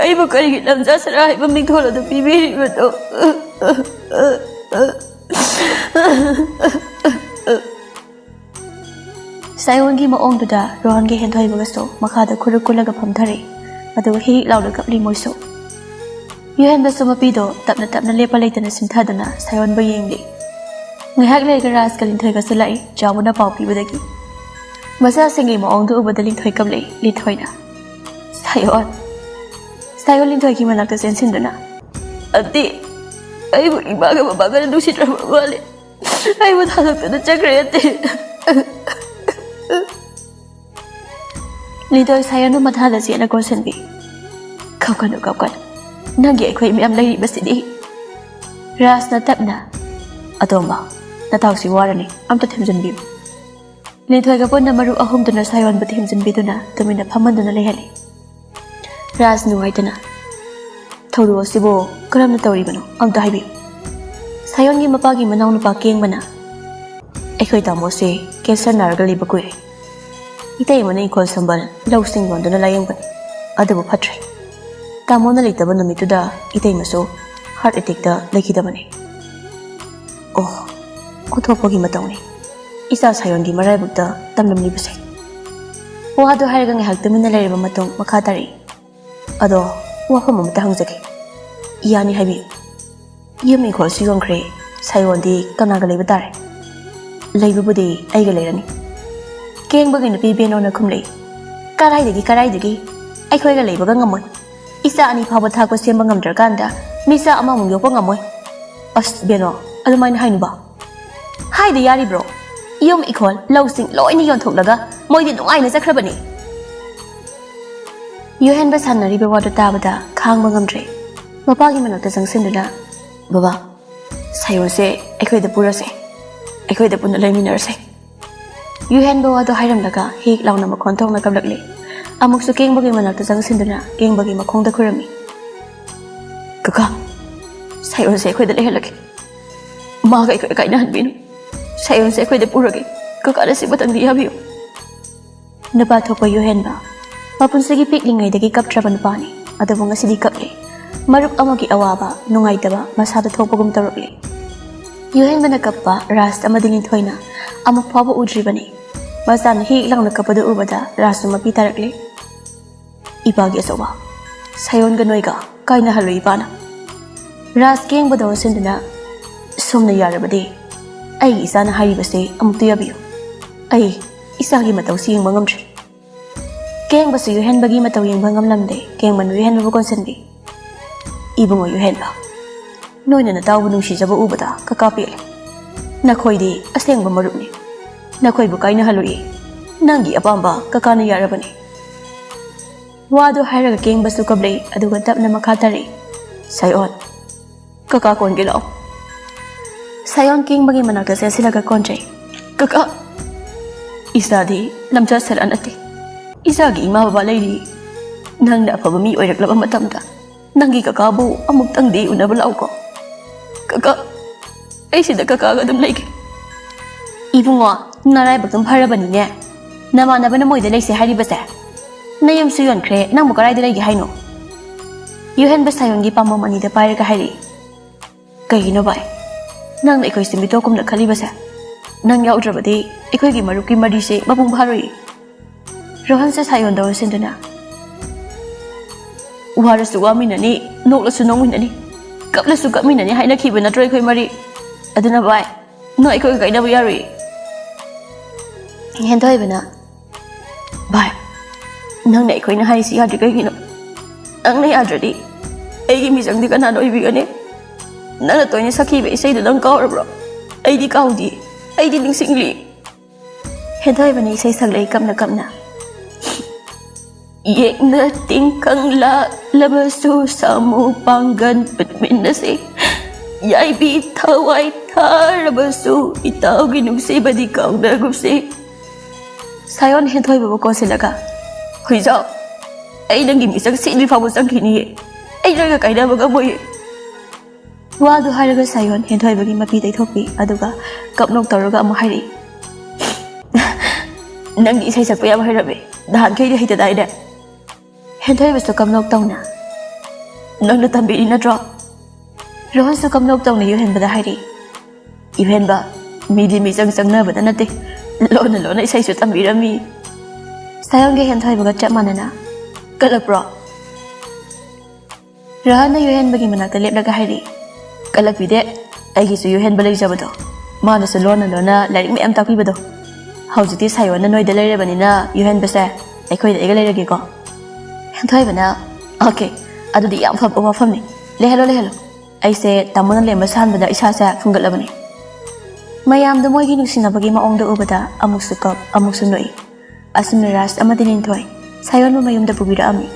ꯑꯩꯕꯨ ꯀꯔꯤꯒꯤ ꯂꯝꯖꯥ ꯁꯔꯥ ꯍꯥꯏꯕ ꯃꯤꯡꯊꯣꯜ ꯑꯗꯨ ꯄꯤꯕꯤꯔꯤꯕꯅꯣ? ꯁꯥꯏꯑꯣꯟꯒꯤ ꯃꯑꯣꯡꯗꯨꯗ ꯔꯣꯍꯟꯒꯤ ꯍꯦꯟꯊꯣꯏꯕꯒꯁꯨ ꯃꯈꯥꯗ ꯈꯨꯔꯨ ꯀꯨꯜꯂꯒ ꯐꯝꯊꯔꯦ꯫ ꯑꯗꯨꯒ ꯍꯤꯛ ꯍꯤꯛ ꯂꯥꯎꯅ ꯀꯞꯂꯤ ꯃꯣꯏꯁꯨ꯫ ꯌꯨꯍꯦꯟꯕꯁꯨ ꯃꯄꯤꯗꯣ ꯇꯞꯅ ꯇꯞꯅ ꯂꯦꯞꯄ ꯂꯩꯇꯅ ꯁꯤꯟꯊꯗꯨꯅ ꯁꯥꯏꯑꯣꯟꯕꯨ ꯌꯦꯡꯂꯤ꯫ ꯉꯥꯏꯍꯥꯛ ꯂꯩꯔꯒ ꯔꯥꯖꯀ ꯂꯤꯟꯊꯣꯏꯒꯁꯨ ꯂꯥꯛꯏ, ꯆꯥꯎꯕꯅ ꯄꯥꯎ ꯄꯤꯕꯗꯒꯤ꯫ ꯃꯆꯥꯁꯤꯡꯒꯤ ꯃꯑꯣꯡꯗꯨ ꯎꯕꯗ ꯂꯤꯟꯊꯣꯏ ꯀꯞꯂꯛꯏ꯫ ꯂꯤꯟꯊꯣꯏꯅ, "ꯁꯥꯏꯑꯣꯟ!" ꯁꯥꯏꯑꯣꯟ ꯂꯤꯟꯊꯣꯏꯒꯤ ꯃꯅꯥꯛꯇ ꯆꯦꯟꯁꯤꯟꯗꯨꯅ, "ꯑꯟꯇꯤ, ꯑꯩꯕꯨ ꯏꯃꯥꯒ ꯕꯕꯥꯒꯅ ꯅꯨꯡꯁꯤꯗ꯭ꯔꯕ ꯃꯥꯜꯂꯦ꯫ ꯑꯩꯕꯨ ꯊꯥꯗꯣꯛꯇꯨꯅ ꯆꯠꯈ꯭ꯔꯦ, ꯑꯟꯇꯤ꯫" ꯂꯤꯟꯊꯣꯏ ꯁꯥꯏꯑꯣꯟꯕꯨ ꯃꯊꯥꯗ ꯆꯦꯠꯅ ꯀꯣꯟꯁꯤꯟꯕꯤ꯫ "ꯀꯞꯀꯅꯨ, ꯀꯞꯀꯅꯨ꯫ ꯅꯪꯒꯤ ꯑꯩꯈꯣꯏ ꯃꯌꯥꯝ ꯂꯩꯔꯤꯕꯁꯤꯗꯤ꯫" ꯔꯥꯖꯅ ꯇꯞꯅ, "ꯑꯇꯣꯝꯕ, ꯅꯇꯥꯎꯁꯤ ꯋꯥꯔꯅꯤ, ꯑꯝꯇ ꯊꯦꯝꯖꯤꯟꯕꯤꯌꯨ꯫" ꯂꯤꯟꯊꯣꯏꯒ ꯄꯨꯟꯅ ꯃꯔꯨꯞ ꯑꯍꯨꯝꯗꯨꯅ ꯁꯥꯏꯑꯣꯟꯕꯨ ꯊꯦꯝꯖꯤꯟꯕꯤꯗꯨꯅ ꯇꯨꯃꯤꯟꯅ ꯐꯝꯍꯟꯗꯨꯅ ꯂꯩꯍꯜꯂꯤ꯫ ꯔꯥꯖ ꯅꯨꯡꯉꯥꯏꯇꯅ, "ꯊꯧꯗꯣꯛ ꯑꯁꯤꯕꯨ ꯀꯔꯝꯅ ꯇꯧꯔꯤꯕꯅꯣ? ꯑꯝꯇ ꯍꯥꯏꯕꯤꯌꯨ꯫" ꯁꯥꯏꯑꯣꯟꯒꯤ ꯃꯄꯥꯒꯤ ꯃꯅꯥꯎꯅꯨꯄꯥ ꯀꯦꯡꯕꯅ, "ꯑꯩꯈꯣꯏ ꯇꯥꯃꯣꯁꯦ ꯀꯦꯟꯁꯔ ꯅꯥꯔꯒ ꯂꯩꯕ ꯀꯨꯏꯔꯦ꯫ ꯏꯇꯩꯃꯅ ꯏꯪꯈꯣꯜ ꯁꯝꯕꯜ, ꯂꯧꯁꯤꯡ ꯌꯣꯟꯗꯨꯅ ꯂꯥꯌꯦꯡꯕꯅꯤ꯫ ꯑꯗꯨꯕꯨ ꯐꯠꯇ꯭ꯔꯦ꯫ ꯇꯥꯃꯣꯅ ꯂꯩꯇꯕ ꯅꯨꯃꯤꯠꯇꯨꯗ ꯏꯇꯩꯃꯁꯨ ꯍꯥꯔꯠ ꯑꯦꯇꯦꯛꯇ ꯂꯩꯈꯤꯗꯕꯅꯤ꯫" "ꯑꯣ, ꯑꯣꯟꯊꯣꯛꯄꯒꯤ ꯃꯇꯧꯅꯤ꯫ ꯏꯆꯥ ꯁꯥꯏꯑꯣꯟꯒꯤ ꯃꯔꯥꯏꯕꯛꯇ ꯇꯝꯂꯝꯂꯤꯕꯁꯦ꯫" ꯋꯥꯗꯨ ꯍꯥꯏꯔꯒ ꯉꯥꯏꯍꯥꯛ ꯇꯨꯃꯤꯟꯅ ꯂꯩꯔꯕ ꯃꯇꯨꯡ ꯃꯈꯥ ꯇꯥꯔꯛꯏ꯫ "ꯑꯗꯣ, ꯋꯥꯐꯝ ꯑꯃꯇ ꯍꯪꯖꯒꯦ꯫" "ꯌꯥꯅꯤ, ꯍꯥꯏꯕꯤꯌꯨ꯫" "ꯌꯨꯝ ꯏꯪꯈꯣꯜꯁꯨ ꯌꯣꯟꯈ꯭ꯔꯦ, ꯁꯥꯏꯑꯣꯟꯗꯤ ꯀꯅꯥꯒ ꯂꯩꯕ ꯇꯥꯔꯦ?" "ꯂꯩꯕꯕꯨꯗꯤ ꯑꯩꯒ ꯂꯩꯔꯅꯤ꯫" ꯀꯦꯡꯕꯒꯤ ꯅꯨꯄꯤ ꯕꯦꯅꯣꯅ ꯈꯨꯝꯂꯛꯏ꯫ "ꯀꯔꯥꯏꯗꯒꯤ, ꯀꯔꯥꯏꯗꯒꯤ? ꯑꯩꯈꯣꯏꯒ ꯂꯩꯕꯒ ꯉꯝꯃꯣꯏ꯫ ꯏꯆꯥ ꯑꯅꯤ ꯐꯥꯎꯕ ꯊꯥꯛꯄ ꯁꯦꯝꯕ ꯉꯝꯗ꯭ꯔꯀꯥꯟꯗ ꯃꯤꯆꯥ ꯑꯃꯃꯨꯛ ꯌꯣꯛꯄ ꯉꯝꯃꯣꯏ꯫" "ꯑꯁ ꯕꯦꯅꯣ, ꯑꯗꯨꯃꯥꯏꯅ ꯍꯥꯏꯅꯨꯕ꯫" "ꯍꯥꯏꯗ ꯌꯥꯔꯤꯕ꯭ꯔꯣ? ꯌꯨꯝ ꯏꯈꯣꯜ, ꯂꯧꯁꯤꯡ ꯂꯣꯏꯅ ꯌꯣꯟꯊꯣꯛꯂꯒ ꯃꯣꯏꯗꯤ ꯅꯨꯡꯉꯥꯏꯅ ꯆꯠꯈ꯭ꯔꯕꯅꯤ꯫" ꯌꯨꯍꯦꯟꯕ ꯁꯥꯟꯅꯔꯤꯕ ꯋꯥꯗꯨ ꯇꯥꯕꯗ ꯈꯥꯡꯕ ꯉꯝꯗ꯭ꯔꯦ꯫ ꯃꯄꯥꯒꯤ ꯃꯅꯥꯛꯇ ꯆꯪꯁꯤꯟꯗꯨꯅ, "ꯕꯕꯥ, ꯁꯥꯏꯑꯣꯟꯁꯦ ꯑꯩꯈꯣꯏꯗ ꯄꯨꯔꯁꯦ꯫ ꯑꯩꯈꯣꯏꯗ ꯄꯨꯟꯅ ꯂꯩꯃꯤꯟꯅꯔꯁꯦ꯫" ꯌꯨꯍꯦꯟꯕ ꯋꯥꯗꯨ ꯍꯥꯏꯔꯝꯂꯒ ꯍꯤꯛ ꯂꯥꯎꯅ ꯃꯈꯣꯟ ꯊꯣꯛꯅ ꯀꯞꯂꯛꯂꯦ꯫ ꯑꯃꯨꯛꯁꯨ ꯀꯦꯡꯕꯒꯤ ꯃꯅꯥꯛꯇ ꯆꯪꯁꯤꯟꯗꯨꯅ ꯀꯦꯡꯕꯒꯤ ꯃꯈꯣꯡꯗ ꯈꯨꯔꯝꯃꯤ꯫ "ꯀꯀꯥ, ꯁꯥꯏꯑꯣꯟꯁꯦ ꯑꯩꯈꯣꯏꯗ ꯂꯩꯍꯜꯂꯒꯦ꯫ ꯃꯥꯒ ꯑꯩꯈꯣꯏ ꯀꯥꯏꯅꯍꯟꯕꯤꯅꯨ꯫" ꯁꯥꯌꯣꯟꯁꯦ ꯑꯩꯈꯣꯏꯗ ꯄꯨꯔꯒꯦ꯫ ꯀꯀꯥꯅ ꯁꯤ ꯃꯇꯝꯗꯤ ꯌꯥꯕꯤꯌꯨ꯫ ꯅꯨꯄꯥ ꯊꯣꯛꯄ ꯌꯨꯍꯦꯟꯕ ꯃꯄꯨꯟꯁꯤꯒꯤ ꯄꯤꯛꯂꯤꯉꯩꯗꯒꯤ ꯀꯞꯇ꯭ꯔꯕ ꯅꯨꯄꯥꯅꯤ꯫ ꯑꯗꯨꯕꯨ ꯉꯁꯤꯗꯤ ꯀꯞꯂꯦ꯫ ꯃꯔꯨꯞ ꯑꯃꯒꯤ ꯑꯋꯥꯕ, ꯅꯨꯡꯉꯥꯏꯇꯕ ꯃꯁꯥꯗ ꯊꯣꯛꯄꯒꯨꯝ ꯇꯧꯔꯛꯂꯦ꯫ ꯌꯨꯍꯦꯟꯕꯅ ꯀꯞꯄ ꯔꯥꯖ ꯑꯃꯗꯤ ꯂꯤꯟꯊꯣꯏꯅ ꯑꯃꯨꯛ ꯐꯥꯎꯕ ꯎꯗ꯭ꯔꯤꯕꯅꯤ꯫ ꯃꯆꯥꯅ ꯍꯤꯛ ꯂꯥꯎꯅ ꯀꯞꯄꯗꯨ ꯎꯕꯗ ꯔꯥꯖꯁꯨ ꯃꯄꯤ ꯇꯥꯔꯛꯂꯦ꯫ "ꯏꯄꯥꯒꯤ ꯑꯆꯧꯕ, ꯁꯥꯌꯣꯟꯒ ꯅꯣꯏꯒ ꯀꯥꯏꯅꯍꯜꯂꯨ ꯏꯄꯥꯅ꯫" ꯔꯥꯖ ꯀꯦꯡꯕꯗ ꯑꯣꯟꯁꯤꯟꯗꯨꯅ, "ꯁꯣꯝꯅ ꯌꯥꯔꯕꯗꯤ ꯑꯩꯒꯤ ꯏꯆꯥꯅ ꯍꯥꯏꯔꯤꯕꯁꯦ ꯑꯃꯨꯛꯇ ꯌꯥꯕꯤꯌꯨ꯫ ꯑꯩ ꯏꯆꯥꯒꯤ ꯃꯇꯧꯁꯤ ꯌꯦꯡꯕ ꯉꯝꯗ꯭ꯔꯦ꯫" ꯀꯦꯡꯕꯁꯨ ꯌꯨꯍꯦꯟꯕꯒꯤ ꯃꯇꯧ ꯌꯦꯡꯕ ꯉꯝꯂꯝꯗꯦ꯫ ꯀꯦꯡꯕꯅ ꯌꯨꯍꯦꯟꯕꯕꯨ ꯀꯣꯟꯁꯤꯟꯕꯤ꯫ "ꯏꯕꯨꯡꯉꯣ ꯌꯨꯍꯦꯟꯕ, ꯅꯣꯏꯅ ꯅꯇꯥꯎꯕꯨ ꯅꯨꯡꯁꯤꯖꯕ ꯎꯕꯗ ꯀꯀꯥ ꯄꯦꯜꯂꯦ꯫ ꯅꯈꯣꯏꯗꯤ ꯑꯁꯦꯡꯕ ꯃꯔꯨꯞꯅꯤ꯫ ꯅꯈꯣꯏꯕꯨ ꯀꯥꯏꯅꯍꯜꯂꯨꯏ꯫ ꯅꯪꯒꯤ ꯑꯄꯥꯝꯕ ꯀꯀꯥꯅ ꯌꯥꯔꯕꯅꯤ꯫" ꯋꯥꯗꯨ ꯍꯥꯏꯔꯒ ꯀꯦꯡꯕꯁꯨ ꯀꯞꯂꯛꯏ, ꯑꯗꯨꯒ ꯇꯞꯅ ꯃꯈꯥ ꯇꯥꯔꯛꯏ꯫ "ꯁꯥꯌꯣꯟ, ꯀꯀꯥ ꯀꯣꯟꯒꯦ ꯂꯥꯛꯑꯣ꯫" ꯁꯥꯌꯣꯟ ꯀꯦꯡꯕꯒꯤ ꯃꯅꯥꯛꯇ ꯆꯦꯟꯁꯤꯜꯂꯒ ꯀꯣꯟꯖꯩ꯫ "ꯀꯀꯥ, ꯏꯆꯥꯗꯤ ꯂꯝꯆꯠ ꯁꯥꯖꯠ ꯅꯠꯇꯦ꯫ ꯏꯆꯥꯒꯤ ꯏꯃꯥ ꯕꯕꯥ ꯂꯩꯔꯤ꯫ ꯅꯪꯅ ꯑꯐꯕ ꯃꯤ ꯑꯣꯏꯔꯛꯂꯕ ꯃꯇꯝꯗ ꯅꯪꯒꯤ ꯀꯀꯥꯕꯨ ꯑꯃꯨꯛꯇꯪꯗꯤ ꯎꯅꯕ ꯂꯥꯛꯎꯀꯣ꯫ ꯀꯀꯥ, ꯑꯩ ꯁꯤꯗ ꯀꯀꯥꯒ ꯑꯗꯨꯝ ꯂꯩꯒꯦ꯫" "ꯏꯕꯨꯡꯉꯣ, ꯅꯔꯥꯏꯕꯛ ꯑꯗꯨꯝ ꯐꯔꯕꯅꯤꯅꯦ꯫ ꯅꯃꯥꯟꯅꯕꯅ ꯃꯣꯏꯗ ꯂꯩꯁꯦ ꯍꯥꯏꯔꯤꯕꯁꯦ꯫ ꯅꯌꯨꯝꯁꯨ ꯌꯣꯟꯈ꯭ꯔꯦ, ꯅꯪꯕꯨ ꯀꯗꯥꯏꯗ ꯂꯩꯒꯦ ꯍꯥꯏꯅꯣ?" ꯌꯨꯍꯦꯟꯕ ꯁꯥꯌꯣꯟꯒꯤ ꯄꯥꯝꯕꯣꯝ ꯑꯅꯤꯗ ꯄꯥꯏꯔꯒ ꯍꯥꯏꯔꯛꯏ꯫ "ꯀꯩꯒꯤꯅꯣ ꯚꯥꯏ? ꯅꯪꯅ ꯑꯩꯈꯣꯏꯁꯦ ꯃꯤꯇꯣꯞꯀꯨꯝꯅ ꯈꯜꯂꯤꯕꯁꯦ? ꯅꯪ ꯌꯥꯎꯗ꯭ꯔꯕꯗꯤ ꯑꯩꯈꯣꯏꯒꯤ ꯃꯔꯨꯞꯀꯤ ꯃꯔꯤꯁꯦ ꯃꯄꯨꯡ ꯐꯥꯔꯣꯏ꯫" ꯔꯣꯍꯟꯁꯨ ꯁꯥꯌꯣꯟꯗ ꯑꯣꯟꯁꯤꯟꯗꯨꯅ, "ꯋꯥꯔꯁꯨ ꯋꯥꯃꯤꯟꯅꯅꯤ, ꯅꯣꯛꯂꯁꯨ ꯅꯣꯛꯃꯤꯟꯅꯅꯤ, ꯀꯞꯂꯁꯨ ꯀꯞꯃꯤꯟꯅꯅꯤ ꯍꯥꯏꯅꯈꯤꯕ ꯅꯠꯇ꯭ꯔꯣ ꯑꯩꯈꯣꯏ ꯃꯔꯤ? ꯑꯗꯨꯅ ꯚꯥꯏ, ꯅꯣꯏ ꯑꯩꯈꯣꯏꯒ ꯀꯥꯏꯅꯕ ꯌꯥꯔꯣꯏ꯫" ꯍꯦꯟꯊꯣꯏꯕꯅ, "ꯚꯥꯏ, ꯅꯪꯅ ꯑꯩꯈꯣꯏꯅ ꯍꯥꯏꯔꯤꯁꯤ ꯌꯥꯗ꯭ꯔꯤ ꯀꯩꯒꯤꯅꯣ? ꯅꯪꯅ ꯌꯥꯗ꯭ꯔꯗꯤ ꯑꯩꯒꯤ ꯃꯤꯆꯪꯗꯤ ꯀꯅꯥꯅ ꯑꯣꯏꯕꯤꯒꯅꯤ? ꯅꯪꯅ ꯇꯣꯏꯅ ꯁꯛꯈꯤꯕ ꯏꯁꯩꯗꯣ ꯅꯪ ꯀꯥꯎꯔꯕ꯭ꯔꯣ? ꯑꯩꯗꯤ ꯀꯥꯎꯗꯦ, ꯑꯩꯗꯤ ꯅꯤꯡꯁꯤꯡꯂꯤ꯫" ꯍꯦꯟꯊꯣꯏꯕꯅ ꯏꯁꯩ ꯁꯛꯂꯛꯏ ꯀꯞꯅ ꯀꯞꯅ꯫ "ꯌꯦꯛꯅ ꯇꯤꯡꯈꯪ ꯂꯥꯛꯂꯕꯁꯨ, ꯁꯥꯃꯨ ꯄꯥꯡꯒꯟ ꯄꯨꯟꯃꯤꯟꯅꯁꯤ꯫ ꯌꯥꯏꯕꯤ ꯊꯋꯥꯏ ꯊꯥꯔꯕꯁꯨ, ꯏꯇꯥꯎꯒꯤ ꯅꯨꯡꯁꯤꯕꯗꯤ ꯀꯥꯎꯅꯒꯨꯝꯁꯤ꯫" ꯁꯥꯌꯣꯟ ꯍꯦꯟꯊꯣꯏꯕꯕꯨ ꯀꯣꯟꯁꯤꯜꯂꯒ, "ꯍꯨꯏꯖꯥꯎ, ꯑꯩ ꯅꯪꯒꯤ ꯃꯤꯆꯪ ꯁꯤꯗ꯭ꯔꯤ ꯐꯥꯎꯕ ꯆꯪꯈꯤꯅꯤꯌꯦ꯫ ꯑꯩ ꯅꯪꯒ ꯀꯥꯏꯅꯕ ꯉꯝꯃꯣꯏꯌꯦ꯫" ꯋꯥꯗꯨ ꯍꯥꯏꯔꯒ ꯁꯥꯌꯣꯟ ꯍꯦꯟꯊꯣꯏꯕꯒꯤ ꯃꯄꯤ ꯇꯩꯊꯣꯛꯄꯤ, ꯑꯗꯨꯒ ꯀꯞꯅꯣꯛ ꯇꯧꯔꯒ ꯑꯃꯨꯛ ꯍꯥꯏꯔꯛꯏ, "ꯅꯪꯗꯤ ꯏꯁꯩ ꯁꯛꯄ ꯌꯥꯝ ꯍꯩꯔꯝꯃꯤ, ꯅꯍꯥꯟꯈꯩꯗꯤ ꯍꯩꯇꯗꯥꯏꯅꯦ? ꯍꯦꯟꯊꯣꯏꯕꯁꯨ ꯀꯝꯅꯣꯛ ꯇꯧꯅ, "ꯅꯪꯅ ꯇꯝꯕꯤꯔꯤ ꯅꯠꯇ꯭ꯔꯣ?" ꯔꯣꯍꯟꯁꯨ ꯀꯝꯅꯣꯛ ꯇꯧꯅ ꯌꯨꯍꯦꯟꯕꯗ ꯍꯥꯏꯔꯤ, "ꯌꯨꯍꯦꯟꯕ, ꯃꯤꯗꯤ ꯃꯤꯆꯪ ꯆꯪꯅꯕꯗ ꯅꯠꯇꯦ, ꯂꯣꯟꯅ ꯂꯣꯟꯅ ꯏꯁꯩꯁꯨ ꯇꯝꯕꯤꯔꯝꯃꯤ꯫" ꯁꯥꯌꯣꯟꯒ ꯍꯦꯟꯊꯣꯏꯕꯒ ꯆꯞ ꯃꯥꯟꯅꯅ, "ꯀꯠꯂꯛꯄ꯭ꯔꯣ?" ꯔꯣꯍꯟꯅ ꯌꯨꯍꯦꯟꯕꯒꯤ ꯃꯅꯥꯛꯇ ꯂꯦꯞꯂꯒ ꯍꯥꯏꯔꯤ, "ꯀꯠꯂꯛꯄꯤꯗꯦ, ꯑꯩꯒꯤꯁꯨ ꯌꯨꯍꯦꯟꯕ ꯂꯩꯖꯕꯗꯣ, ꯃꯥꯅꯁꯨ ꯂꯣꯟꯅ ꯂꯣꯟꯅ ꯂꯥꯏꯔꯤꯛ ꯃꯌꯥꯝ ꯇꯥꯛꯄꯤꯕꯗꯣ꯫ ꯍꯧꯖꯤꯛꯇꯤ ꯁꯥꯌꯣꯟꯅ ꯅꯣꯏꯗ ꯂꯩꯔꯕꯅꯤꯅ ꯌꯨꯍꯦꯟꯕꯁꯦ ꯑꯩꯈꯣꯏꯗ ꯑꯩꯒ ꯂꯩꯔꯒꯦꯀꯣ꯫" ꯍꯦꯟꯊꯣꯏꯕꯅ, "ꯑꯣꯀꯦ, ꯑꯗꯨꯗꯤ ꯌꯥꯝ ꯐꯕ ꯋꯥꯐꯝꯅꯤ, ꯂꯩꯍꯜꯂꯣ, ꯂꯩꯍꯜꯂꯣ꯫ ꯑꯩꯁꯦ ꯇꯥꯃꯣꯅ ꯂꯦꯝꯕ ꯁꯥꯍꯟꯕꯗ ꯏꯁꯥꯁꯦ ꯐꯨꯡꯒꯠꯂꯕꯅꯤ꯫" ꯃꯌꯥꯝꯗꯣ ꯃꯣꯏꯒꯤ ꯅꯨꯡꯁꯤꯅꯕꯒꯤ ꯃꯑꯣꯡꯗ ꯎꯕꯗ ꯑꯃꯨꯛꯁꯨ ꯀꯞ ꯑꯃꯨꯛꯁꯨ ꯅꯣꯛꯏ꯫ ꯑꯁꯨꯝꯅ ꯔꯥꯖ ꯑꯃꯗꯤ ꯅꯤꯡꯊꯣꯏ ꯁꯥꯌꯣꯟꯕꯨ ꯃꯌꯨꯝꯗ ꯄꯨꯕꯤꯔꯛꯑꯝꯃꯤ꯫